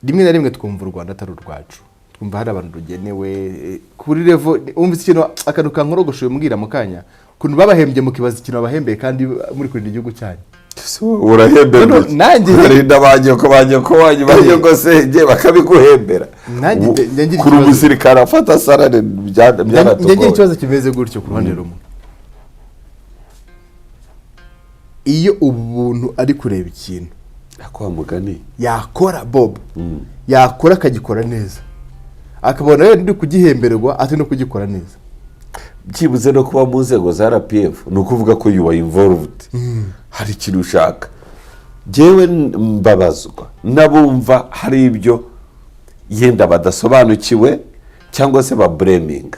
S3: rimwe na rimwe twumva u Rwanda atari urwacu, twumva hari abantu rugenewe kuri level. Wumvise ikintu, akantu kankorogosha umbwira mu kanya, ukuntu babahembye, mukibaza ikintu babahembeye kandi muri kurinda igihugu cyanyu.
S2: Urahembera.
S3: No, nanjye-
S2: Urarinda ba nyoko, ba nyoko wanyu, ba nyogosenge bakabiguhembera.
S3: Nanjye njya ngira
S2: Kuri
S3: ikibazo.
S2: umusirikare afata salary
S3: Njya ngira
S2: byaratugoye.
S3: ikibazo kimeze gutyo ku ruhande rumwe, iyo ubuntu ari kureba ikintu
S2: Ariko wa mugani
S3: yakora, Bob yakora akagikora neza, akabona rero ndi kugihemberwa ati no kugikora neza.
S2: Byibuze no kuba mu nzego za RPF ni ukuvuga ko you are involved, hari ikintu ushaka. Njyewe mbabazwa n'abumva hari ibyo yenda badasobanukiwe cyangwa se bablaminga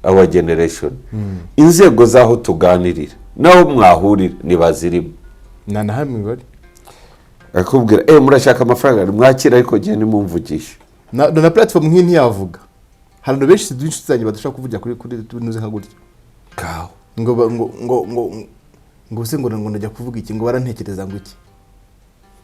S2: our generation. Inzego z'aho tuganirira n'aho mwahurira ntibazirimo.
S3: Nta na hamwe bari.
S2: Akubwira murashaka amafaranga, mwakira, ariko genda nimumvugishe.
S3: Na platform nk'iyi ntiyavuga. Hari abantu benshi b'inshuti zanjye badashobora kuvugira kuri tunoze nka gutya.
S2: Kaho.
S3: Ngo ngo se ngo ndajya kuvuga iki, ngo barantekereza ngo iki?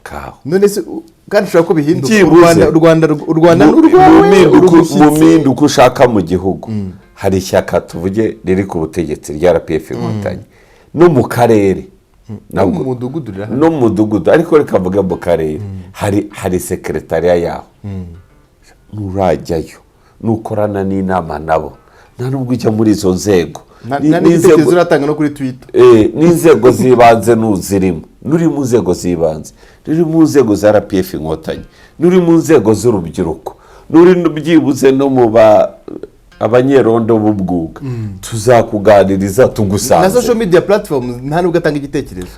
S2: Kaho.
S3: None se kandi ushobora ko bihinduka u
S2: Byibuze.
S3: Rwanda, u Rwanda ni urwawe,
S2: Mu
S3: uri
S2: mpinduka, mu
S3: umushyitsi.
S2: mpinduka ushaka mu gihugu, hari ishyaka tuvuge riri ku butegetsi rya RPF Inkotanyi, no mu karere
S3: No mu mudugudu rirahari.
S2: No mu mudugudu, ariko reka mvuge mu karere hari sekeretariya yaho. Nturajyayo, nukorana n'inama nabo, nta nubwo ujya muri izo nzego.
S3: Nta n'igitekerezo uratanga no kuri Twitter.
S2: N'inzego z'ibanze ntuzirimo, n'uri mu nzego z'ibanze, n'uri mu nzego za RPF Inkotanyi, n'uri mu nzego z'urubyiruko, n'uri byibuze no mu ba abanyerondo b'ubwuga, tuzakuganiriza
S3: Na
S2: tugusanze.
S3: social media platforms nta nubwo atanga igitekerezo.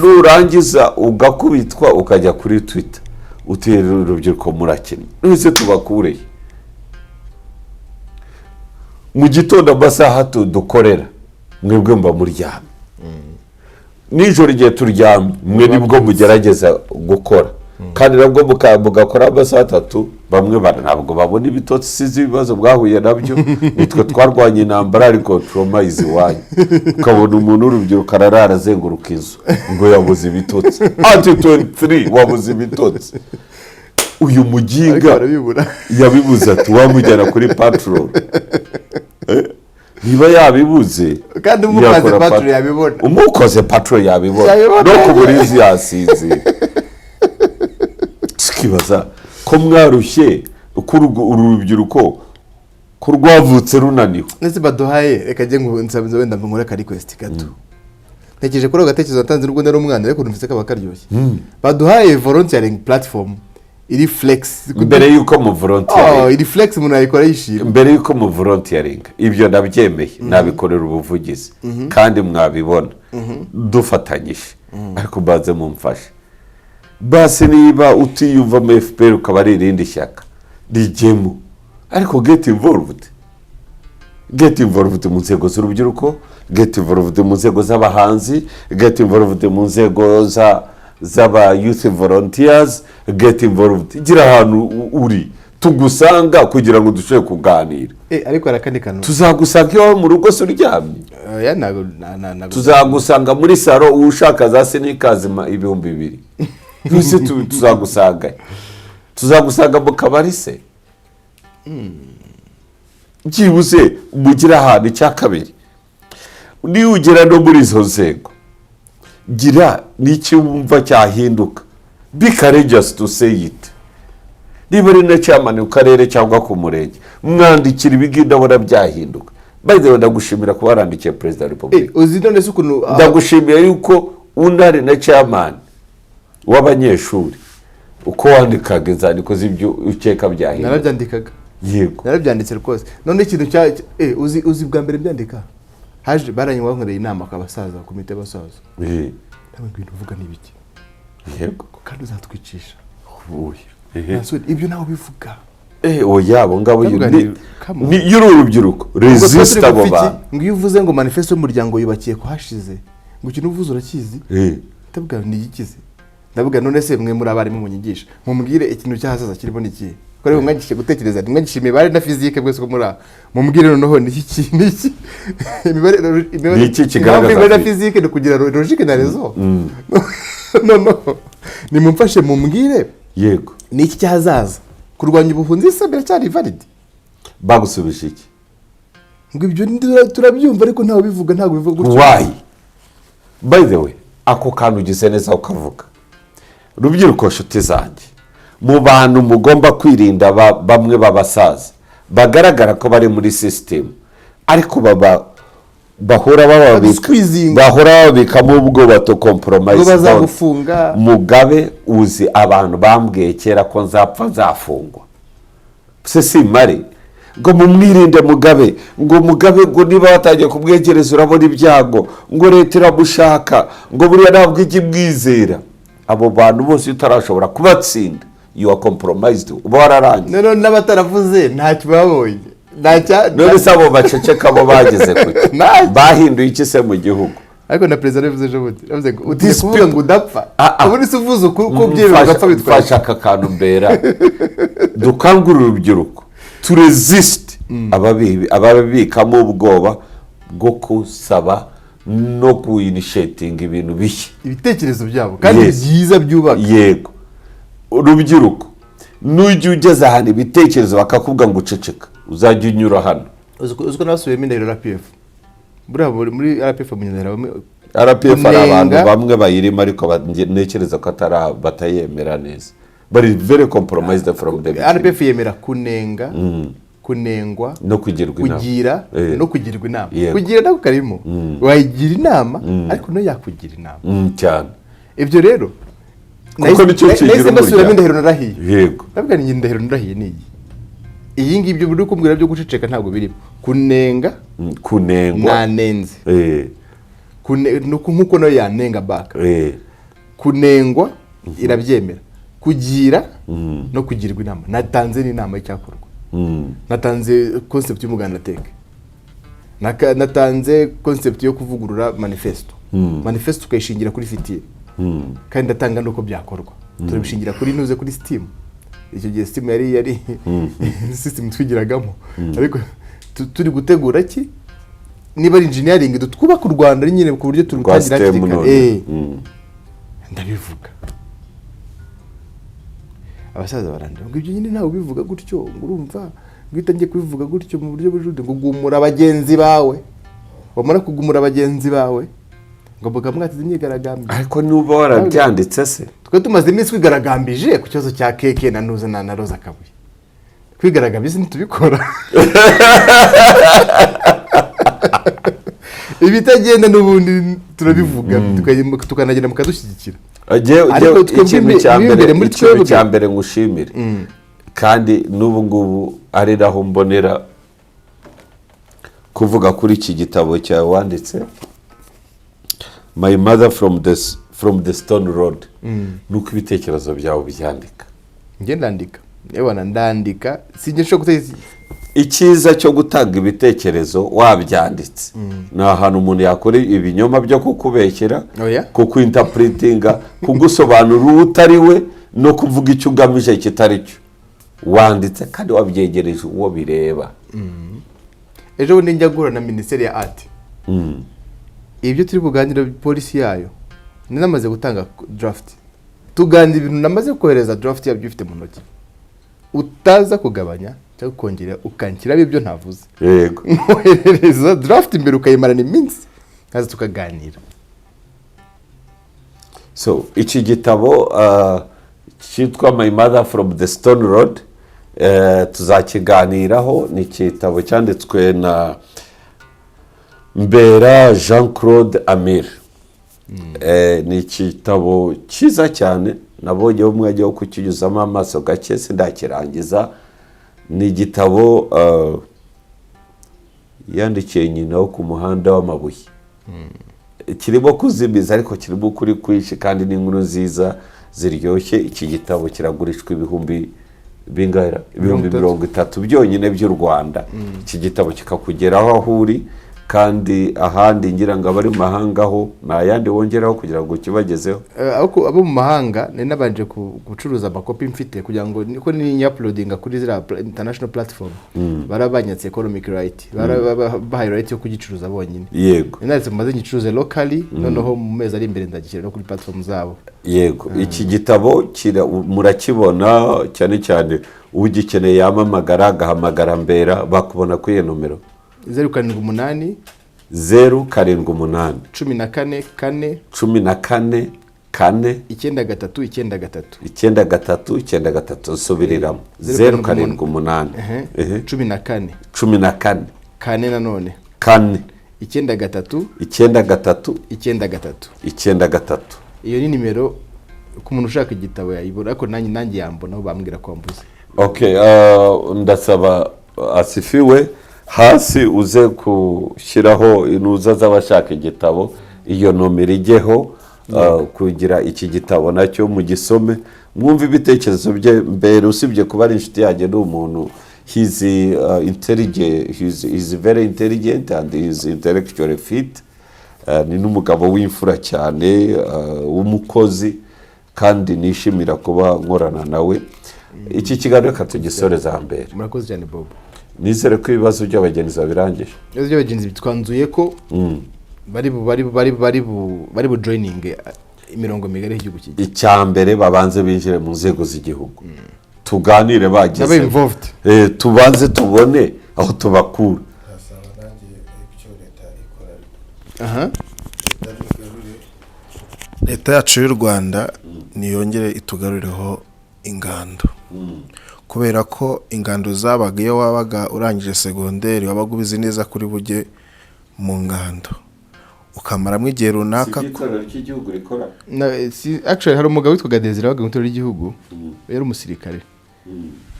S2: Nurangiza ugakubitwa, ukajya kuri Twitter utera urubyiruko murakennye. None tubakureye mu gitondo amasaha dukorera, mwebwe mba muryamye. Nijoro igihe turyamye, mwe nibwo mugerageza gukora, kandi nabwo mugakora amasaha 3. Bamwe ntabwo babona ibitotsi. Sizi ibibazo bwahuye nabyo, nitwe twarwanye intambara, ariko trauma izi iwanyu. Ukabona umuntu w'urubyiruko ararara azenguruka inzu ngo yabuze ibitotsi. Ati 23 wabuze ibitotsi, uyu
S3: Ariko
S2: muginga
S3: barabibura.
S2: Yabibuze ati wamujyana kuri patrol. Niba yabibuze
S3: Kandi umukoze
S2: yakora
S3: patrol yabibona.
S2: Umukoze patrol yabibona.
S3: Yabibona.
S2: No ku burinzi yasinzira. Tukibaza ko mwarushye, ko uru rubyiruko ko rwavutse runaniwe.
S3: Ndetse baduhaye, reka njye ngo nsabize wenda nkore ka request gato. Ntekereje kuri ako gatekerezo natanze nubwo nari umwana, ariko numvise kaba karyoshye. Baduhaye volunteering platform iri flex.
S2: Mbere y'uko mu volunteering,
S3: Oh, iri flex, umuntu yayikora yishimye.
S2: Mbere y'uko mu volunteering, ibyo ndabyemeye, nabikorera ubuvugizi kandi mwabibona dufatanyije, ariko mbanze mumfashe. Basi niba utiyumvamo FPR, ukaba ari irindi shyaka rijyemo, ariko get involved, get involved mu nzego z'urubyiruko, get involved mu nzego z'abahanzi, get involved mu nzego z'aba youth volunteers, get involved. Gira ahantu uri tugusanga kugira ngo dushobore kuganira.
S3: Ariko hari akandi kantu.
S2: Tuzagusanga iwawe mu rugo se uryamye?
S3: Oya, ntabwo ntabwo.
S2: Tuzagusanga muri salo ushaka za sneakers 2000? Ntuse tuzagusanga, tuzagusanga mu kabari se? Byibuze mugire ahantu. Icya kabiri, niba ugera no muri izo nzego, gira n'icyo wumva cyahinduka, be courageous to say it. Niba ari na chairman ku karere cyangwa ku murenge, mwandikira ibigi, ndabona byahinduka. By the way, ndagushimira kuba warandikiye Perezida wa Repubulika.
S3: Uzi none se ukuntu
S2: Ndagushimiye yuko unari na chairman w'abanyeshuri, uko wandikaga inzandiko z'ibyo ukeka byahinduka.
S3: Narabyandikaga.
S2: Yego.
S3: Narabyanditse rwose. None ikintu cya uzi bwa mbere byandika, haje baranywa, bankoreye inama abasaza, komite y'abasaza. Nawe ngo ibintu uvuga ni ibiki? Kandi uzatwicisha.
S2: Ubuye. Ehe.
S3: Nta soni, ibyo nawe ubivuga.
S2: Oya, abo ngabo
S3: Ndavuga nti, come on.
S2: Iyo uri urubyiruko,
S3: Ubwo tuba
S2: resist
S3: turi
S2: abo
S3: gupfa iki?
S2: bantu.
S3: Ngo iyo uvuze ngo manifesto y'umuryango yubakiye ko hashize, ngo ikintu uvuze urakizi. Ndavuga ni igikize. Ndavuga none se mwe muri abarimu munyigisha, mumbwire ikintu cy'ahazaza kirimo ni ikihe? Ko rero mwagishe gutekereza, ntimwagishe imibare na fizike mwese ko muri aha, mumbwire noneho ni iki, ni iki imibare, imibare?
S2: Ni iki kigaragaza
S3: Impamvu imibare na fizike ni ukugira logique na raison. Noneho nimumfashe mumbwire ni iki cy'ahazaza? Kurwanya ubuhunzi se biracyari valid?
S2: Bagusubije iki?
S3: Ngo ibyo turabyumva, ariko ntawe ubivuga, ntabwo bivuga gutyo.
S2: Why? By the way, ako kantu ugize neza ukavuga. Rubyiruko nshuti zanjye, mu bantu mugomba kwirinda bamwe b'abasaza bagaragara ko bari muri sisitemu, ariko baba bahora bababika
S3: Badusqueezinga.
S2: bahora bababikamo ubwoba to compromise.
S3: Ngo bazagufunga.
S2: Mugabe, uzi abantu bambwiye kera ko nzapfa nzafungwa se simare, ngo mumwirinde Mugabe, ngo Mugabe, ngo niba watangiye kumwegereza urabona ibyago, ngo leta iramushaka, ngo buriya ntabwo ijya imwizera. Abo bantu bose iyo utarashobora kubatsinda, you are compromised, uba wararangiye.
S3: Noneho n'abataravuze ntacyo babonye.
S2: None se abo baceceka bo bageze kuki?
S3: Ntacyo.
S2: Bahinduye iki se mu gihugu?
S3: Ariko na perezida yabivuze ejo bundi, yavuze ngo utinya
S2: These
S3: kuvuga
S2: people-
S3: ngo udapfa.
S2: Ah, ah.
S3: Ubundi se uvuze uko uko ubyemera ugapfa bitwaye?
S2: Mfasha aka kantu mbera dukangurira urubyiruko to resist ababikamo ubwoba bwo gusaba no kuinitiatinga ibintu bishya.
S3: Ibitekerezo byabo kandi byiza byubaka.
S2: Yego. Urubyiruko, nujya ugeze ahantu ibitekerezo bakakubwira ngo uceceka, uzajya unyura hano.
S3: Uzi ko nabasubiyemo indahiro RPF? Buriya muri RPF mu ndahiro bamwe
S2: RPF hari abantu
S3: kunenga-
S2: bamwe bayirimo, ariko ntekereza ko atari batayemera neza, bari very compromised from the beginning.
S3: RPF yemera kunenga. Kunengwa,
S2: no kugirwa inama.
S3: Kugira no kugirwa inama. Kugira nako karimo, wayigira inama ariko nayo yakugira inama.
S2: Cyane.
S3: Ibyo rero
S2: Kuko nicyo kigira
S3: nahise mbasubiramo
S2: umuryango.
S3: Indahiro narahiye. Ndavuga ni indahiro narahiye ni iyi ngiyi. Ibyo uri kumbwira byo guceceka ntabwo birimo. Kunenga,
S2: Kunengwa.
S3: Nanenze. Nk'uko nayo yanenga baka. Kunengwa irabyemera, kugira no kugirwa inama. Natanze n'inama y'icyakorwa. Natanze concept y'umuganda tech. Natanze concept yo kuvugurura manifesto, manifesto tukayishingira kuri future, kandi ndatanga n'uko byakorwa. Turabishingira kuri ntuze, kuri STEAM. Icyo gihe STEAM yari system twigiragamo, ariko turi gutegura ki niba ari engineering, twubaka u Rwanda nyine ku buryo
S2: Rwa
S3: turutangira
S2: STEM
S3: hakiri kare.
S2: none.
S3: Ndabivuga, abasaza barandeba ngo ibyo nyine ntawe ubivuga gutyo, ngo urumva ngo iyo utangiye kubivuga gutyo mu buryo bujute, ngo gumura bagenzi bawe, wamara kugumura bagenzi bawe ngo mukaba mwateze imyigaragambyo.
S2: Ariko nuba warabyanditse se?
S3: Twe tumaze iminsi twigaragambije ku kibazo cya keke na nuza na Roza Kabuye. Kwigaragambya ntitubikora, ibitagenda n'ubundi turabivuga, tukanagenda mukadushyigikira. Ariko twebwe
S2: Ikintu cya
S3: imbere
S2: mbere,
S3: muri
S2: ikintu
S3: twebwe.
S2: cya mbere ngushimire, kandi n'ubu ngubu ari naho mbonera kuvuga kuri iki gitabo cyawe wanditse, My Mother from the Stone Road, nuko ibitekerezo byawe ubyandika.
S3: Njye ndandika, yewana ndandika, sinjye nshobora gutekereza.
S2: Icyiza cyo gutanga ibitekerezo wabyanditse ni ahantu umuntu yakora ibinyoma byo kukubeshyera,
S3: Oya.
S2: kukwinterpretinga, kugusobanurira uwo utari we no kuvuga icyo ugamije kitari cyo wanditse, kandi wabyegereje uwo bireba.
S3: Ejo bundi njya guhura na minisiteri ya art, ibyo turi buganire, policy yayo namaze gutanga draft, tuganira ibintu namaze kohereza draft yabyo ufite mu ntoki, utaza kugabanya cyangwa ukongera ukanshyiramo ibyo ntavuze. Nkoherereza draft imbere, ukayimarana iminsi, nkaza tukaganira.
S2: So iki gitabo cyitwa My Mother from the Stone Road, tuzakiganiraho. Ni igitabo cyanditswe na Mbera Jean Claude Amir. Ni igitabo cyiza cyane, nabonye umwanya wo kukinyuzamo amaso gake, sindakirangiza. Ni igitabo yandikiye nyina wo ku muhanda w'amabuye. Kirimo kuzimiza ariko kirimo ukuri kwinshi, kandi n'inkuru nziza ziryoshye. Iki gitabo kiragurishwa ibihumbi bingahe? Ibihumbi
S3: 30.
S2: 30 byonyine by'u Rwanda. Iki gitabo kikakugeraho aho uri, kandi ahandi ngira ngo abari mu mahanga ho nta yandi wongeraho kugira ngo kibagezeho.
S3: Ariko abo mu mahanga nari nabanje gucuruza amakopi mfite, kugira ngo niko ninya-uploadinga kuri ziriya international platform barabanyatse economic right, bahaye right yo kugicuruza bonyine. Nanditse maze ngicuruze locally, noneho mu mezi ari imbere ndagishyira no kuri platform zabo.
S2: Yego, iki gitabo murakibona cyane cyane ugikeneye yamamagara, agahamagara Mbera, bakubona kuri iyo nomero?
S3: 078,
S2: 078,
S3: 14 4,
S2: 14 4,
S3: 93 93.
S2: 93 93. Nsubiriramo: 078,
S3: 14,
S2: 14,
S3: 4 nanone,
S2: 4,
S3: 93,
S2: 93,
S3: 93.
S2: 93.
S3: Iyo ni nimero ku muntu ushaka igitabo yayibura, ariko nanjye yambona aho bambwira ko mbuze.
S2: Okay, ndasaba Asifiwe hasi uze gushyiraho inuza z'abashaka igitabo, iyo nomero ijyeho, kugira iki gitabo nacyo mugisome, mwumve ibitekerezo bye. Mbere usibye kuba ari inshuti yanjye, ni umuntu, he's intelligent, he's very intelligent and he's intellectually fit. Ni n'umugabo w'imfura cyane, w'umukozi, kandi nishimira kuba nkorana nawe. Iki kiganiro reka tugisoreza mbere.
S3: Murakoze cyane, Bob.
S2: Nizere ko ibibazo by'abagenzi babirangije.
S3: Ibibazo by'abagenzi twanzuye ko bari bu joining imirongo migari y'igihugu kijya.
S2: Icya mbere babanze binjire mu nzego z'igihugu, tuganire bageze
S3: Babe involved.
S2: Tubanze tubone aho tubakura.
S4: Ndasaba nanjye icyo leta ikora. Leta Leta yacu y'u Rwanda niyongere itugarureho ingando. Kubera ko ingando zabaga, iyo wabaga urangije segonderi wabaga ubizi neza kuri bujye mu ngando, ukamaramo igihe runaka.
S2: Si itorero ry'igihugu rikora?
S3: Actually hari umugabo witwaga Desire wabaga mu itorero ry'igihugu, yari umusirikare.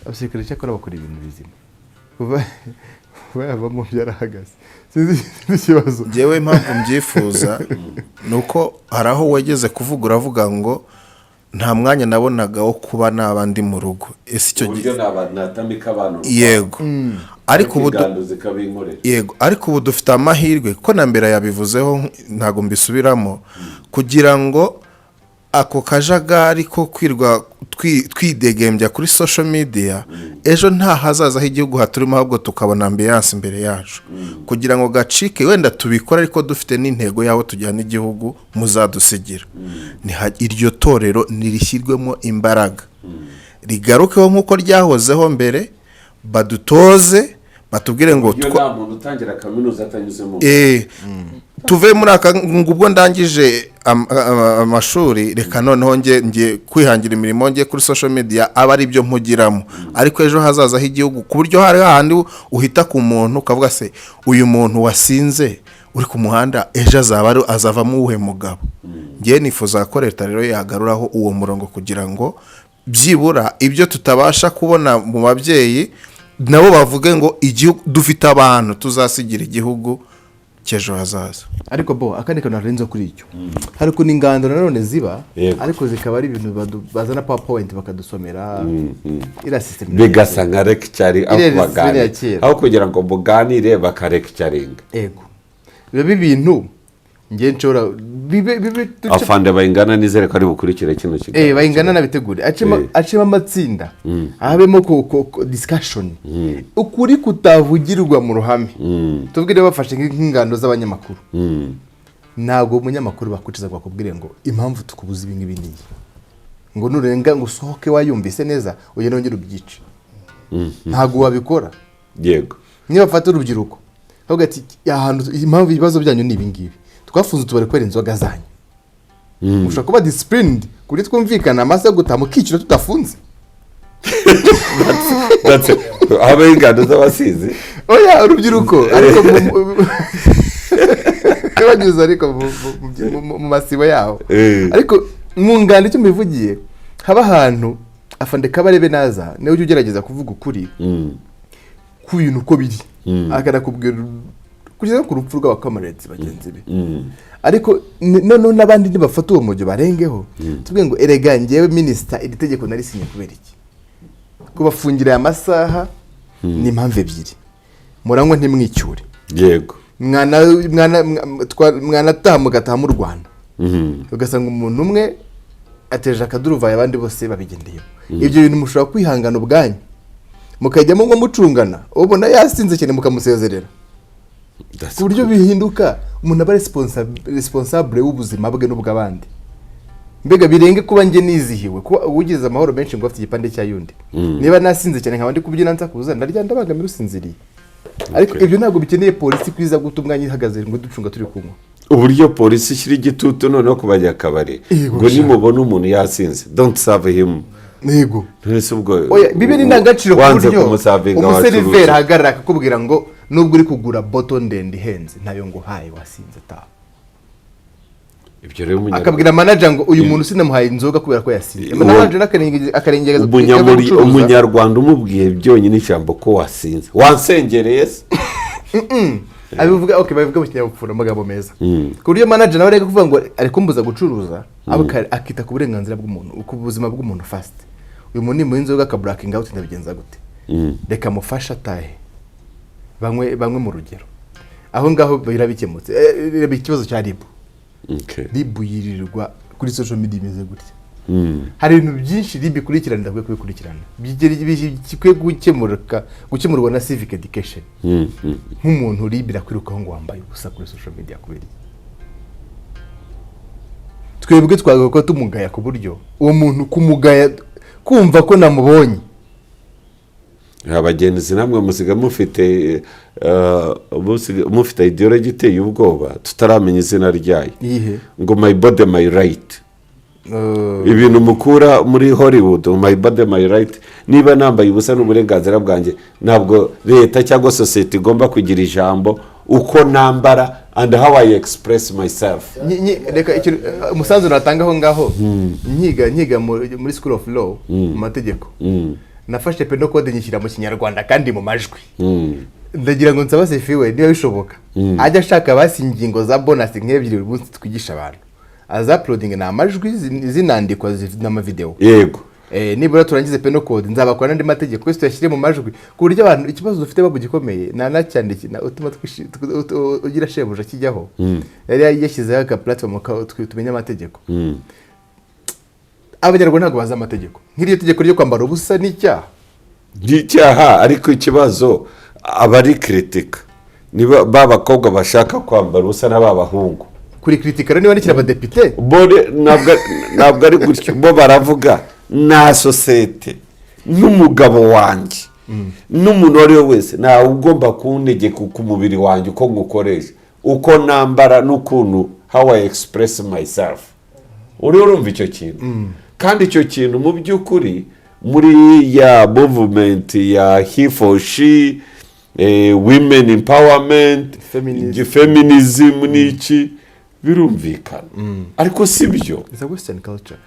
S3: Abasirikare cyakora bakora ibintu bizima. Kuva yavamo byarahagaze, sinzi ikibazo.
S4: Njyewe impamvu mbyifuza ni uko hari aho wegeze kuvuga, uravuga ngo nta mwanya nabonaga wo kuba naba ndi mu rugo. Ese icyo
S2: uburyo natamika abantu?
S4: Yego, ariko ubu
S2: ingando zikabinkorera.
S4: Yego, ariko ubu dufite amahirwe ko na mbere yabivuzeho, ntabwo mbisubiramo, kugira ngo ako kajagari ko kwirwa twidegembya kuri social media, ejo nta hazaza h'igihugu haturimo, ahubwo tukabona ambiance imbere yacu, kugira ngo gacike. Wenda tubikore ariko dufite n'intego y'aho tujyana igihugu muzadusigira. Iryo torero nirishyirwemo imbaraga, rigarukeho nk'uko ryahozeho mbere, badutoze, batubwire ngo
S2: iyo nta muntu utangira kaminuza atanyuzemo.
S4: Tuve muri aka ngo ubwo ndangije amashuri, reka noneho njye kwihangira imirimo, njye kuri social media, aba ari byo mpugiramo. Ariko ejo hazaza h'igihugu, ku buryo hari hahandi uhita ku muntu ukavuga: "Se uyu muntu wasinze uri ku muhanda ejo azaba azavamo uwuhe mugabo?" Ngewe nifuza ko leta rero yagaruraho uwo murongo, kugira ngo byibura ibyo tutabasha kubona mu babyeyi nabo bavuge ngo igihugu dufite, abantu tuzasigira igihugu cy'ejo hazaza.
S3: Ariko bo akandi kantu narenze kuri icyo, hari ukuntu ingando nanone ziba, ariko zikaba ari ibintu bazana PowerPoint bakadusomera, iriya system.
S2: Bigasa nka lecture aho
S3: Iriya system
S2: baganira
S3: ya kera.
S2: Aho kugira ngo muganire bakalecturinga.
S3: Ego, biba ibintu ngewe nshobora bibe
S2: Afande Bayingana, nizere ko ari bukurikire kino kiganiro.
S3: Bayingana nabitegure, acemo acemo amatsinda, habemo discussion, ukuri kutavugirwa mu ruhame. Tubwire bafashe nk'ingando z'abanyamakuru, ntabwo umunyamakuru bakwicaza ngo bakubwire ngo impamvu tukubuza ibi ngibi n'iyi, ngo nurenga ngo usohoke wayumvise neza, ugende wongere ubyice. Ntabwo wabikora. Niba bafata urubyiruko bavuga ati ahantu impamvu ibibazo byanyu ni ibi ngibi, twafunze utubari kubera inzoga zanyu, mushobora kuba disciplined kuri twumvikana amasaha yo gutaha mukiciro tudafunze.
S2: That's it. Habaho ingando z'abasizi?
S3: Oya, urubyiruko, ariko banyuze ariko mu masibo yaho. Ariko mu ngando icyo mbivugiye, haba ahantu afande Kabarebe naza, niwe ujya ugerageza kuvuga ukuri ku bintu uko biri, akanakubwira kugeza no ku rupfu rw'abakamaretse bagenzi be. Ariko noneho n'abandi nibafata uwo mujyo barengeho, tubwiye ngo erega ngewe minisita iri tegeko narisinye kubera iki? Kubafungira aya masaha ni impamvu ebyiri: muranywa ntimwicyure, mwanataha mugataha mu Rwanda, ugasanga umuntu umwe ateje akaduruvayo, abandi bose babigendeyeho. Ibyo bintu mushobora kwihangana ubwanyu mukajyamo ngo mucungana, ubona yasinze cyane mukamusezerera,
S2: That's
S3: ku buryo bihinduka umuntu aba responsable w'ubuzima bwe n'ubw'abandi. Mbega birenge kuba njye nizihiwe, kuba ugize amahoro menshi ngo afite igipande cya yundi. Niba nasinze cyane nkaba ndi kubyina nsakuza, ndarya ndabangamira usinziriye. Ariko ibyo ntabwo bikeneye polisi kwiza guta umwanya ihagaze ngo ducunga turi kunywa.
S2: Uburyo polisi ishyira igitutu noneho ku banyakabari, ngo nimubona umuntu yasinze, don't serve him. None se ubwo
S3: Oya, bibe ni indangagaciro ku
S2: wanze
S3: buryo
S2: kumuservinga,
S3: umuseriveri
S2: wacuruza.
S3: ahagarara akakubwira ngo nubwo uri kugura boto ndende ihenze, ntayo nguhaye, wasinze, taha.
S2: Ibyo rero umunyarwanda
S3: Akabwira manager ngo uyu muntu sinamuhaye inzoga kubera ko yasinze. Manager akarengera.
S2: Umunyarwanda umubwiye byonyine ijambo ko wasinze, wansengereye se?
S3: Abivuga, okay, babivuga mu kinyabupfura, amagambo meza, ku buryo manager nawe areka kuvuga ngo ari kumbuza gucuruza, ahubwo akita ku burenganzira bw'umuntu, ku buzima bw'umuntu first. Uyu muntu nimuha inzoga akablackinga out, ndabigenza gute? Reka mufashe atahe, banywe banywe mu rugero. Aho ngaho birabikemutse. Reba ikibazo cya RIB. RIB yirirwa kuri social media imeze gutya. Hari ibintu byinshi RIB ikurikirana idakwiye kubikurikirana, bikwiye gukemurwa na civic education. Nk'umuntu RIB irakwirukaho ngo wambaye ubusa kuri social media kubera iki? Twebwe twagaruka tumugaya, ku buryo uwo muntu kumugaya kumva ko namubonye.
S2: Abagenzi namwe musiga mufite mufite ideology iteye ubwoba tutaramenya izina ryayo.
S3: Iyihe?
S2: Ngo "My body, my right." Ibintu mukura muri Hollywood, my body, my right. Niba nambaye ubusa n'uburenganzira bwanjye, ntabwo leta cyangwa sosiyete igomba kugira ijambo uko nambara and how I express myself.
S3: Reka umusanzu natanga aho ngaho. Nkiga muri School of Law, mu mategeko, nafashe penal code nyishyira mu Kinyarwanda kandi mu majwi. Ndagira ngo nsabe Sefi we, niba bishoboka, ajya ashaka basi ingingo za bonus nk'ebyiri buri munsi twigisha abantu, aza uploading ni amajwi, zinandikwa n'amavideo. Nibura turangize penal code, nzabakora n'andi mategeko yose tuyashyire mu majwi, ku buryo abantu, ikibazo dufite babu gikomeye nanacyandiki na utuma ugira shebuja kijyaho, yari yashyizeho aka platform tumenye amategeko. Abanyarwanda ntabwo bazi amategeko, nk'iryo tegeko ryo kwambara ubusa n'icyaha.
S2: N'icyaha, ariko ikibazo abari critica niba ba bakobwa bashaka kwambara ubusa n'aba bahungu.
S3: Kuri critica rero, niba nikiri abadepite.
S2: Bo ntabwo ari gutyo, bo baravuga na sosiyete n'umugabo wanjye n'umuntu uwo ari we wese, ntawe ugomba kuntegeka ku mubiri wanjye, uko ngukoresha, uko nambara n'ukuntu how I express myself. Uriho urumva icyo kintu? Kandi icyo kintu mu by'ukuri muri ya movement ya he for she, women empowerment,
S3: Feminism.
S2: Feminism n'iki, birumvikana, ariko si byo.
S3: It's a western culture.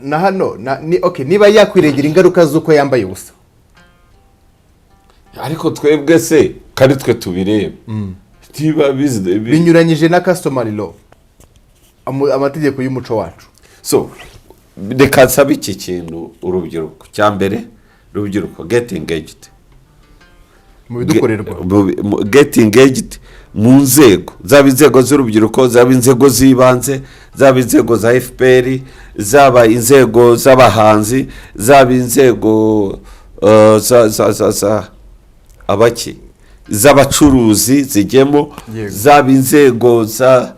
S3: Na hano ni okay niba yakwirengera ingaruka z'uko yambaye ubusa.
S2: Ariko twebwe se kandi twe tubireba niba
S3: Binyuranyije na customary law, amategeko y'umuco wacu.
S2: So reka nsabe iki kintu urubyiruko. Cya mbere, urubyiruko, get engaged
S3: mu bidukorerwa.
S2: Get engaged mu nzego, zaba inzego z'urubyiruko, zaba inzego z'ibanze, zaba inzego za FPR, zaba inzego z'abahanzi, zaba inzego za abaki z'abacuruzi zijyemo, zaba inzego za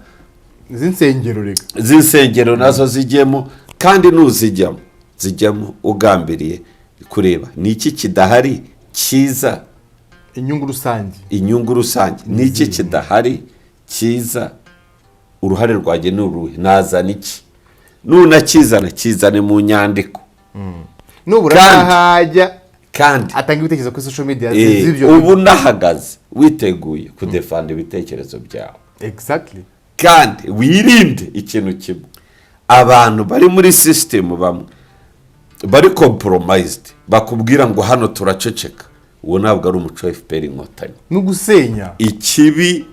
S3: z'insengero rega.
S2: Z'insengero nazo zijyemo. Kandi nuzijyamo, zijyamo ugambiriye kureba ni iki kidahari cyiza.
S3: Inyungu rusange.
S2: Inyungu rusange ni iki kidahari cyiza? Uruhare rwanjye ni uruhe? Nazana iki? Nunakizana, kizane mu nyandiko.
S3: Nubura n'ahajya
S2: kandi
S3: atanga ibitekerezo kuri social media z'ibyo.
S2: Ubu nahagaze witeguye kudefenda ibitekerezo byawe. Kandi wirinde ikintu kimwe: abantu bari muri sisitemu, bamwe bari compromised, bakubwira ngo hano turaceceka. Uwo ntabwo ari umuco wa FPR Inkotanyi.
S3: No gusenya.
S2: Ikibi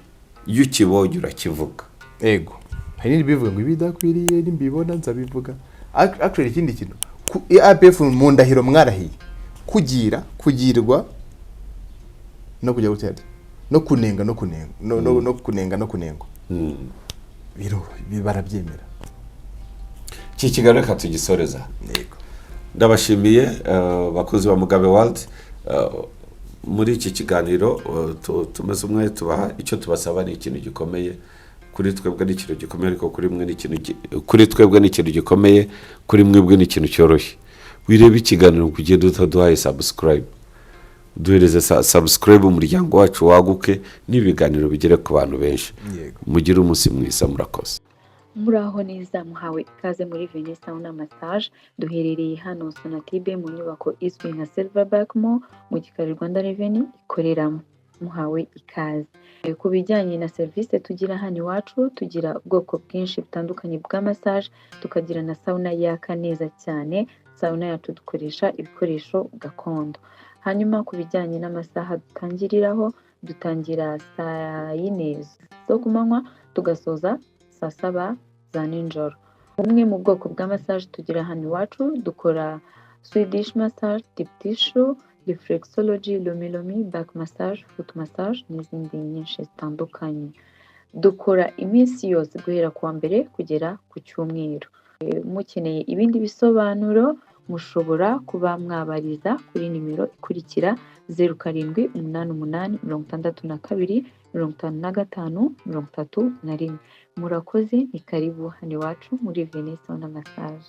S2: iyo ukibonye urakivuga.
S3: Ego, hari n'ibindi bivuga ngo ibidakwiriye nimbibona nzabivuga. Actually ikindi kintu, APF mu ndahiro mwarahiye kugira, kugirwa no kujya gutera no kunenga no kunenga no kunenga no kunengwa. Biro barabyemera.
S2: Iki kiganiro reka tugisoreza.
S3: Yego.
S2: Ndabashimiye, bakozi ba Mugabe World. Muri iki kiganiro tumeze umwe tubaha icyo tubasaba. Ni ikintu gikomeye kuri twebwe, ni ikintu gikomeye, ariko kuri mwe ni ikintu kuri twebwe ni ikintu gikomeye, kuri mwebwe ni ikintu cyoroshye. Wirebe ikiganiro ngo ugende utaduhaye subscribe. Duhereze subscribe, umuryango wacu waguke n'ibiganiro bigere ku bantu benshi.
S3: Yego.
S2: Mugire umunsi mwiza, murakoze.
S1: Muraho neza, muhawe ikaze muri Venice Sauna Massage. Duherereye hano Sonatube mu nyubako izwi nka Silverback Mall, mu gikari Rwanda Revenue ikoreramo. Muhawe ikaze. Ku bijyanye na serivisi tugira hano iwacu, tugira ubwoko bwinshi butandukanye bwa massage, tukagira na sauna yaka neza cyane. Sauna yacu dukoresha ibikoresho gakondo. Hanyuma ku bijyanye n'amasaha dutangiriraho, dutangira saa yine zo ku manywa, tugasoza saa saba za nijoro. Bumwe mu bwoko bwa massage tugira hano iwacu, dukora Swedish massage, deep tissue, reflexology, lomi lomi, back massage, foot massage n'izindi nyinshi zitandukanye. Dukora iminsi yose guhera ku wa mbere kugera ku cyumweru. Mukeneye ibindi bisobanuro, mushobora kuba mwabariza kuri nimero ikurikira: 0788 62 55 31. Murakoze, ni karibu hano iwacu muri Venice Sauna Massage.